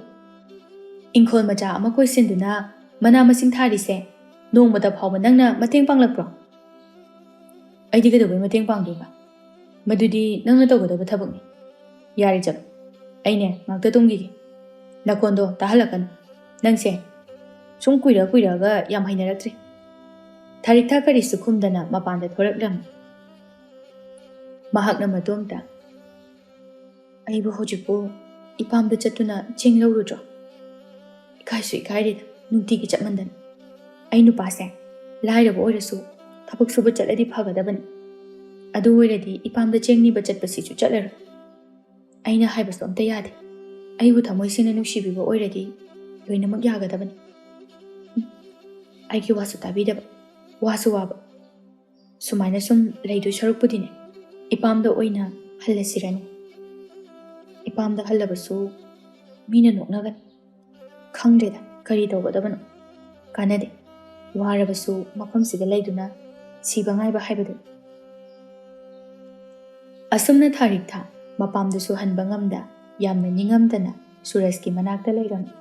ꯏꯪꯈꯣꯜ ꯃꯆꯥ ꯑꯃ ꯀꯣꯏꯁꯤꯟꯗꯨꯅ ꯃꯅꯥ ꯃꯁꯤꯡ ꯊꯥꯔꯤꯁꯦ ꯅꯣꯡꯃꯇ ꯐꯥꯎꯕ ꯅꯪꯅ ꯃꯇꯦꯡ ꯄꯥꯡꯂꯛꯄ꯭ꯔꯣ? ꯑꯩꯗꯤ ꯀꯩꯗꯧꯕꯩ ꯃꯇꯦꯡ ꯄꯥꯡꯗꯣꯏꯕ? ꯃꯗꯨꯗꯤ ꯅꯪꯅ ꯇꯧꯒꯗꯕ ꯊꯕꯛꯅꯤ꯫ ꯌꯥꯔꯦ, ꯆꯠꯂꯣ꯫ ꯑꯩꯅꯦ ꯉꯥꯛꯇ ꯇꯨꯝꯈꯤꯒꯦ꯫ ꯅꯈꯣꯟꯗꯣ ꯇꯥꯍꯜꯂꯛꯀꯅꯨ꯫ ꯅꯪꯁꯦ ꯁꯨꯝ ꯀꯨꯏꯔ ꯀꯨꯏꯔꯛꯑꯒ ꯌꯥꯝ ꯍꯩꯅꯔꯛꯇ꯭ꯔꯦ꯫ ꯊꯥꯔꯤꯛꯊꯥ ꯀꯔꯤꯁꯨ ꯈꯨꯝꯗꯅ ꯃꯄꯥꯟꯗ ꯊꯣꯔꯛꯂꯝꯃꯤ꯫ ꯃꯍꯥꯛꯅ ꯃꯇꯣꯝꯇ, "ꯑꯩꯕꯨ ꯍꯧꯖꯤꯛꯄꯨ ꯏꯄꯥꯝꯗ ꯆꯠꯇꯨꯅ ꯆꯦꯡ ꯂꯧꯔꯨꯗ꯭ꯔꯣ? ꯏꯀꯥꯏꯁꯨ ꯏꯀꯥꯏꯔꯦꯗ, ꯅꯨꯡꯇꯤꯒꯤ ꯆꯠꯃꯟꯗꯅ꯫ ꯑꯩ ꯅꯨꯄꯥꯁꯦ ꯂꯥꯏꯔꯕ ꯑꯣꯏꯔꯁꯨ ꯊꯕꯛ ꯁꯨꯕ ꯆꯠꯂꯗꯤ ꯐꯒꯗꯕꯅꯤ꯫ ꯑꯗꯨ ꯑꯣꯏꯔꯗꯤ ꯏꯄꯥꯝꯗ ꯆꯦꯡ ꯅꯤꯕ ꯆꯠꯄꯁꯤꯁꯨ ꯆꯠꯂꯔꯣꯏ꯫ ꯑꯩꯅ ꯍꯥꯏꯕꯁꯨ ꯑꯝꯇ ꯌꯥꯗꯦ꯫ ꯑꯩꯕꯨ ꯊꯃꯣꯏ ꯁꯦꯡꯅ ꯅꯨꯡꯁꯤꯕꯤꯕ ꯑꯣꯏꯔꯗꯤ ꯂꯣꯏꯅꯃꯛ ꯌꯥꯒꯗꯕꯅꯤ꯫ ꯎꯝ, ꯑꯩꯒꯤ ꯋꯥꯁꯨ ꯇꯥꯕꯤꯗꯕ, ꯋꯥꯁꯨ ꯋꯥꯕ꯫ ꯁꯨꯃꯥꯏꯅ ꯁꯨꯝ ꯂꯩꯗꯣꯏ ꯁꯔꯨꯛꯄꯨꯗꯤꯅꯦ, ꯏꯄꯥꯝꯗ ꯑꯣꯏꯅ ꯍꯜꯂꯁꯤꯔꯅꯦ꯫ ꯏꯄꯥꯝꯗ ꯍꯜꯂꯕꯁꯨ ꯃꯤꯅ ꯅꯣꯛꯅꯒꯅꯤ꯫ ꯈꯪꯗ꯭ꯔꯦꯗ, ꯀꯔꯤ ꯇꯧꯒꯗꯕꯅꯣ꯫ ꯀꯥꯟꯅꯗꯦ꯫ ꯋꯥꯔꯕꯁꯨ ꯃꯐꯝꯁꯤꯗ ꯂꯩꯗꯨꯅ ꯁꯤꯕ ꯉꯥꯏꯕ ꯍꯥꯏꯕꯗꯨꯅꯤ꯫" ꯑꯁꯨꯝꯅ ꯊꯥꯔꯤꯛꯊꯥ ꯃꯄꯥꯝꯗꯁꯨ ꯍꯟꯕ ꯉꯝꯗ ꯌꯥꯝꯅ ꯅꯤꯡꯉꯝꯗꯅ ꯁꯨꯔꯖꯀꯤ ꯃꯅꯥꯛꯇ ꯂꯩꯔꯝꯃꯤ꯫